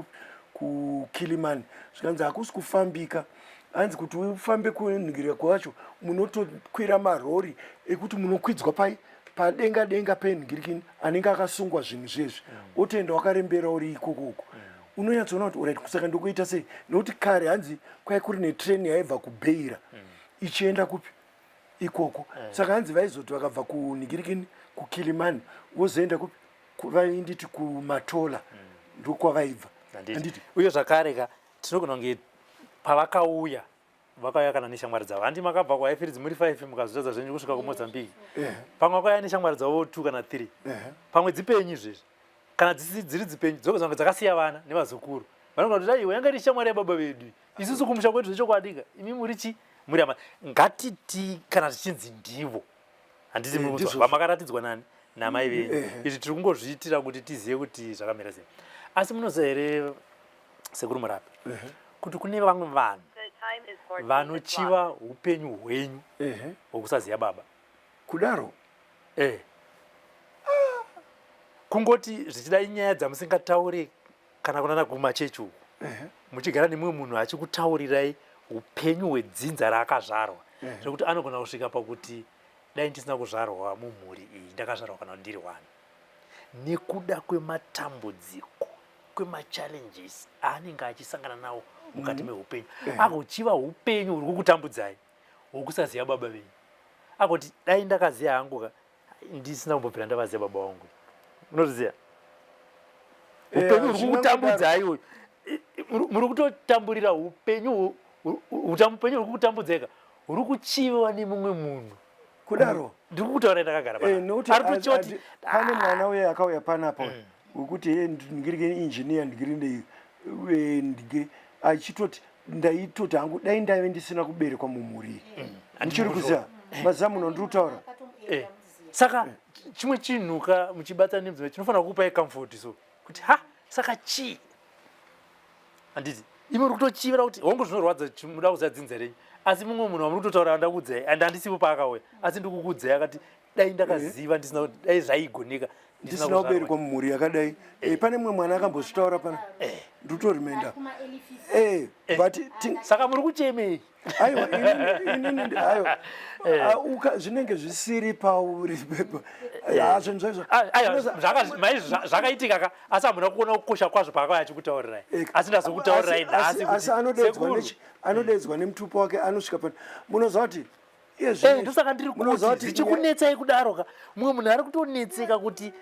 Speaker 5: kuKilimani, zvikanzi hakusi kufambika. Hanzi kuti ufambe kunhingirira kwacho munotokwira marori ekuti munokwidzwa pai padenga denga penhingirikini anenge akasungwa zvinhu zvezvi, otoenda wakarembera uri ikokoko. Unonyatsoona kuti alright, saka ndokuita sei? Nokuti kare hanzi kwai kuri netreni yaibva kuBeira ichienda kupi ikoko. Saka hanzi vaizoti vakabva kunhingirikini, kuKilimani, vozoenda kupi? Vainditi kuMatola ndokwavaibva.
Speaker 4: Handiti? Uye zvakare ka tinogona kunge pavakauya, vakauya kana neshamwari dzavo. Handi makabva kuHighfields muri 5, mukazotadza zvenyu kusvika kuMozambique? Pamwe vakauya neshamwari dzavo 2 kana 3. Pamwe dzipenyu izvezvi. Kana dzisi dziri dzipenyu, dzogona kunge dzakasiya vana nevazukuru. Vanogona kuti, "Aiwa, yanga iri shamwari yababa vedu, isusu kumusha kwedu zvechokwadi ka, imi muri chi muri hama." Ngatiti kana zvichinzi ndivo. Handiti
Speaker 5: Eh,
Speaker 4: muri kunzwa
Speaker 5: ndizvozvo.
Speaker 4: vamakaratidzwa nani namai venyu.
Speaker 5: Eh.
Speaker 4: Izvi tiri kungozviitira kuti tizive kuti zvakamira sei. Asi munoziva here, sekuru Murape, kuti kune vamwe vanhu
Speaker 7: The time is 14 o'clock.
Speaker 4: vanochiva upenyu hwenyu
Speaker 5: Ehe.
Speaker 4: hwokusaziva baba.
Speaker 5: Kudaro.
Speaker 4: Eh. Kungoti zvichida inyaya dzamusingatauri kana kunana kumachechi uku, muchigara nemumwe munhu achikutaurirai upenyu hwedzinza raakazvarwa, zvekuti anogona kusvika pakuti dai ndisina kuzvarwa mumhuri iyi, ndakazvarwa kana ndiri wani, nekuda kwematambudziko, kwemachallenges aanenge achisangana nawo mukati meupenyu, agochiva upenyu huri kukutambudzai hwokusaziva baba venyu, agoti dai ndakaziva hangu ka, ndisina kumbobvira ndavaziva baba vangu. Unozviziva
Speaker 5: Eh,
Speaker 4: upenyu huri
Speaker 5: hazvina.
Speaker 4: kukutambudzai uyu. Muri kutotamburira upenyu upenyu huri kukutambudzeka huri kuchiviwa nemumwe munhu.
Speaker 5: Kudaro.
Speaker 4: Ndiri kukutaura ndakagara
Speaker 5: Eh,
Speaker 4: panapa.
Speaker 5: nokuti
Speaker 4: Ari kuchiva kuti
Speaker 5: pane mwana uye akauya panapa wekuti he ndingiri engineer, ndingiri ndingiri achitoti ndaitoti hangu dai ndaive ndisina kuberekwa mumhuri iyi. Muchiri kuziva maziva munhu ndiri kutaura.
Speaker 4: Eh, saka chimwe chinhu ka muchibata nemudzimai chinofanira kukupai comfort, so kuti ha, saka chii? Handiti imi muri kutochivira kuti hongu zvinorwadza, muda kuziva dzinza renyu, asi mumwe munhu wamuri kutotaura ndakuudzai, and handisipo paakauya, asi ndikukuudzai akati dai ndakaziva ndisina, dai zvaigoneka.
Speaker 5: Ndisina kuberekwa mumhuri yakadai. Eh, pane mumwe mwana akambozvitaura pana, ndikutorimenda.
Speaker 6: Kuma-early 50s.
Speaker 5: Eh, but
Speaker 4: Saka muri kuchemei?
Speaker 5: Aiwa, inini aiwa. Ah, zvinenge zvisiri pauri. Ah, zvinhu zvaizvo.
Speaker 4: Aiwa, zvakaitika ka, asi hamuna kuona kukosha kwazvo paakauya achikutaurirai. Asi ndazokutaurirai nhasi
Speaker 5: asi
Speaker 4: kuti
Speaker 5: anodedzwa
Speaker 4: sekuru,
Speaker 5: anodedzwa nemutupo wake, anosvika pano, munoziva kuti iye
Speaker 4: Ndosaka ndiri
Speaker 5: munoziva
Speaker 4: kuti zvichikunetsai kudaro ka, mumwe munhu ari kutonetseka kuti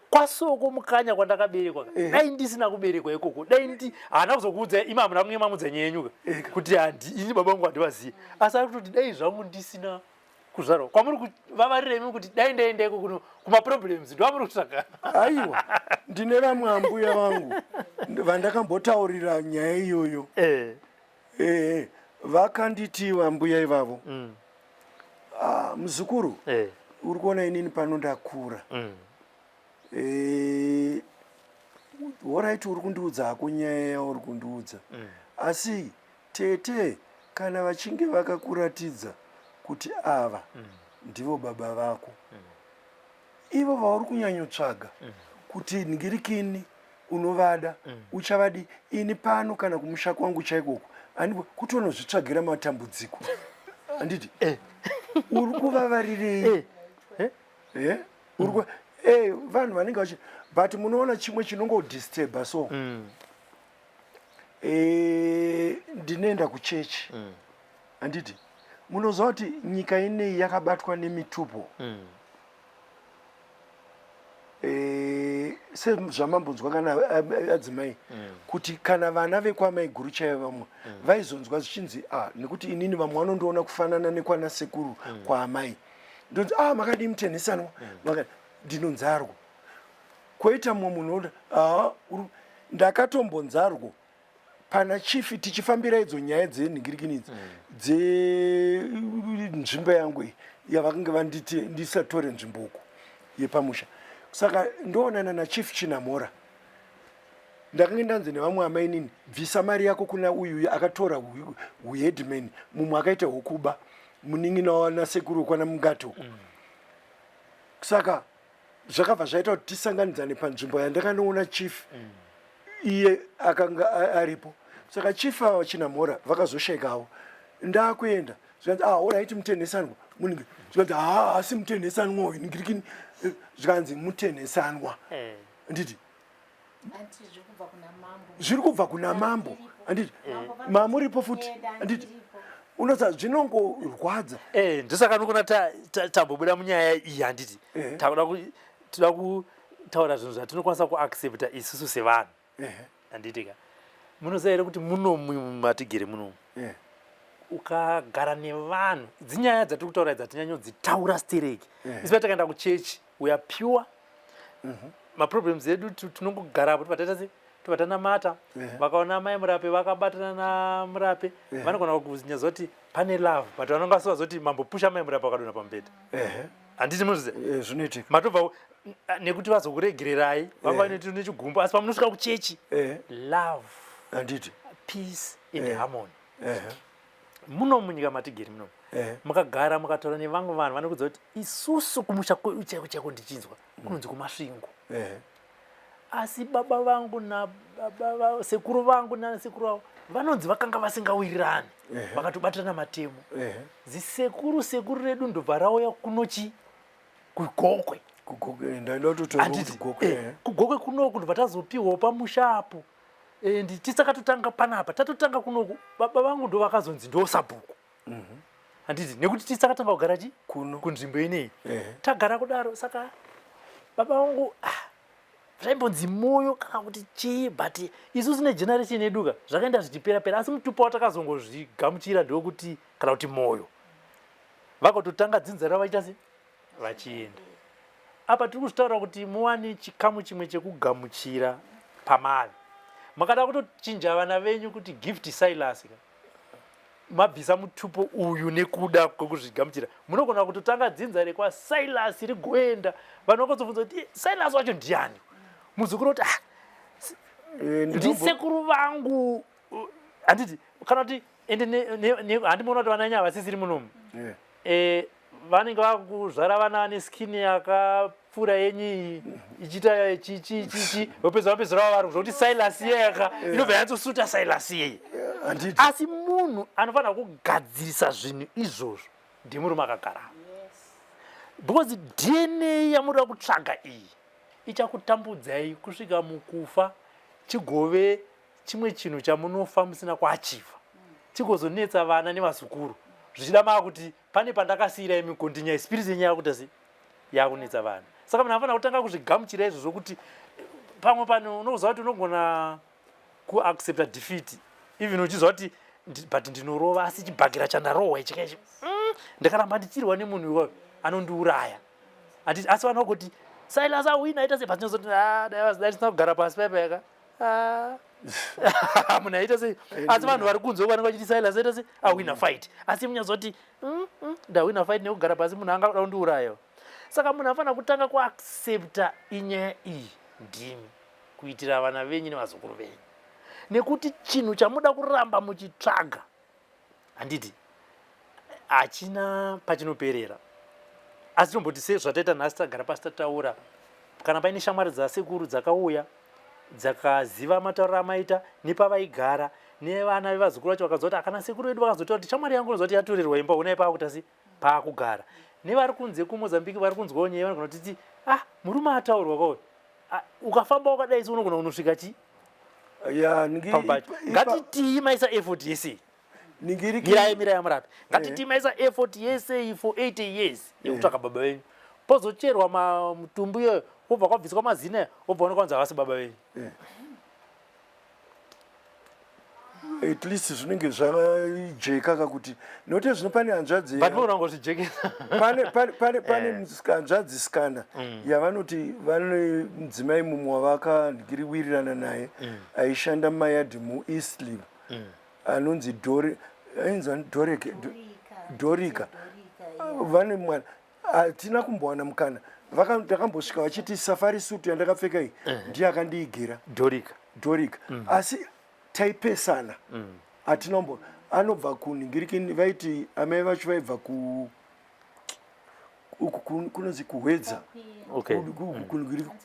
Speaker 4: kwasoko mukanya kwandakaberekwa ka, dai ndisina kuberekwa ikoko, dai ndi haana kuzokuudzai imi, hamuna kunge mamudza nyaya yenyu ka kuti handi ini baba vangu handivazivi, asi ari kutoti dai zvangu ndisina kuzvarwa kwamuri kuvavarira imi, kuti dai ndaenda iko kuno kumaproblems ndoamuri kutsvaga.
Speaker 5: Aiwa, ndine vamwe ambuya vangu vandakambotaurira nyaya iyoyo. Vakanditi vambuya ivavo, "Ah, muzukuru, uri kuona inini pano ndakura. Alright, uri kundiudza hako nyaya yauri kundiudza, asi tete kana vachinge vakakuratidza kuti ava ndivo baba vako, ivo vauri kunyanyotsvaga kuti ngirikini unovada, uchavadi? Ini pano kana kumusha kwangu chaikoko andiko kutonozvitsvagira matambudziko, handiti? Uri kuvavarirei? Vanhu vanenge vachi, but munoona chimwe chinongodisturba so, ndinoenda kuchechi, handiti? Munoziva kuti nyika ineyi yakabatwa nemitupo. Sezvamambonzwa kana adzimai kuti kana vana vekwamai guru chaivo vamwe vaizonzwa zvichinzi, ah, nekuti inini vamwe vanondiona kufanana nekwana sekuru kwaamai, ndonzi, "Ah, makadii mutenhesanwa?" Ndinonzarwo. Kwoita mumwe munhu oda, "Ah, ndakatombonzarwo pana chief tichifambira idzo nyaya dzenhingirikini idzi dzenzvimbo yangu iyi yavakange vanditi ndisatore nzvimbo uku yepamusha. Saka ndoonana nachief Chinamhora. Ndakange ndanzi nevamwe amainini, bvisa mari yako kuna uyu uyu akatora uheadman, mumwe akaita hukuba munin'ina wanasekuru kwana mungati uku. Saka zvakabva zvaita kuti tisanganidzane panzvimbo yandakanoona chief. Iye akanga aripo. Saka chief ava Chinamhora vakazoshekawo ndakuenda, zvikanzi, "Ah, alright, mutenhesanwa munenge." Zvikanzi, "Ha, asi mutenhesanwa uyu ningirikini." Zvikanzi, "Mutenhesanwa." Nditi
Speaker 6: Anti zviri kubva kuna mambo.
Speaker 5: Zviri kubva kuna mambo, handiti?
Speaker 6: Mambo
Speaker 5: Mamuripo futi.
Speaker 6: Eda,
Speaker 5: Handiti?
Speaker 6: ndiripo.
Speaker 5: Unoza zvinongorwadza.
Speaker 4: Ndosaka nokuna tambobuda munyaya iyi, handiti? Takuda toda kutaura zvinhu zvatinokwanisa kuaccepta isusu sevanhu, handiti ka? Munoziva here kuti munomu matigere munomu, ukagara nevanhu, dzinyaya dzatiri kutaura idzi hatinyanyodzitaura stereki. Isu patakaenda kuchechi, we are pure. Maproblems edu tinongogarapo, tobva taita se tobva tanamata. Vakaona mai Murape vakabatana naMurape, vanogona kunyatsa kuti pane love, but vanonga vasingazoti mambopusha mai Murape vakadonha pamubhedha. Handiti munozviziva?
Speaker 5: Eh, zvinoitika.
Speaker 4: Matobva nekuti vazokuregererai vanga vaine nechigumbu, asi pamunosvika kuchechi, love,
Speaker 5: Handiti.
Speaker 4: Peace and harmony. Muno munyika matigeri muno, mukagara mukataura nevamwe vanhu, vanokudza kuti isusu kumusha kwedu chaiko chaiko, ndichinzwa kunonzi kuMasvingo, asi baba vangu nababa sekuru vangu nasekuru vavo vanonzi vakanga vasingawirirani, vakatobatirana matemo. Zisekuru sekuru redu ndobva rauya kunochi kuGokwe.
Speaker 5: KuGokwe, ndaida kutotaura kuti
Speaker 4: Handiti?
Speaker 5: Gokwe.
Speaker 4: KuGokwe kunoku ndobva tazopiwawo pamusha apo. Tisakatotanga panapa, tatotanga kunoku, baba vangu ndo vakazonzi ndo sabhuku, handiti? Nekuti tisakatanga kugara chi
Speaker 5: Kuno.
Speaker 4: Kunzvimbo ineyi. Tagara kudaro, saka baba vangu, ah, zvaimbonzi moyo kana kuti chii, but isusu negeneration yeduka zvakaenda zvichipera pera, asi mutupo watakazongozvigamuchira ndokuti kana kuti moyo vakatotanga dzinza ravo vachiita se vachienda. Apa tiri kuzvitaura kuti muwane chikamu chimwe chekugamuchira pamavi. Makada kutochinja vana venyu kuti Gift Silas ka, mabvisa mutupo uyu nekuda kwekuzvigamuchira, munogona kutotanga dzinza rekwaSilas rigoenda. Vanhu vakazobvunza kuti, "Eh, Silas wacho ndiani?" Muzukuru kuti, "Ah, ndisekuru vangu." Handiti? Kana kuti ende handimuona kuti vana nyaya vasisiri munomu. Vanenge vakuzvara vana vane skin yakapfuura yenyu iyi, ichiita chichichichi, vopedza vapedzera vava vari kuti Silas yeka inobva yatsosuta Silas iyeye.
Speaker 5: Handiti.
Speaker 4: Asi munhu anofanira kugadzirisa zvinhu izvozvo ndimurume akagara, because DNA yamunoda kutsvaga iyi ichakutambudzai kusvika mukufa, chigove chimwe chinhu chamunofa musina kuachieva, chigozonetsa vana nevazukuru. Zvichida maa kuti pane pandakasiyirai mikondinya spirit yenyu yakuita se yakunetsa vana. Saka munhu anofanira kutanga kuzvigamuchira izvozvo, kuti pamwe pano unoziva kuti unogona kuaccepta defeat, even uchiziva kuti but ndinorova, asi chibhakira chandarohwa ichi kaichi, ndakaramba ndichirwa nemunhu iwayo anondiuraya. Handiti? Asi vanhu vakuti Silas awina, aita sei, patinozoti, "Ah, dai tisina kugara pasi paipayaka." Ah. Munhu aita sei? Asi vanhu vari kunze vanenge vachiti Silas aita sei, awina fight, asi munyazoti, ndawina fight nekugara pasi, munhu angada kundiuraya." Saka munhu anofanira kutanga kuaccepta inyaya iyi ndimi, kuitira vana venyu nevazukuru venyu, nekuti chinhu chamuda kuramba muchitsvaga, handiti, hachina pachinoperera. Asi tomboti sezvataita nhasi, tagara pasi tataura, kana paine shamwari dzasekuru dzakauya dzakaziva matauriro amaita nepavaigara, nevana vevazukuru vacho vakaziva kuti akana sekuru vedu vakazotaura kuti shamwari yangu unoziva kuti yatorerwa imba, unai paakuita sei, paakugara, nevari kunze kuMozambique vari kunzwawo nyaya, vanogona kutiti, "Ah, murume ataurwa kwauri." Ah, ukafamba wakadai se unogona kunosvika chi
Speaker 5: Ya,
Speaker 4: pambacho. Ngatitii maisa effort yese.
Speaker 5: Ningiriki.
Speaker 4: Mirai, mirai amurapi. Ngatitii maisa effort yese iyi for 80 years yekutsvaka baba venyu, pozocherwa mutumbu iyoyo, wobva kwabviswa mazina ayo, wobva onekwa kunzi havasi baba venyu.
Speaker 5: At least zvinenge zvajeka kakuti, nokuti zvino pane hanzvadzi
Speaker 4: But munogona kungozvijekesa.
Speaker 5: Pane hanzvadzi sikana yavanoti vane mudzimai mumwe wavakandiriwirirana naye aishanda mumayadhi muEastlea, anonzi Dori, ainzi ani? Doreke, Dorika. Vane mwana, hatina kumbowana mukana. Ndakambosvika vachiti safari suit yandakapfeka iyi ndiye akandiigira.
Speaker 4: Dorika.
Speaker 5: Dorika. Asi taipesana, hatina kumbo. Anobva kunhingirikini, vaiti amai vacho vaibva ku uku kunonzi kuHwedza.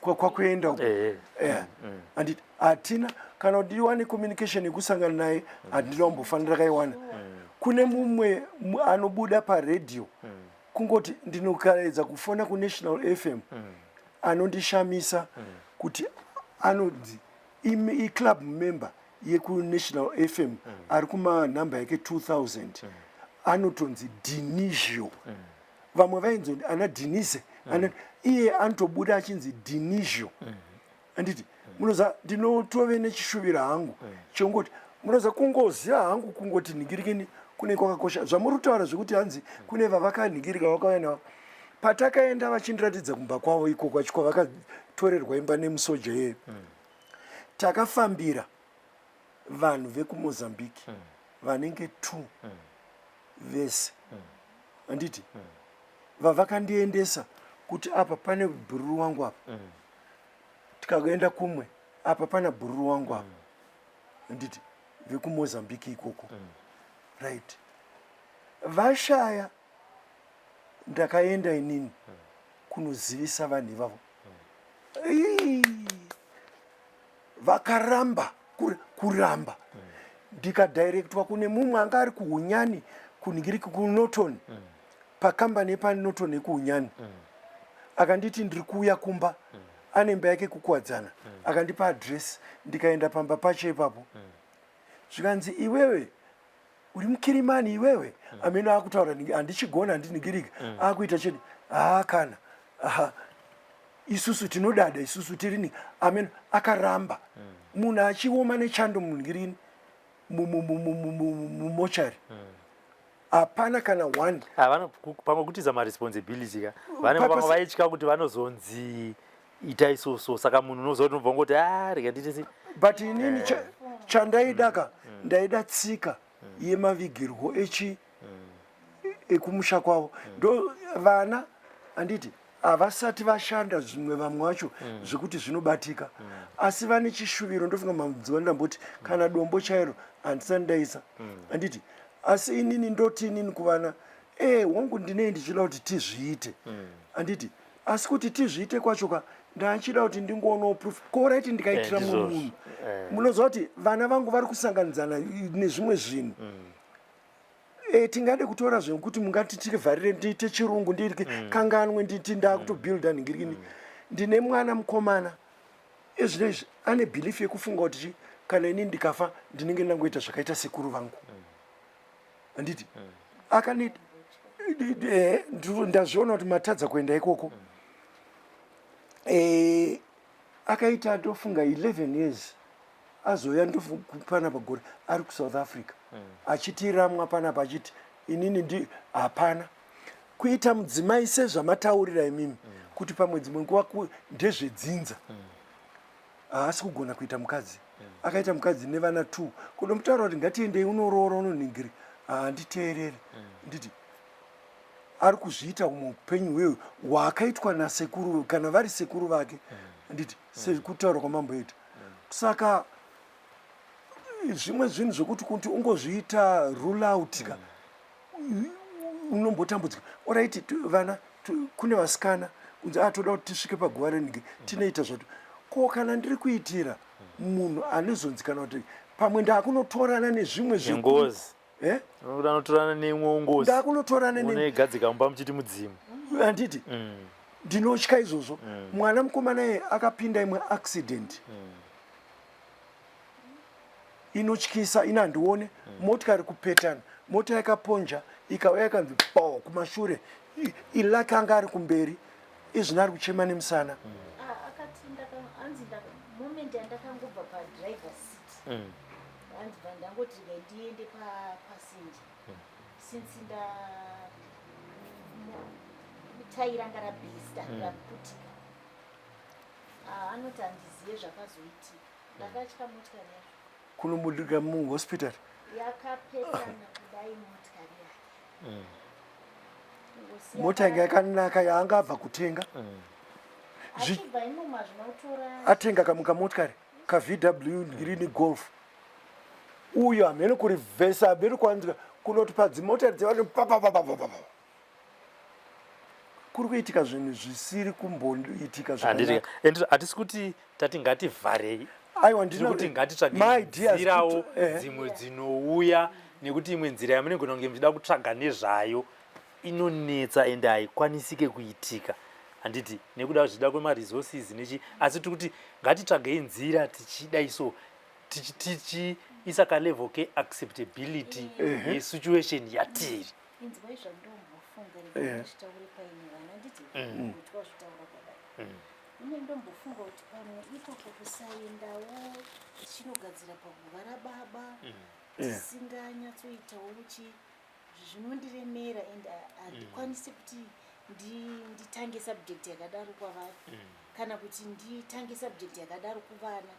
Speaker 5: Kwakuenda uku. Anditi hatina kana kuti ndiwane communication yekusangana naye, handina kumbofanira kaiwana. Kune mumwe anobuda paredhiyo, kungoti ndinokaedza kufona kuNational FM, anondishamisa kuti anonzi iclub member yekuNational FM, ari kumanhamba yake 2000, anotonzi Dinisio. Vamwe vainzi ana Denise, iye anotobuda achinzi Dinisio. Anditi munoza ndinotove nechishuviro hangu chongoti munoza kungoziva hangu kungoti nhingirikini kune kwakakosha zvamuri kutaura, zvekuti hanzi kune vavakanhingirika vakauya navo. Patakaenda vachindiratidza kumba kwavo ikoko achikwa vakatorerwa imba nemusoja iyeyo, takafambira vanhu vekuMozambique vanenge two vese, handiti? Vavakandiendesa kuti apa pane bhururu wangu apa. Tikaenda kumwe, apa pana bhururu wangu apa. Nditi vekuMozambique ikoko. Right, vashaya, ndakaenda inini kunozivisa vanhu ivavo. Ii, vakaramba kuramba. Ndikadirectwa kune mumwe anga ari kuHunyani, kunhingiriki, kuNorton, pakambani yepaNorton yekuHunyani. Akanditi ndiri kuuya kumba, ane imba yake kuKuwadzana. Akandipa address, ndikaenda pamba pacho ipapo. Zvikanzi, "Iwewe uri mukirimani iwewe." Amene akutaura handichigona, handinhingiriki, akuita chete. Haa, kana aha, isusu tinodada, isusu tirini. Amen, akaramba. Munhu achioma nechando munhingirini, mumochari, hapana kana one.
Speaker 4: Ah, pamwe kutiza maresponsibility ka. Vane vamwe vaitya kuti vanozonzi ita isoso, saka munhu unoziva kuti unobva ngoti, "A, rega ndiite sei."
Speaker 5: But inini chandaida ka, ndaida tsika yemavigirwo echi ekumusha kwavo. Ndo vana, handiti havasati vashanda zvimwe, vamwe vacho zvekuti zvinobatika, asi vane chishuviro. Ndofunga mazuva ndamboti kana dombo chairo handisati ndaisa, handiti? Asi inini ndoti inini kuvana, e wangu, ndinei ndichida kuti tizviite, handiti? Asi kuti tizviite kwacho ka, ndachida kuti ndingoonawo proof koraiti ndikaitira mumwe
Speaker 4: Ndizvozvo.
Speaker 5: munhu. Munoziva kuti vana vangu vari kusanganidzana nezvimwe zvinhu. Tingade kutora zvekuti mungati tivharire, ndiite chirungu, ndirike kanganwe, nditi ndakutobuilda nhingirikini. Ndine mwana mukomana ezvino izvi ane belief yekufunga kuti chi kana ini ndikafa ndinenge ndangoita zvakaita sekuru vangu, handiti? Akani ndazviona kuti matadza kuenda ikoko. Akaita ndofunga 11 years, azoya panapa gore ari kuSouth Africa, achitiramwa panapa, achiti inini ndi hapana kuita mudzimai sezvamataurira imimi kuti pamwe dzimwe nguva ndezvedzinza. Haasi kugona kuita mukadzi. Akaita mukadzi nevana two. Kunomutaura kuti ngatiendei unoroora, unonhingiri, handiteerere. Nditi ari kuzviita muupenyu hweyo hwaakaitwa nasekuru, kana vari sekuru vake, handiti? Sekutaura kwamamboita. Saka zvimwe zvinhu zvekuti kuti ungozviita rule out ka, unombotambudzika. Alright, vana, kune vasikana kunzi a toda kuti tisvike paguva renhingi, tinoita zvato. Ko kana ndiri kuitira munhu anozonzi, kana kuti pamwe ndaakunotorana nezvimwe
Speaker 4: Nengozi.
Speaker 5: Eh?
Speaker 4: Unokuti anotorana neimwe ngozi.
Speaker 5: Ndaakunotorana
Speaker 4: Unoigadzika mumba muchiti mudzimu.
Speaker 5: Handiti ndinotya izvozvo. Mwana mukomana iye akapinda imwe accident inotyisa. Ina handione motikari kupetana, mota yakaponja, ikauya ikanzi po kumashure. Ilaki anga ari kumberi. Izvino ari kuchema nemusana.
Speaker 6: Ah, akati hanzi moment yandakangobva padriver seat, hanzi bva ndangoti regai ndiende papassenger, since nda tai ranga rabursta, raputika. Ah, anoti handizive zvakazoitika, ndakatya motikari yacho.
Speaker 5: Kunomudika muhospital.
Speaker 6: Yakapetana kudai motikari yake. Kungosiya
Speaker 5: Mota yanga yakanaka yaanga abva kutenga.
Speaker 6: Achibva imomo hazvina kutora.
Speaker 5: Atenga kamwe kamotikari kaVW green Golf. Uyo hamene kurivhesa, hamene kwanzika kunoti padzimotari dzevanhu papapapapapa kuri kuitika zvinhu zvisiri kumboitika
Speaker 4: Handiti
Speaker 5: zvakanaka.
Speaker 4: And hatisi kuti tati ngativharei.
Speaker 5: Aiwa,
Speaker 4: Tiri kuti
Speaker 5: my
Speaker 4: ngatitsvage
Speaker 5: dears,
Speaker 4: nzirawo dzimwe dzinouya, nekuti imwe nzira yamunogona kunge muchida kutsvaga nezvayo inonetsa ende haikwanisike kuitika, handiti? Nekuda zvida kwemaresources nechi. Asi tiri kuti ngatitsvagei nzira tichida iso tichiisa kalevel keacceptability yesituation yatiri.
Speaker 6: Inzwai zvandombofunga, rega ndichitaure paine vana, nditi kutya zvitaura kwadai. Ine ndombofunga kuti pamwe ikoko kusaendawo tichinogadzira paguva rababa, tisinganyatsoitawo chi, zvinondiremera and handikwanisi kuti nditange subject yakadaro kwavari. Kana kuti nditange subject yakadaro kuvana,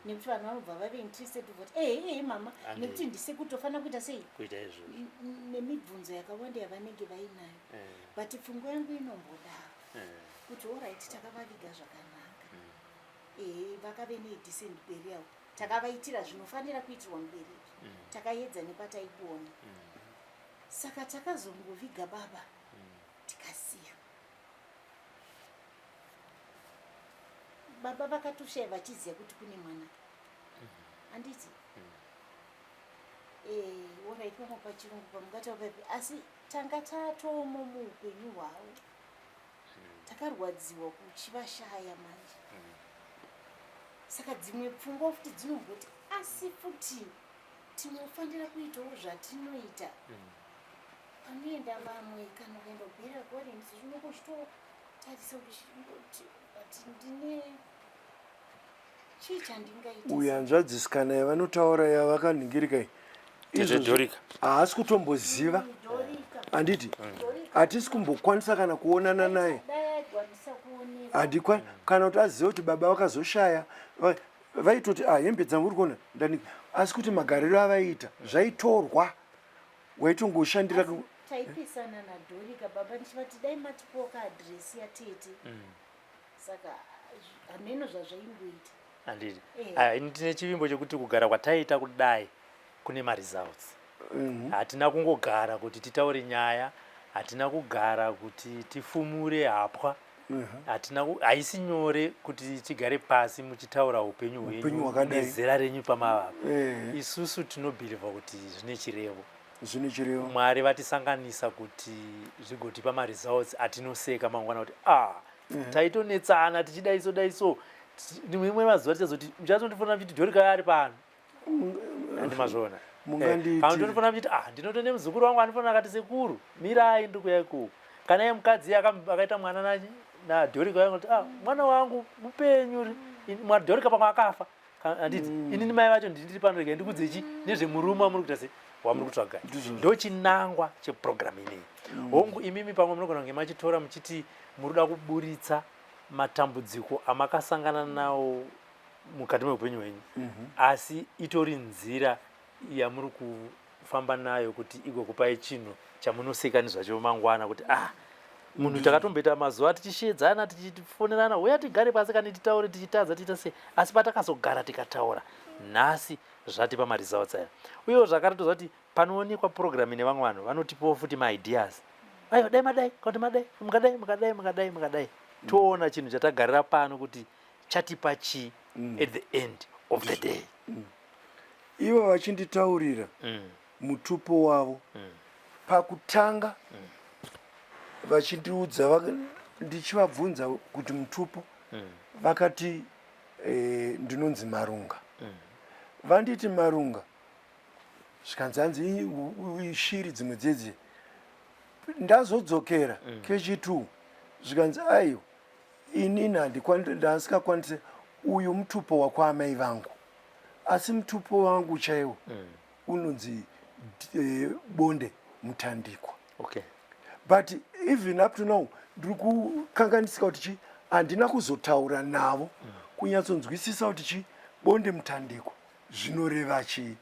Speaker 6: nekuti vanhu vanobva vave interested kuti ehe ehe mama, nekuti ndisekutofanira kuita sei,
Speaker 4: kuita izvozvo,
Speaker 6: nemibvunzo yakawanda yavanenge vainayo. But pfungwa yangu inombodaro kuti alright, takavaviga zvakanaka, ehe, vakave nedecent burial, takavaitira zvinofanira kuitirwa mubereki, takaedza nepataigona. Saka takazongoviga baba, tikasiya. Baba vakatoshaya vachiziva kuti kune mwana, handiti? Alright, pamwe pachirungu pamungataura paipi, asi tanga tatomo muupenyu hwavo, takarwadziwa kuchivashaya manje. Saka dzimwe pfungwa futi dzinomboti, asi futi tinofanira kuitawo zvatinoita panoenda vamwe. Kana ukaenda kuburial gardens, unonge uchitotarisa kuti, but ndine chii chandingaita?
Speaker 5: Uyu hanzvadzisikana yavanotaura yavakanhingirika iyi,
Speaker 4: Tete Dorika.
Speaker 5: Haasi kutomboziva.
Speaker 6: Dorika.
Speaker 5: Handiti?
Speaker 6: Dorika.
Speaker 5: Hatisi kumbokwanisa kana kuonana naye.
Speaker 6: Dai aikwanisa kuoneka.
Speaker 5: Handikwa kana kuti azive kuti baba vakazoshaya. Vaitoti, ah, hembe dzangu uri kuona ndani, asi kuti magariro avaiita zvaitorwa, waitongoshandira.
Speaker 6: Asi taipisana naDorika baba, ndichivati dai matipoka adhiresi yatete. Saka hameno zvazvaingoita.
Speaker 4: Handiti?
Speaker 6: Eh.
Speaker 4: Ah, ini ndine chivimbo chekuti kugara kwataita kudai kune maresults. Hatina kungogara kuti titaure nyaya, hatina kugara kuti tifumure hapwa. Hatina haisi nyore kuti tigare pasi muchitaura upenyu
Speaker 5: upenyu
Speaker 4: hwenyu
Speaker 5: hwakadai.
Speaker 4: Nezera renyu pamavapa. Isusu tinobhilivha kuti zvine chirevo.
Speaker 5: Zvine chirevo.
Speaker 4: Mwari vatisanganisa kuti zvigotipa maresults atinoseka mangwana kuti, ah, taitonetsana tichidai so dai so. Rimwe mazuva tichazoti, muchazondifonera muchiti, "Dorika ari pano," handimazvona?
Speaker 5: Munganditi-
Speaker 4: Kana tondifonera muchiti, "Ah, ndinoto nemuzukuru wangu andifonera akati, sekuru, mirai, ndiri kuuya ikoko." Kana iye mukadzi akaita mwana nachi naDorika yangu, kuti, "Ah, mwana wangu mupenyu." MwaDorika pamwe akafa. Handiti? Inini mai vacho ndiri pano, regai ndikudze chi nezvemurume wamuri kuita se wamuri kutsvaga. Ndo chinangwa chepurogiramu ineyi. Hongu, imimi pamwe munogona kunge machitora muchiti muri kuda kuburitsa matambudziko amakasangana nawo mukati meupenyu hwenyu, asi itori nzira yamuri kufamba nayo kuti igokupai chinhu chamunoseka nezvacho mangwana kuti, ah, munhu takatomboita mazuva tichishedzana, tichifonerana, uya tigare pasi kani titaure, tichitadza, tiita sei, asi patakazogara tikataura nhasi zvatipa maresults aya. Uyewo zvakare toziva kuti panoonekwa purogiramu ine vamwe vanhu vanotipawo futi maideas, aiwa, dai madai, kana kuti madai, mukadai, mukadai, mukadai, mukadai, toona chinhu chatagarira pano kuti chatipa chii at the end of the day.
Speaker 5: Ivo vachinditaurira mutupo wavo pakutanga, vachindiudza, ndichivabvunza kuti mutupo, vakati, ndinonzi Marunga. Vanditi Marunga, zvikanzi hanzi ishiri dzimwe dzedzi. Ndazodzokera kechi2, zvikanzi aiwa, inini ndasingakwanise, uyu mutupo wakwaamai vangu, asi mutupo wangu chaiwo unonzi Bonde Mutandikwa. But even up to now ndiri kukanganisika kuti chi, handina kuzotaura navo kunyatsonzwisisa kuti chi Bonde Mutandikwa zvinoreva chii,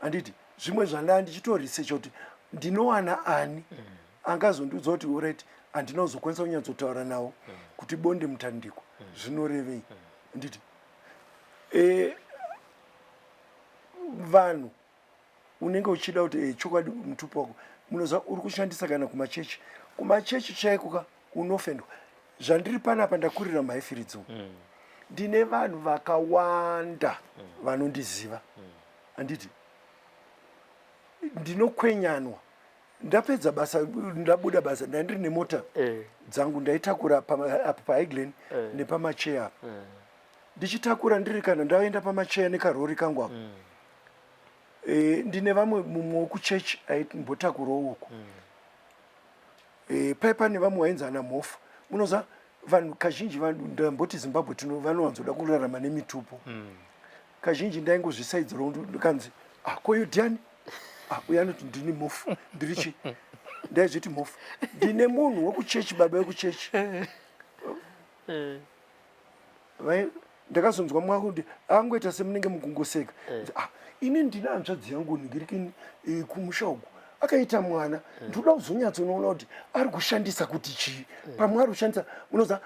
Speaker 5: handiti? Zvimwe zvandaa ndichitoresearcha kuti ndinowana ani angazondiudza kuti alright, handina kuzokwanisa kunyatsotaura navo kuti Bonde Mutandikwa zvinorevei, handiti? Vanhu unenge uchida kuti chokwadi mutupo wako munoziva uri kushandisa. Kana kumachechi, kumachechi chaiko ka, unofendwa. Zvandiri panapa, ndakurira muHighfields umu, ndine vanhu vakawanda vanondiziva, handiti? Ndinokwenyanwa ndapedza basa, ndabuda basa, ndandiri nemota dzangu, ndaitakura apa paHighland nepamacheya apa, ndichitakura ndiri, kana ndaenda pamacheya nekarori kangu apa. Ndine vamwe, mumwe wekuchechi aimbotakurawo uku. Pai pane vamwe vainzi ana Mhofu. Munoziva vanhu kazhinji, vanhu ndamboti Zimbabwe tino vanowanzoda kurarama nemitupo. Kazhinji ndaingozvisaidzirawo, ndikanzi, "Ah, koyo ndiani? Ah, uyo anoti ndini Mhofu, ndiri chi." Ndaizviti Mhofu. Ndine munhu wekuchechi, baba vekuchechi. Ndakazonzwa mwako kuti angoita semunenge mukungoseka. Ah, ini ndine hanzvadzi yangu ningirikini eh, kumusha uku akaita mwana, ndinoda kuzonyatsonoona kuti ari kushandisa kuti chii. Pamwe ari kushandisa, unoza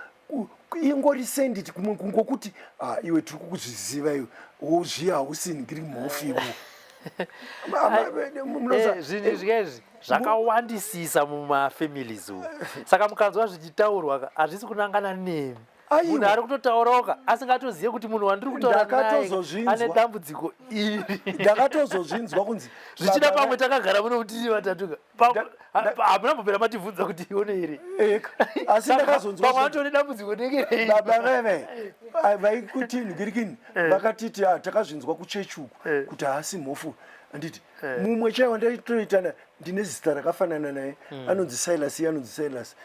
Speaker 5: ingori senditi kumwe kungokuti, ah, iwe tiri kukuzviziva iwe, wozviya hausi ningiri mhofu iwe.
Speaker 4: Eh, zvinhu izvi izvi zvakawandisisa mumafamilies umu, saka mukanzwa zvichitaurwa ka, hazvisi kunangana nemi.
Speaker 5: Aiwa.
Speaker 4: Munhu ari kutotaurawo ka asingatozive kuti munhu wandiri kutaura naye
Speaker 5: Ndakatozozvinzwa.
Speaker 4: ane dambudziko iri.
Speaker 5: Ndakatozozvinzwa kunzi
Speaker 4: zvichida
Speaker 5: baba
Speaker 4: pamwe takagara muno kuti tiri vatatu ka. Hamuna mbobvera matibvunza kuti ione here.
Speaker 5: Eka. Asi
Speaker 4: Saka
Speaker 5: ndakazonzwa
Speaker 4: pamwe atone dambudziko rinenge rei.
Speaker 5: Baba veve vaikuti ngirikini vakatiti, ah, takazvinzwa kuchechi uku kuti haasi mhofu, handiti? Mumwe chaiwa ndaitoitana, ndine zita rakafanana naye, anonzi Silas, iye anonzi Silas.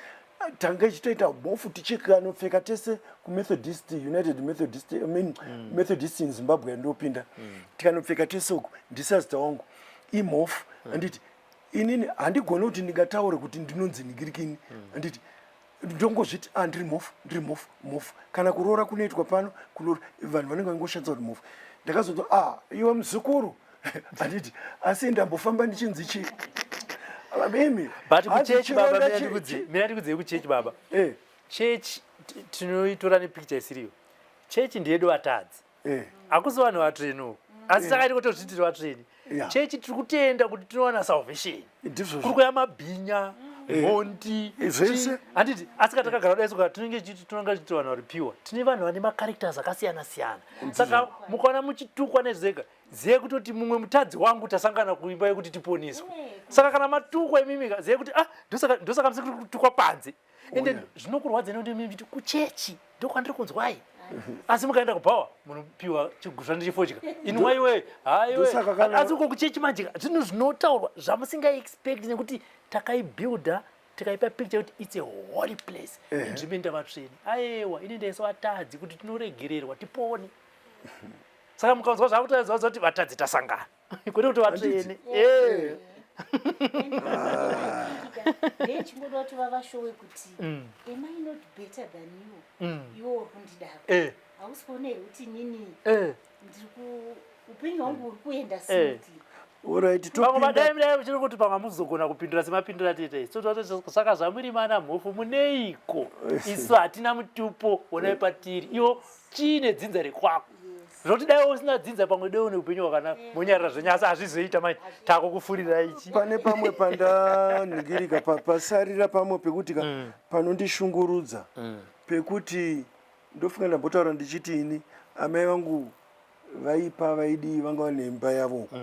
Speaker 5: Ah, tanga ichitoita mhofu tichikanopfeka tese kuMethodist, United Methodist, I mean, Methodist in Zimbabwe yandopinda. Tikanopfeka tese uku, ndisazita wangu imhofu, handiti? Inini handigoni kuti ndingataure kuti ndinonzi ningirikini, handiti? Ndongozviti, ah, ndiri mhofu, ndiri mhofu, mhofu. Kana kuroora kunoitwa pano kuno, vanhu vanenge vangoshandisa kuti mhofu. Ndakazonzwa, ah, iwe muzukuru, handiti? Asi ndambofamba ndichinzi chii imi?
Speaker 4: But
Speaker 5: Hanzi
Speaker 4: kuchechi baba,
Speaker 5: chironda
Speaker 4: mira ndikudzei kuchechi baba. Chechi tinoitora nepicture isiriyo. Chechi ndeyedu vatadzi, hakusi vanhu vatsvene, asi takaita kutozviti tiri vatsvene. Chechi tiri kutenda kuti tinowana salvation.
Speaker 5: Ndizvozvo.
Speaker 4: Kuri kuya mabhinya, mhondi,
Speaker 5: Zvese.
Speaker 4: Handiti? Asi ka takagara kudai soka tinenge tinonga tichiti vanhu vari pure. Tine vanhu vane macharacters akasiyana siyana, saka mukaona muchitukwa nezvega, zive kutoti mumwe mutadzi wangu tasangana kuimba yekuti tiponeswe. Saka kana matukwa imimika, zive kuti, ah, ndosaka musiri kutukwa panze. Ende zvinokurwadza nekuti imimi muchiti kuchechi ndokwandiri kunzwai, asi mukaenda kubhawa munopiwa chigusva nechifodya, inwaiwe haiwe.
Speaker 5: Ndosaka
Speaker 4: Asi uko kuchechi manje zvinhu zvinotaurwa zvamusingaexpect, nekuti takaibuilda, tikaipa picture kuti it's a holy place, inzvimbo inoita vatsvene. Aiwa, inoenda vatadzi kuti tinoregererwa tipone. Saka mukanzwa zvakutaridza kuti vatadzi tasangana, kwete kuti vatsvene. Eh.
Speaker 6: Ndechingoda kuti vavashowe kuti, am I not better than you? Iwe uri kundidaro, hausi kuona here kuti inini ndiri ku upenyu hwangu huri kuenda smoothly?
Speaker 5: Alright,
Speaker 4: Pamwe
Speaker 5: topinda.
Speaker 4: madai dai muchiri kuti pamwe muzogona kupindura semapindura atiita isu. Saka zvamuri mana mhofu muneiko? Isu hatina mutupo, onai patiri iwo chiine dzinza rekwako. Zvokuti dai usina dzinza, pamwe dai une upenyu hwakanaka, monyarara zvenyu, asi hazvizoita manje takukufurira ichi.
Speaker 5: Pane pamwe pandanhingirika pasarira pamwe pekuti ka panondishungurudza, pekuti ndofunga ndambotaura ndichiti ini amai vangu vaipa vaidii, vanga vane imba yavo uko.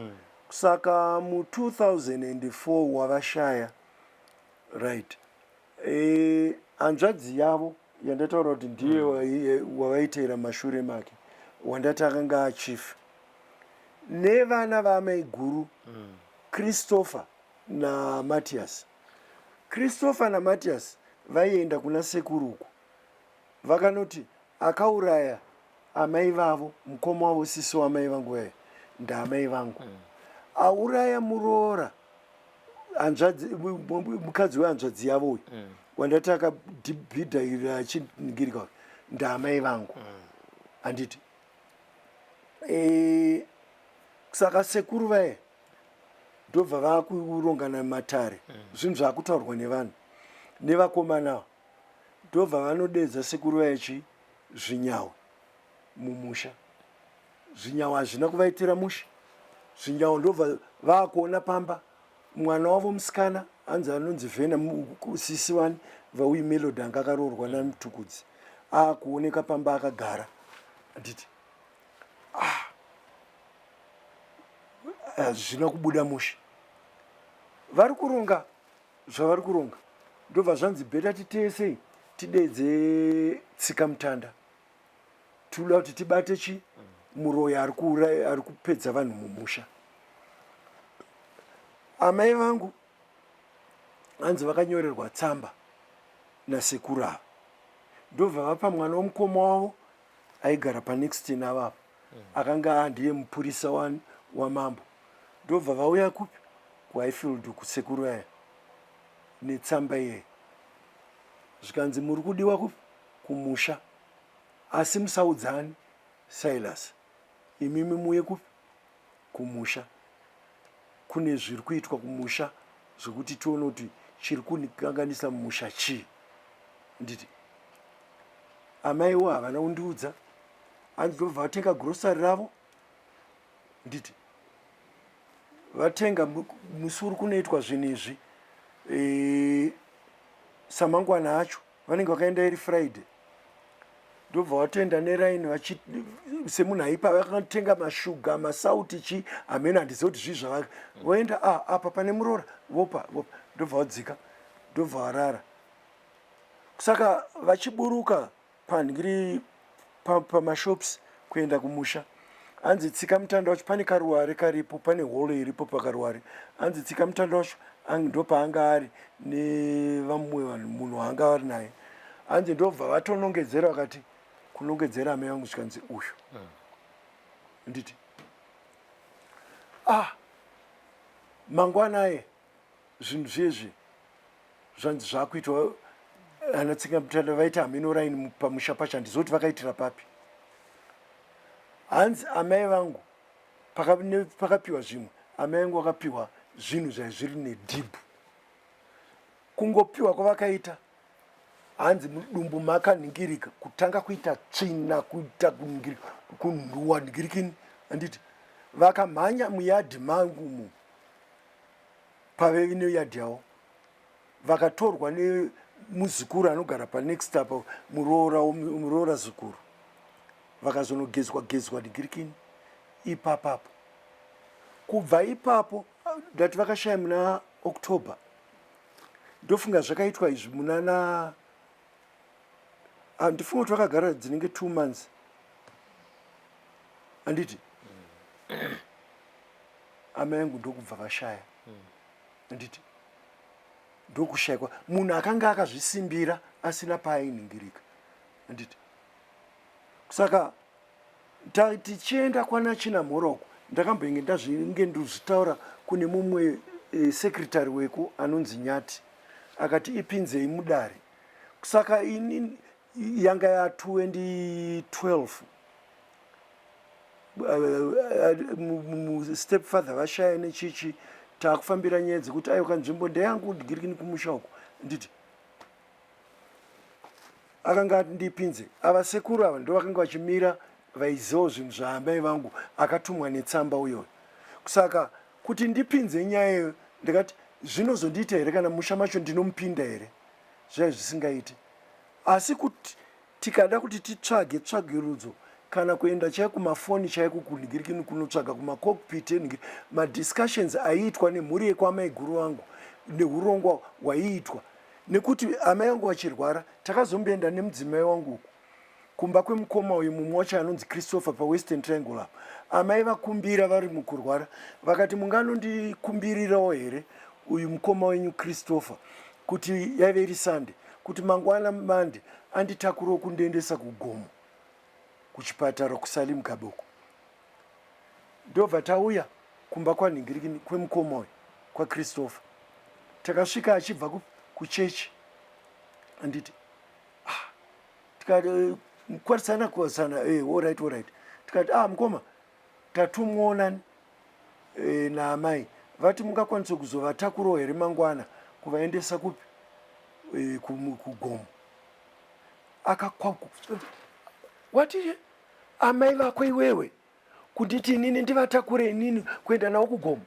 Speaker 5: Saka mu2004 wavashaya, right? Hanzvadzi yavo yandataura kuti ndiye wavaiteera mashure make, wandati akanga achief, nevana vaamai guru, Christopher naMatias. Christopher naMatias vaienda kuna sekuru uku, vakanoti akauraya amai vavo, mukoma wavo, sisi wamai vangu vaya, ndaamai vangu, auraya muroora, hanzvadzi, mukadzi wehanzvadzi yavo uyu wandati akabhidha iri achiningirika uyu, ndaamai vangu, handiti? Saka sekuru vaya ndobva vakurongana matare, zvinhu zvakutaurwa nevanhu nevakomana ava, ndobva vanodedza sekuru vaya chi zvinyawe mumusha. Zvinyawo hazvina kuvaitira mushe. Zvinyawo ndobva vaakuona pamba mwana wavo musikana, hanzi anonzi Vhena, sisi wani vauyu Melody anga akaroorwa naMutukudzi, aakuoneka pamba akagara, handiti? Ah, hazvina kubuda mushe. Vari kuronga zvavari kuronga, ndobva zvanzi better titesei tidedze tsika mutanda, tinoda kuti tibate chi muroyi ari kuuraya, ari kupedza vanhu mumusha. Amai vangu hanzi vakanyorerwa tsamba nasekuru ava, ndobva vapa mwana womukoma wavo aigara panext navavo, akanga ndiye mupurisa wamambo. Ndobva vauya kupi? KuHighfield, kusekuru aya netsamba iyeye, zvikanzi muri kudiwa kupi? Kumusha. Asi musaudzani Silas, imimi muuye kupi? Kumusha. Kune zviri kuitwa kumusha zvekuti tione kuti chiri kunikanganisa mumusha chii. Nditi amaiwo havana kundiudza, hanzi ndobva vatenga grocery ravo. Nditi vatenga musi uri kunoitwa zvinhu izvi e, samangwana acho vanenge vakaenda iri Friday, ndobva vatoenda neraini semunhu aipa vakatenga mashuga masauti chi hameno handiziva kuti zvii zvavaka voenda ah, apa pane muroora vopa vopa ndobva vadzika ndobva varara. Saka vachiburuka panhiri pamashops kuenda kumusha, hanzi tsika mutanda wacho pane karuware karipo, pane hall iripo pakaruware, hanzi tsika mutanda wacho ndopaanga ari nevamwe vanhu, munhu waanga ari naye, hanzi ndobva vatonongedzera vakati kunongedzera amai vangu zvikanzi uyu. Nditi ah, mangwana aye zvinhu zvezvi zvanzi zvakuitwa ana tsika mutanda vaita hameno raini pamusha pacho, handizivi kuti vakaitira papi. Hanzi amai vangu pakapiwa zvimwe, amai vangu vakapiwa zvinhu zvai zviri nedhibhu. Kungopiwa kwavakaita, hanzi mudumbu makanhingirika kutanga kuita tsvina, kuita kunhuwa nhingirikini. Handiti vakamhanya muyadhi mangu mu pave neyadhi yavo, vakatorwa nemuzukuru anogara panext apa, muroora muroora zukuru, vakazonogezwa gezwa ndigirikini ipapapo. Kubva ipapo ndati vakashaya muna October, ndofunga zvakaitwa izvi muna na handifunga kuti vakagara dzinenge 2 months, handiti? Amai angu ndokubva vashaya, handiti? Ndokushayikwa munhu akanga akazvisimbira asina paainingirika, handiti? Saka tichienda kwana Chinamhora uku, ndakambenge ndazvinge ndozvitaura kune mumwe secretary weku anonzi Nyati, akati ipinzei mudare. Saka ini yanga ya 2012, step father vashaya nechichi, taakufambira nyaya dzekuti aiwa, nzvimbo ndeyangu ndigirikini kumusha uku. Nditi akanga ati ndipinze. Ava sekuru ava ndo vakanga vachimira, vaizivawo zvinhu zvaamai vangu, akatumwa netsamba uyoyo. Saka kuti ndipinze nyaya iyoyo, ndikati zvinozondiita here kana musha macho ndinomupinda here? Zvaiva zvisingaiti. Asi kuti tikada kuti titsvage tsvagirudzo kana kuenda chai kumafoni chaiko kunhingirikini kunotsvaga kumacockpit enhingiri, madiscussions aiitwa nemhuri yekwamai guru vangu neurongwa hwaiitwa nekuti amai vangu vachirwara, takazomboenda nemudzimai wangu uku kumba kwemukoma uyu mumwe wacho anonzi Christopher paWestern Triangle apa. Amai vakumbira vari mukurwara, vakati munganondikumbirirawo here uyu mukoma wenyu Christopher, kuti yaive iri Sunday, kuti mangwana Monday anditakurawo kundiendesa kugomo kuchipatara kuSally Mugabe uko. Ndobva tauya kumba kwanhingirikini kwemukoma uyu kwaChristopher. Takasvika achibva kuchechi, anditi? Ah, tikati kwarisana kwarisana, alright, alright. Tikati ah, mukoma, tatumwonani naamai, vati mungakwanisa kuzovatakurawo here mangwana kuvaendesa kupi, kugomo? Akakwaku wati amai vako iwewe kunditi inini ndivatakure inini kuenda navo kugomo?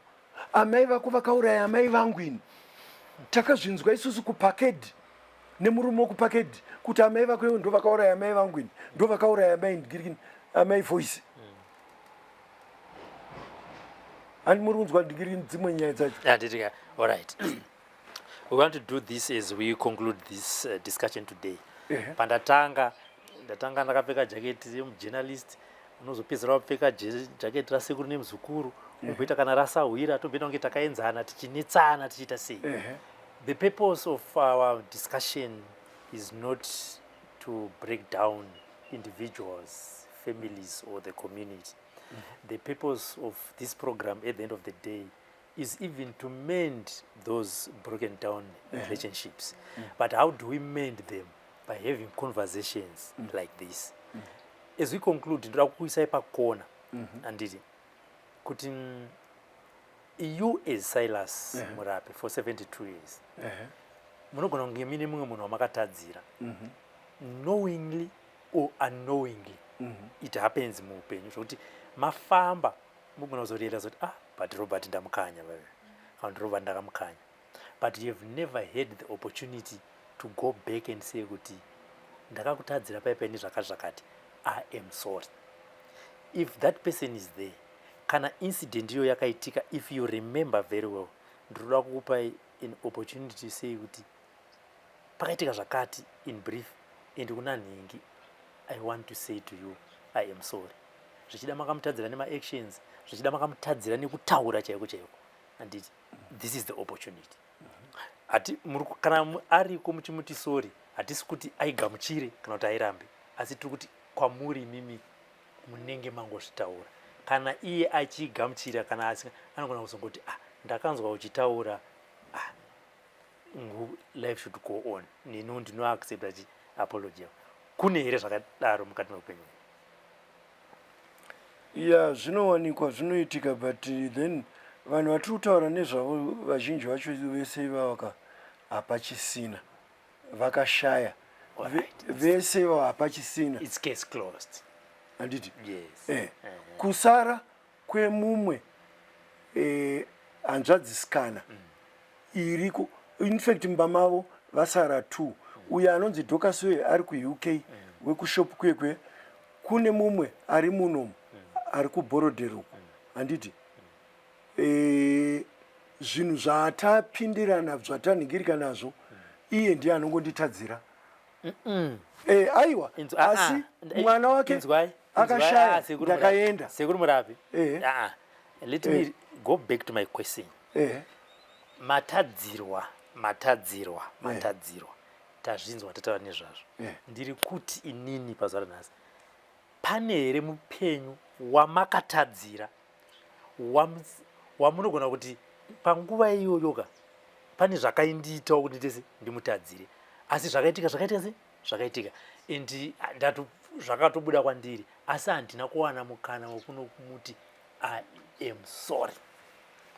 Speaker 5: Amai vako vakauraya amai vangu ini. Takazvinzwa isusu kupakedi nemurume wekupakedi kuti amai vako iwe ndo vakauraya amai vangu ini, ndo vakauraya amai ndigirikini amai Voice. Handi muri kunzwa ndigirini dzimwe nyaya dzacho?
Speaker 4: Handitika. All right, we want to do this as we conclude this discussion today. Pandatanga ndatanga ndakapfeka jaketi yemujournalist, unozopedzera wapfeka jaketi rasekuru nemuzukuru, umboita kana rasahwira, tomboita kunge takaenzana, tichinetsana, tichiita sei. The purpose of our discussion is not to break down individuals, families or the community. The purpose of this program at the end of the day is even to mend those broken down relationships. But how do we mend them? By having conversations like this. As we conclude, ndoda kukuisai pakona, handiti, kuti you as Silas Murape for 72 years, munogona kunge mine mumwe munhu wamakatadzira, knowingly or unknowingly. It happens muupenyu zvokuti mafamba mugona kuzorealize kuti, "Ah, but Robert ndamukanya vave," kana kuti, "Robert ndakamukanya," but you have never had the opportunity to go back and say kuti, "Ndakakutadzira paipaini zvakati zvakati, I am sorry." If that person is there, kana incident iyo yakaitika, if you remember very well, ndinoda kukupai an opportunity sei kuti pakaitika zvakati, in brief, and kuna nhingi I want to say to you, I am sorry. Zvichida makamutadzira nemaactions, zvichida makamutadzira nekutaura chaiko chaiko, handiti? This is the opportunity. Hati kana ariko muchimuti sorry, hatisi kuti aigamuchire kana kuti airambe, asi tiri kuti kwamuri imimi munenge mangozvitaura. Kana iye achigamuchira, kana asina, anogona kuzongoti, "Ah, ndakanzwa uchitaura. Ah, life should go on. Nini ndinoaccepta chi apology yako." Kune here zvakadaro mukati meupenyu?
Speaker 5: Ya, zvinowanikwa, zvinoitika, but then vanhu vatiri kutaura nezvavo, vazhinji vacho vese ivavaka hapachisina, vakashaya. Vese ivavo hapachisina.
Speaker 4: It's case closed.
Speaker 5: Handiti?
Speaker 4: Yes.
Speaker 5: Kusara kwemumwe hanzvadzisikana iriko. In fact, mumba mavo vasara two. Uyo anonzi Docas uye ari kuUK, wekushop kwekwe. Kune mumwe ari munomu, ari kuBorrowdale uku, handiti? Zvinhu zvatapindirana, zvatanhingirika nazvo, iye ndiye anongonditadzira. Aiwa, asi mwana wake akashaya. Ndakaenda.
Speaker 4: Sekuru Murapi. Let me go back to my question. Matadzirwa, matadzirwa, matadzirwa, tazvinzwa, tataura nezvazvo. Ndiri kuti inini pazuva ranhasi, pane here mupenyu wamakatadzira wamunogona kuti panguva iyoyoka pane zvakaindiitawo kuti nditese ndimutadzire, asi zvakaitika, zvakaitika se zvakaitika, and zvakatobuda kwandiri, asi handina kuwana mukana wekunomuti, 'I am sorry'?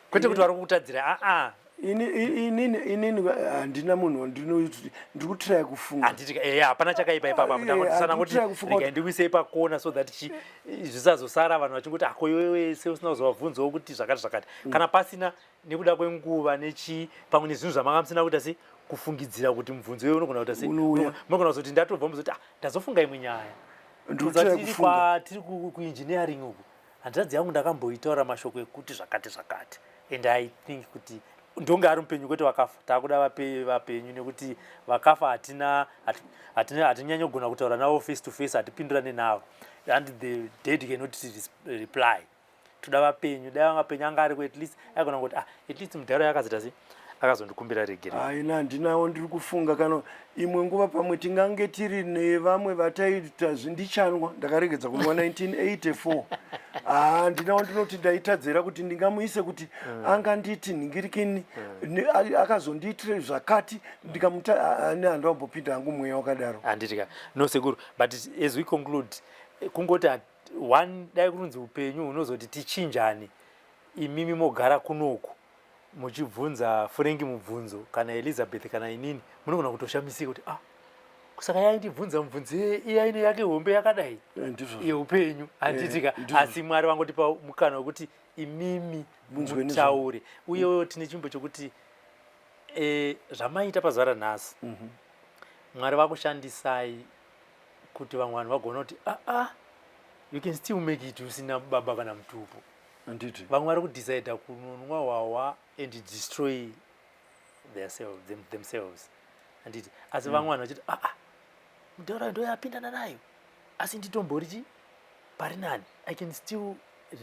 Speaker 4: Kwete kuti vari kukutadzira, aa.
Speaker 5: Inini handina munhu. Ndiri kutiraya kufunga.
Speaker 4: Handiti eya, hapana chakaipa ipapo.
Speaker 5: Handikutiraya kufunga.
Speaker 4: Regai ndikuisei pakona so that zvisazosara vanhu vachingoti, "Ako iwewe se usina kuzovabvunzawo kuti zvakati zvakati." Kana pasina, nekuda kwenguva nechi pamwe nezvinhu zvamanga musina kuita se kufungidzira kuti mubvunzo iwe unogona kuita se
Speaker 5: Unouya.
Speaker 4: Munogona kuzoti ndatobva muzoti, "Ah, ndazofunga imwe nyaya."
Speaker 5: Ndiri kutiraya
Speaker 4: Tiri
Speaker 5: kufunga.
Speaker 4: Tiri kuengineering uku, hanzvadzi yangu ndakamboitaura mashoko ekuti zvakati zvakati, and I think kuti ndonge ari mupenyu, kwete vakafa. Taakuda vapenyu, nekuti vakafa hatina hatina hatinyanyogona kutaura navo face to face, hatipindurane navo, and the dead cannot reply. Toda vapenyu. Dai vanga vapenyu, anga ariko, at least aigona kuti, "Ah, at least mudharo yakazoita sei, akazondikumbira regerero."
Speaker 5: Aina, handinawo. Ndiri kufunga kana imwe nguva pamwe tingange tiri nevamwe vataita zvindichanwa. Ndakaregedza kunwa 1984. Haa, ndinawo. Ndinoti ndaitadzira kuti ndingamuise kuti anganditi nhingirikini, akazondiitire zvakati, ndikamuta handambopinda hangu mweya wakadaro.
Speaker 4: Handiti ka? No, sekuru, but as we conclude, kungoti one dai kunonzi upenyu hunozoti tichinjane, imimi mogara kunoku muchibvunza Frank mubvunzo, kana Elizabeth, kana inini, munogona kutoshamisika kuti, "Ah, saka yaindibvunza mubvunzo iye aine yake hombe yakadai
Speaker 5: Ndizvozvo.
Speaker 4: yeupenyu," handiti ka?
Speaker 5: Ndizvozvo.
Speaker 4: Asi Mwari vangotipa mukana wekuti imimi
Speaker 5: Munzwe nezvavo.
Speaker 4: mutaure. Uyewo tine chimbo chokuti zvamaita pazuva ranhasi, Mwari vakushandisai kuti vamwe vanhu vagona kuti, "Aa, ah, you can still make it usina baba kana mutupo."
Speaker 5: Handiti?
Speaker 4: Vamwe vari kudecida kunonwa hwahwa and destroy themselves, handiti? Asi vamwe vanhu vachiti, "Aa, mutaura ndo yapindana nayo, asi nditombori chi pari nani. I can still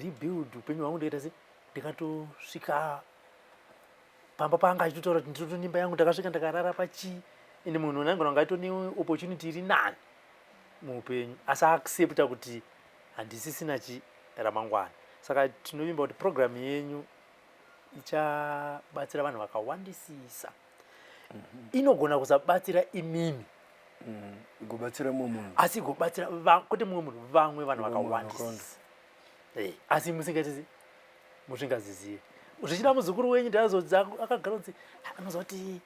Speaker 4: rebuild upenyu hwangu." Ndikaita se ndikatosvika pamba paanga achitotaura kuti, "Ndinoto imba yangu, ndakasvika ndakarara pachii." Ende munhu unangona kunge aito neopportunity iri nani muupenyu, asi aaccepta kuti handisisina chi ramangwana. Saka tinovimba kuti program yenyu ichabatsira vanhu vakawandisisa. Inogona kusabatsira imimi.
Speaker 5: Igobatsira mumwe munhu.
Speaker 4: Asi igobatsira kwete mumwe munhu, vamwe vanhu vakawandisa. Asi musingatisi musingazizive. Zvichida muzukuru wenyu ndazodza akagara kunzi anoziva kuti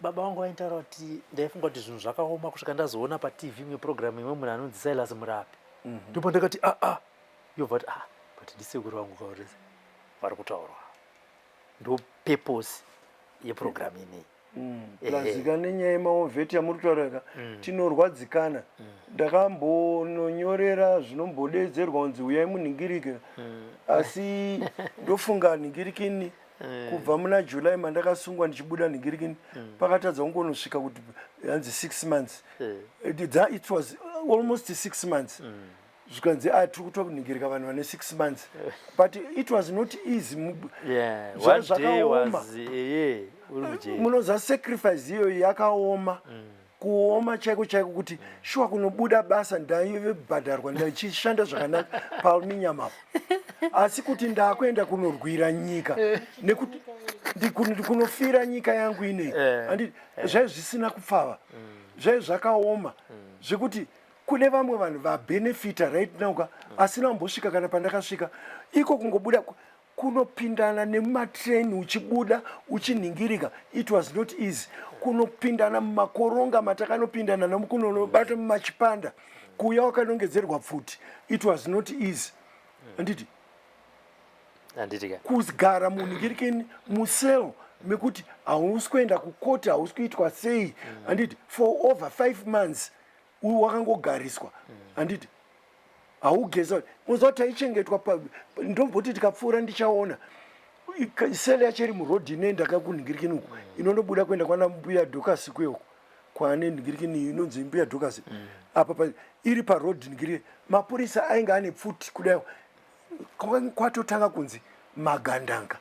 Speaker 4: baba vangu vaitaura kuti ndaifunga kuti zvinhu zvakaoma kusvika ndazoona paTV imwe program imwe munhu anonzi Silas Murapi. Ndipo ndakati aa ah, yobva kuti ah, but ndisekuru vangu kaurese vari kutaurwa. Ndo purpose yeprogram ineyi.
Speaker 5: Plus nenyaya yemawar vet yamuri kutaura ka, tinorwadzikana. Ndakambononyorera zvinombodedzerwa kunzi uyai munhingirike, asi ndofunga nhingirikini kubva muna July mandakasungwa ndichibuda nhingirikini pakatadza kungonosvika kuti hanzi 6 months. It was almost 6 months, zvikanzi a tiri kutonhingirika vanhu vane 6 months, but it was not easy.
Speaker 4: One day
Speaker 5: Zvakaoma.
Speaker 4: was uri mujeri.
Speaker 5: Munoziva sacrifice iyoyo yakaoma, kuoma chaiko chaiko, kuti shuwa kunobuda basa ndaibhadharwa ndichishanda zvakanaka palminyamapo, asi kuti ndakuenda kunorwira nyika nekuti ndikunofira nyika yangu inei. Handiti zvai zvisina kupfava, zvai zvakaoma zvekuti kune vamwe vanhu vabhenefita right now ka, asina kumbosvika kana pandakasvika iko. Kungobuda kunopindana nemumatreni uchibuda uchinhingirika, it was not easy. Kunopindana mumakoronga matakanopindana nomukunonobata mumachipanda, kuuya wakanongedzerwa pfuti, it was not easy, handiti?
Speaker 4: Handiti ka.
Speaker 5: Kugara munhingirikini mucell mekuti hausi kuenda kukoti, hausi kuitwa sei, handiti? For over 5 months uyu wakangogariswa, handiti? Haugeza. Unoziva kuti taichengetwa ndomboti tikapfuura ndichaona cell yacho iri murodhi inoenda kakunhingirikini uku, inondobuda kuenda kwana mbuya Dokasi kuyoko kwane nhingirikini inonzi mbuya Dokasi apa iri parodhi nhingirikini. Mapurisa ainge ane pfuti kudai, kwatotanga kunzi magandanga,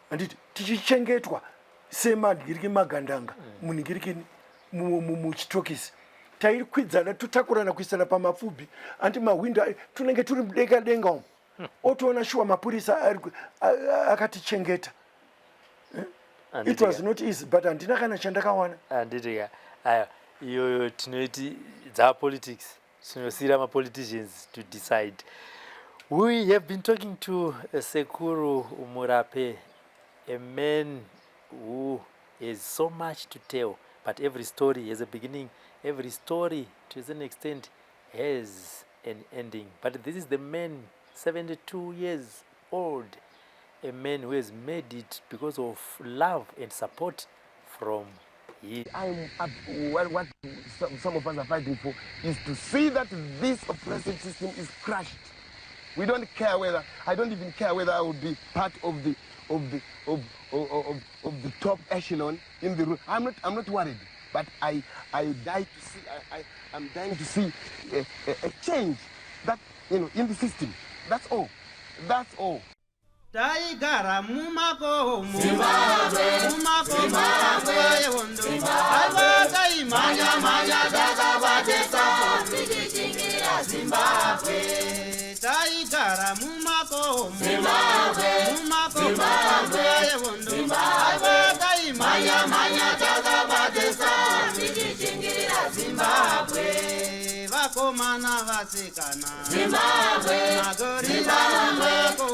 Speaker 5: handiti? Tichichengetwa semanhingirikini magandanga munhingirikini muchitokisi. Taikwidzana, totakurana kuisana pamapfubhi, andi mahwindo tunenge turi mudenga denga umu, otoona shuwa mapurisa akatichengeta. It was not easy, but handina kana chandakawana.
Speaker 4: Handiti ka. Aya, iyoyo tinoiti dzapolitics, tinosiyira mapoliticians to decide. We have been talking to Sekuru Murape, a man who has so much to tell, but every story has a beginning, every story to an extent has an ending. But this is the man, 72 years old, a man who has made it because of love and support from his
Speaker 1: I'm up, what some of us are fighting for is to see that this oppressive system is crushed. We don't care whether, I don't even care whether I will be part of the top echelon in the room. I'm not worried, but I die to see, I'm dying to see a change that in the system. That's all. That's all.
Speaker 2: Taigara mumakomo, mumakomo nguva yehondo. Aiwa, taimhanya mhanya takabatisa
Speaker 3: tichishingirira Zimbabwe.
Speaker 2: Taigara mumakomo, mumakomo nguva yehondo. Aiwa, taimhanya mhanya
Speaker 3: takabatisa tichishingirira Zimbabwe.
Speaker 2: Vakomana, vasikana,
Speaker 3: Zimbabwe.
Speaker 2: Magorila mumakomo.